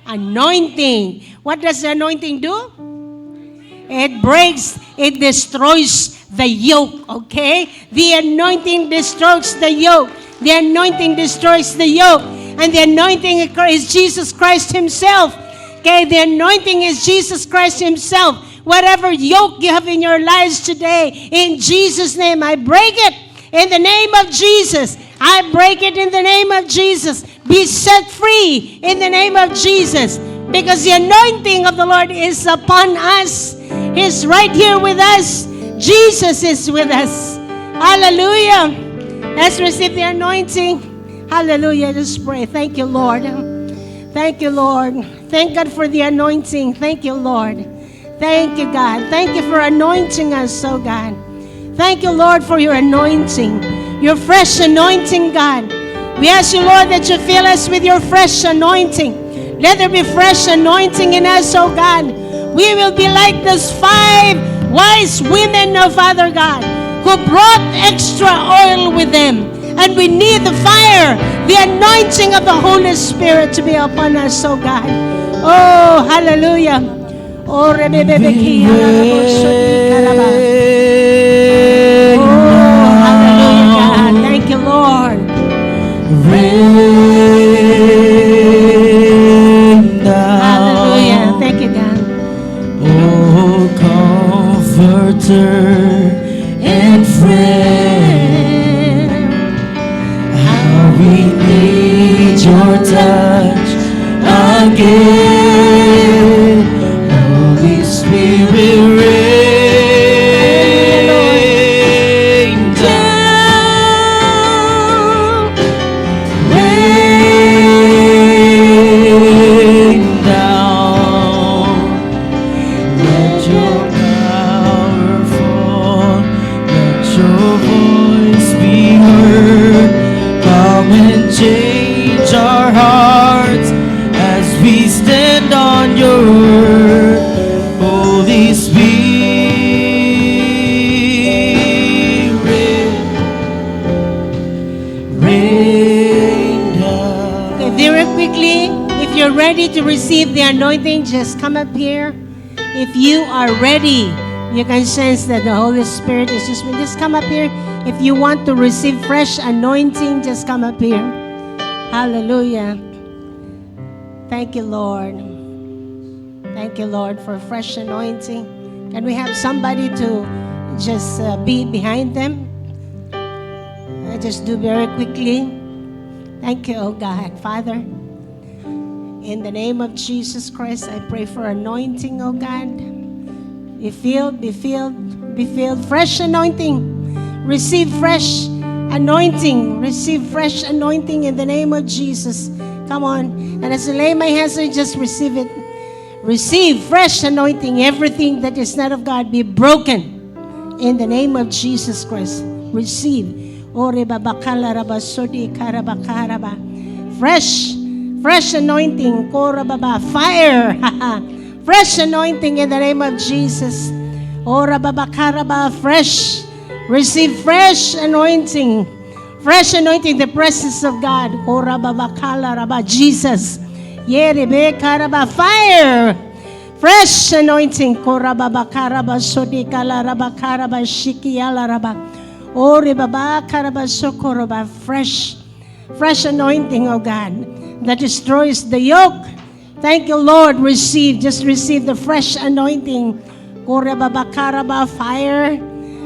anointing. What does the anointing do? It breaks, it destroys the yoke, okay? The anointing destroys the yoke. The anointing destroys the yoke. And the anointing is Jesus Christ Himself. Okay, the anointing is Jesus Christ Himself. Whatever yoke you have in your lives today, in Jesus' name, I break it. In the name of Jesus, I break it in the name of Jesus. Be set free in the name of Jesus. Because the anointing of the Lord is upon us. He's right here with us. Jesus is with us. Hallelujah. Let's receive the anointing. Hallelujah. Let's pray. Thank you, Lord. Thank you, Lord. Thank God for the anointing. Thank you, Lord. Thank you, God. Thank you for anointing us, oh God. Thank you, Lord, for your anointing, your fresh anointing, God. We ask you, Lord, that you fill us with your fresh anointing. Let there be fresh anointing in us, oh God. We will be like those five wise women, oh Father God, who brought extra oil with them. And we need the fire, the anointing of the Holy Spirit to be upon us, oh God. Oh, hallelujah. Oh, rebebebe. Oh, hallelujah, God. Thank you, Lord. Rain down. Hallelujah. Thank you, God. Oh, comforter and friend, how we need your touch again. Holy Spirit, rain down, rain down. Let your power fall, let your voice be heard. Come and change our hearts as we stand on your word. Holy Spirit, rain down. Okay, very quickly, if you're ready to receive the anointing, just come up here. If you are ready, you can sense that the Holy Spirit is just come up here. If you want to receive fresh anointing, just come up here. Hallelujah. Thank you, Lord. Thank you, Lord, for fresh anointing. Can we have somebody to just be behind them? I just do very quickly. Thank you, oh God. Father, in the name of Jesus Christ, I pray for anointing, oh God. Be filled, be filled, be filled. Fresh anointing. Receive fresh anointing. Receive fresh anointing in the name of Jesus. Come on. And as I lay my hands on you, just receive it. Receive fresh anointing. Everything that is not of God be broken in the name of Jesus Christ. Receive. Ore babakala rabasodi karabakaraba. Fresh, fresh anointing. Kora baba. Fire. Fresh anointing in the name of Jesus. Ora babakaraba. Fresh. Receive fresh anointing. Fresh anointing, the presence of God. Ora babakala raba. Jesus. Yerebe karaba. Fire. Fresh anointing. Korababakaraba sodikala raba karaba shikiala raba. Ore baba karaba sokoroba. Fresh, fresh anointing, oh God, that destroys the yoke. Thank you, Lord. Receive, just receive the fresh anointing. Korababakaraba fire.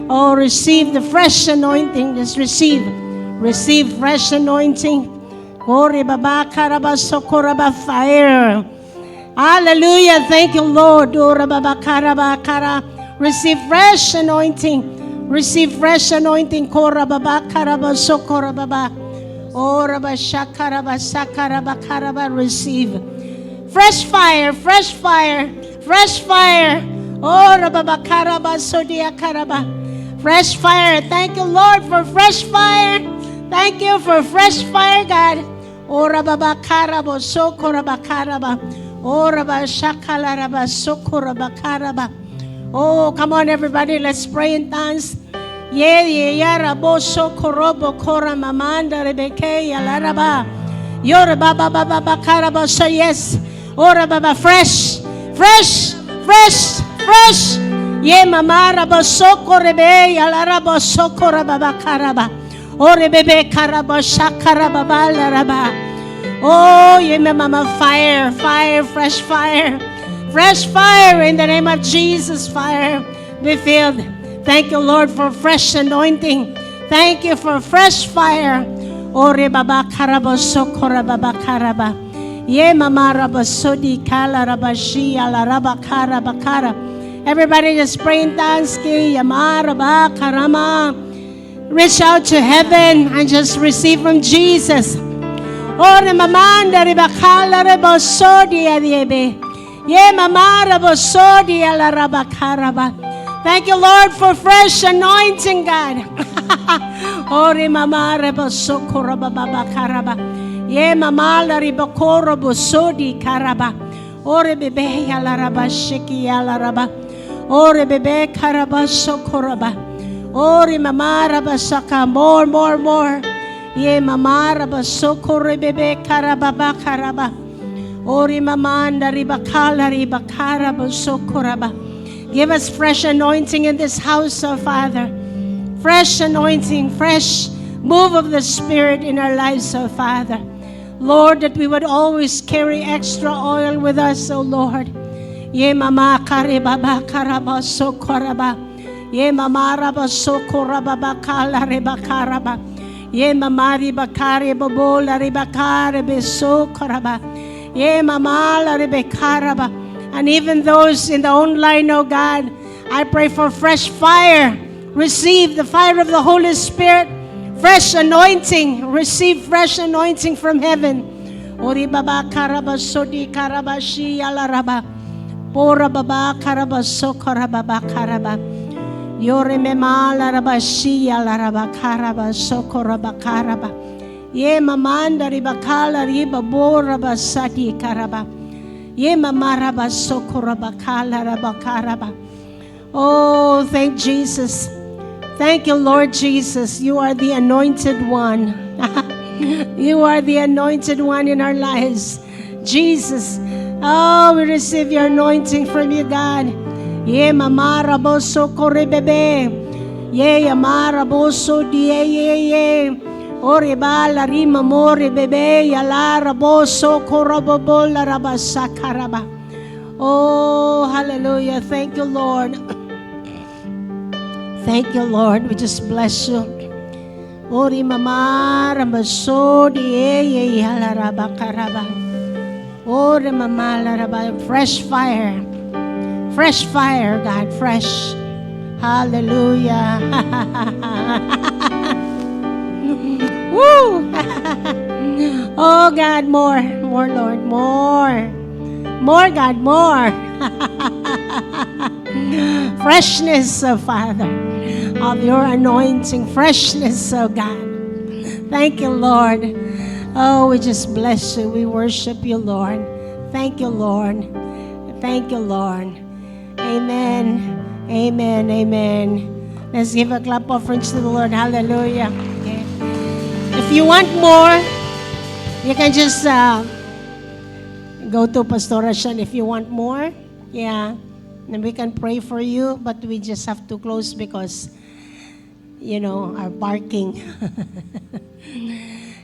Oh, receive the fresh anointing. Just receive. Receive fresh anointing. Kore baba karaba sokoraba fire. Hallelujah. Thank you, Lord. Ora baba karaba kara. Receive fresh anointing. Receive fresh anointing. Kora baba karaba sokora baba. Ora ba shakaraba sakaraba karaba. Receive. Fresh fire, fresh fire, fresh fire. Ora baba karaba sodia karaba. Fresh fire. Thank you, Lord, for fresh fire. Thank you for fresh fire, God. Ora baba karabo sokora bakaraba. Ora ba shakalaraba sokora bakaraba. Oh, come on, everybody. Let's pray in tongues. Yeah, rabo sokorobo kora mamanda rebeke yalaraba. Yora baba baba bakaraba. So yes. Ora baba fresh, fresh, fresh, fresh. Ye mama rabo soko rebe yalarabo sokora baba karaba. Ore bebe karaba shakaraba balaraba. Oh, yeah, mama, fire, fire, fresh fire. Fresh fire in the name of Jesus, fire be filled. Thank you, Lord, for fresh anointing. Thank you for fresh fire. Ore baba karaba sokora baba karaba. Ye mama raba sodi kala raba shi ala raba karaba kara. Everybody just pray in tongues. Ki yama raba karama. Reach out to heaven and just receive from Jesus. Ore mamanda ribakala rebo sodi adiebe. Ye mama rabo sodi ala raba karaba. Thank you, Lord, for fresh anointing, God. Ore mama rebo sokora baba karaba. Ye mama la ribokoro bosodi karaba. Ore bebe ya la raba shiki ya la raba. Ore bebe karaba sokoraba. Ore mama raba saka, more, more, more. Ye mama raba sokore bebe karaba karaba. Ori mamanda ribakala ribakara bosokoraba. Give us fresh anointing in this house, oh Father. Fresh anointing, fresh move of the Spirit in our lives, oh Father. Lord, that we would always carry extra oil with us, oh Lord. Ye mama karibaba karaba sokoraba. Ye mama raba sokoraba bakala reba karaba. Ye mama ribakare bobola ribakare beso karaba. Ye mama la ribekaraba. And even those in the online, oh God, I pray for fresh fire. Receive the fire of the Holy Spirit. Fresh anointing. Receive fresh anointing from heaven. Ori baba karaba sodi karaba shi alaraba. Pora baba karaba sokora baba karaba. Yore me mala raba shi alaraba karaba sokora karaba. Ye mamanda ribakala riba bora basadi karaba. Ye mama raba sokora bakala raba karaba. Oh, thank Jesus. Thank you, Lord Jesus. You are the anointed one. You are the anointed one in our lives. Jesus. Oh, we receive your anointing from you, God. Ye mama raboso kore bebe. Ye yama raboso die ye ye. Ore ba la rima more bebe yala raboso korobobo la rabasa karaba. Oh, hallelujah. Thank you, Lord. Thank you, Lord. We just bless you. Ori mama ramaso die ye yala raba karaba. Ori mama la raba. Fresh fire. Fresh fire, God. Fresh. Hallelujah. Woo! Oh, God, more. More, Lord. More. More, God, more. Freshness, oh Father, of your anointing. Freshness, oh God. Thank you, Lord. Oh, we just bless you. We worship you, Lord. Thank you, Lord. Thank you, Lord. Amen. Amen. Amen. Let's give a clap offering to the Lord. Hallelujah. Okay. If you want more, you can just go to Pastora Shan if you want more. Yeah. And we can pray for you, but we just have to close because our parking.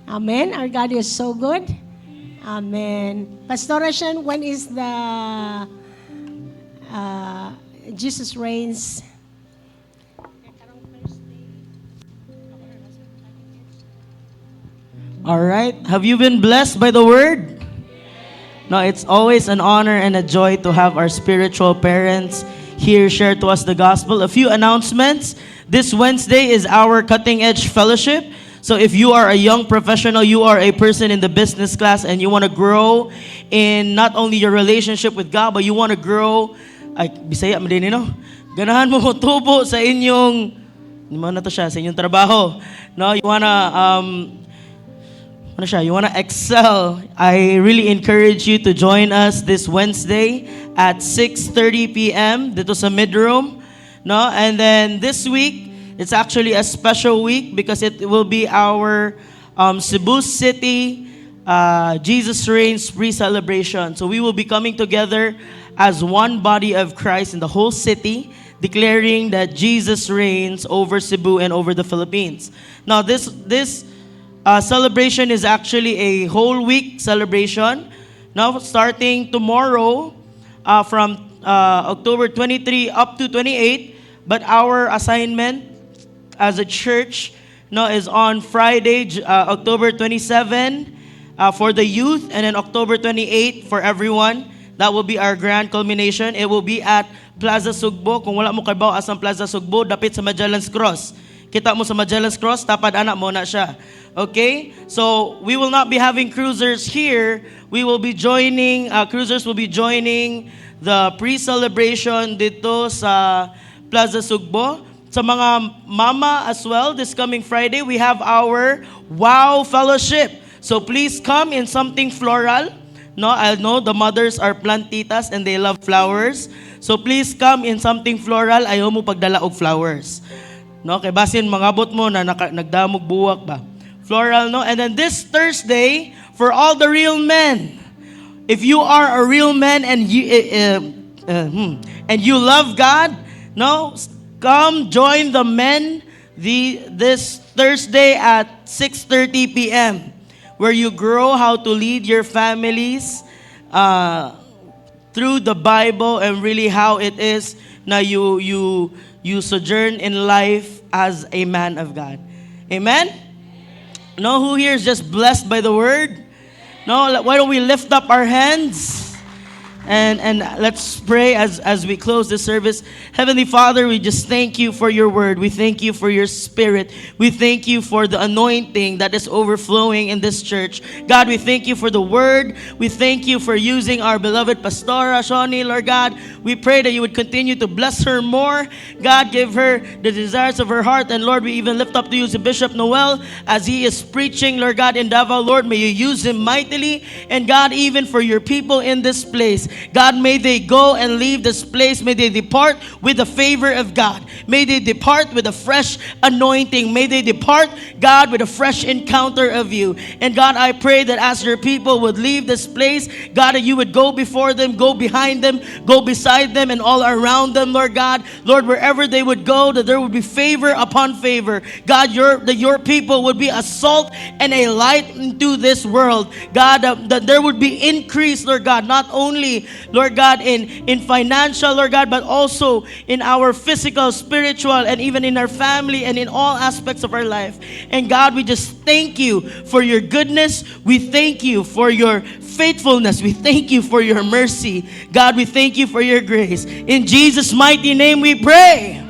Amen. Our God is so good. Amen. Pastora Shan, when is the Jesus Reigns? All right. Have you been blessed by the word? No, it's always an honor and a joy to have our spiritual parents here share to us the gospel. A few announcements. This Wednesday is our Cutting Edge Fellowship. So if you are a young professional, you are a person in the business class, and you want to grow in not only your relationship with God, but you want to grow, ay, Bisaya, man din, no? Ganahan mo motubo sa inyong, mo na to siya, sa inyong trabaho. No, you wanna, ano siya, you wanna excel, I really encourage you to join us this Wednesday at 6:30 p.m. dito sa midroom. No? And then this week, it's actually a special week because it will be our Cebu City Jesus Reigns pre-celebration. So we will be coming together as one body of Christ in the whole city, declaring that Jesus reigns over Cebu and over the Philippines. Now, this Celebration is actually a whole week celebration. Now, starting tomorrow from October 23 up to 28. But our assignment as a church, no, is on Friday, October 27 for the youth, and then October 28 for everyone. That will be our grand culmination. It will be at Plaza Sugbo. Kung wala mo kabaw asang Plaza Sugbo, dapit sa Magellan's Cross. Kita mo sa Magellan's Cross, tapad ana mao na siya. Okay? So, we will not be having cruisers here. We will be joining, cruisers will be joining the pre-celebration dito sa Plaza Sugbo. Sa mga mama as well, this coming Friday, we have our Wow Fellowship. So please come in something floral. No, I know the mothers are plantitas and they love flowers. So please come in something floral. Ayaw mo pagdala og flowers. No, kay basin mangabot mo na nagdamog buwak ba. Floral, no? And then this Thursday, for all the real men, if you are a real man and you love God, no, come join the men the this Thursday at 6:30 p.m., where you grow how to lead your families through the Bible and really how it is na you sojourn in life as a man of God. Amen? No, who here is just blessed by the word? No, why don't we lift up our hands? And let's pray as we close the service. Heavenly Father, we just thank you for your word. We thank you for your spirit. We thank you for the anointing that is overflowing in this church. God, we thank you for the word. We thank you for using our beloved Pastora Shawnee, Lord God. We pray that you would continue to bless her more. God, give her the desires of her heart. And Lord, we even lift up to you Bishop Noel as he is preaching, Lord God, in Davao. Lord, may you use him mightily. And God, even for your people in this place, God, may they go and leave this place. May they depart with the favor of God. May they depart with a fresh anointing. May they depart, God, with a fresh encounter of you. And God, I pray that as your people would leave this place, God, that you would go before them, go behind them, go beside them, and all around them, Lord God. Lord, wherever they would go, that there would be favor upon favor. God, that your people would be a salt and a light into this world. God, that there would be increase, Lord God, not only, Lord God, in financial, Lord God, but also in our physical, spiritual, and even in our family and in all aspects of our life. And God, we just thank you for your goodness. We thank you for your faithfulness. We thank you for your mercy. God, we thank you for your grace. In Jesus' mighty name we pray.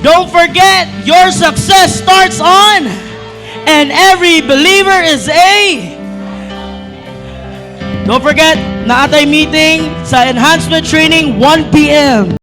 Don't forget, your success starts on, and every believer is a. Don't forget, naa tay meeting sa enhancement training, 1 p.m.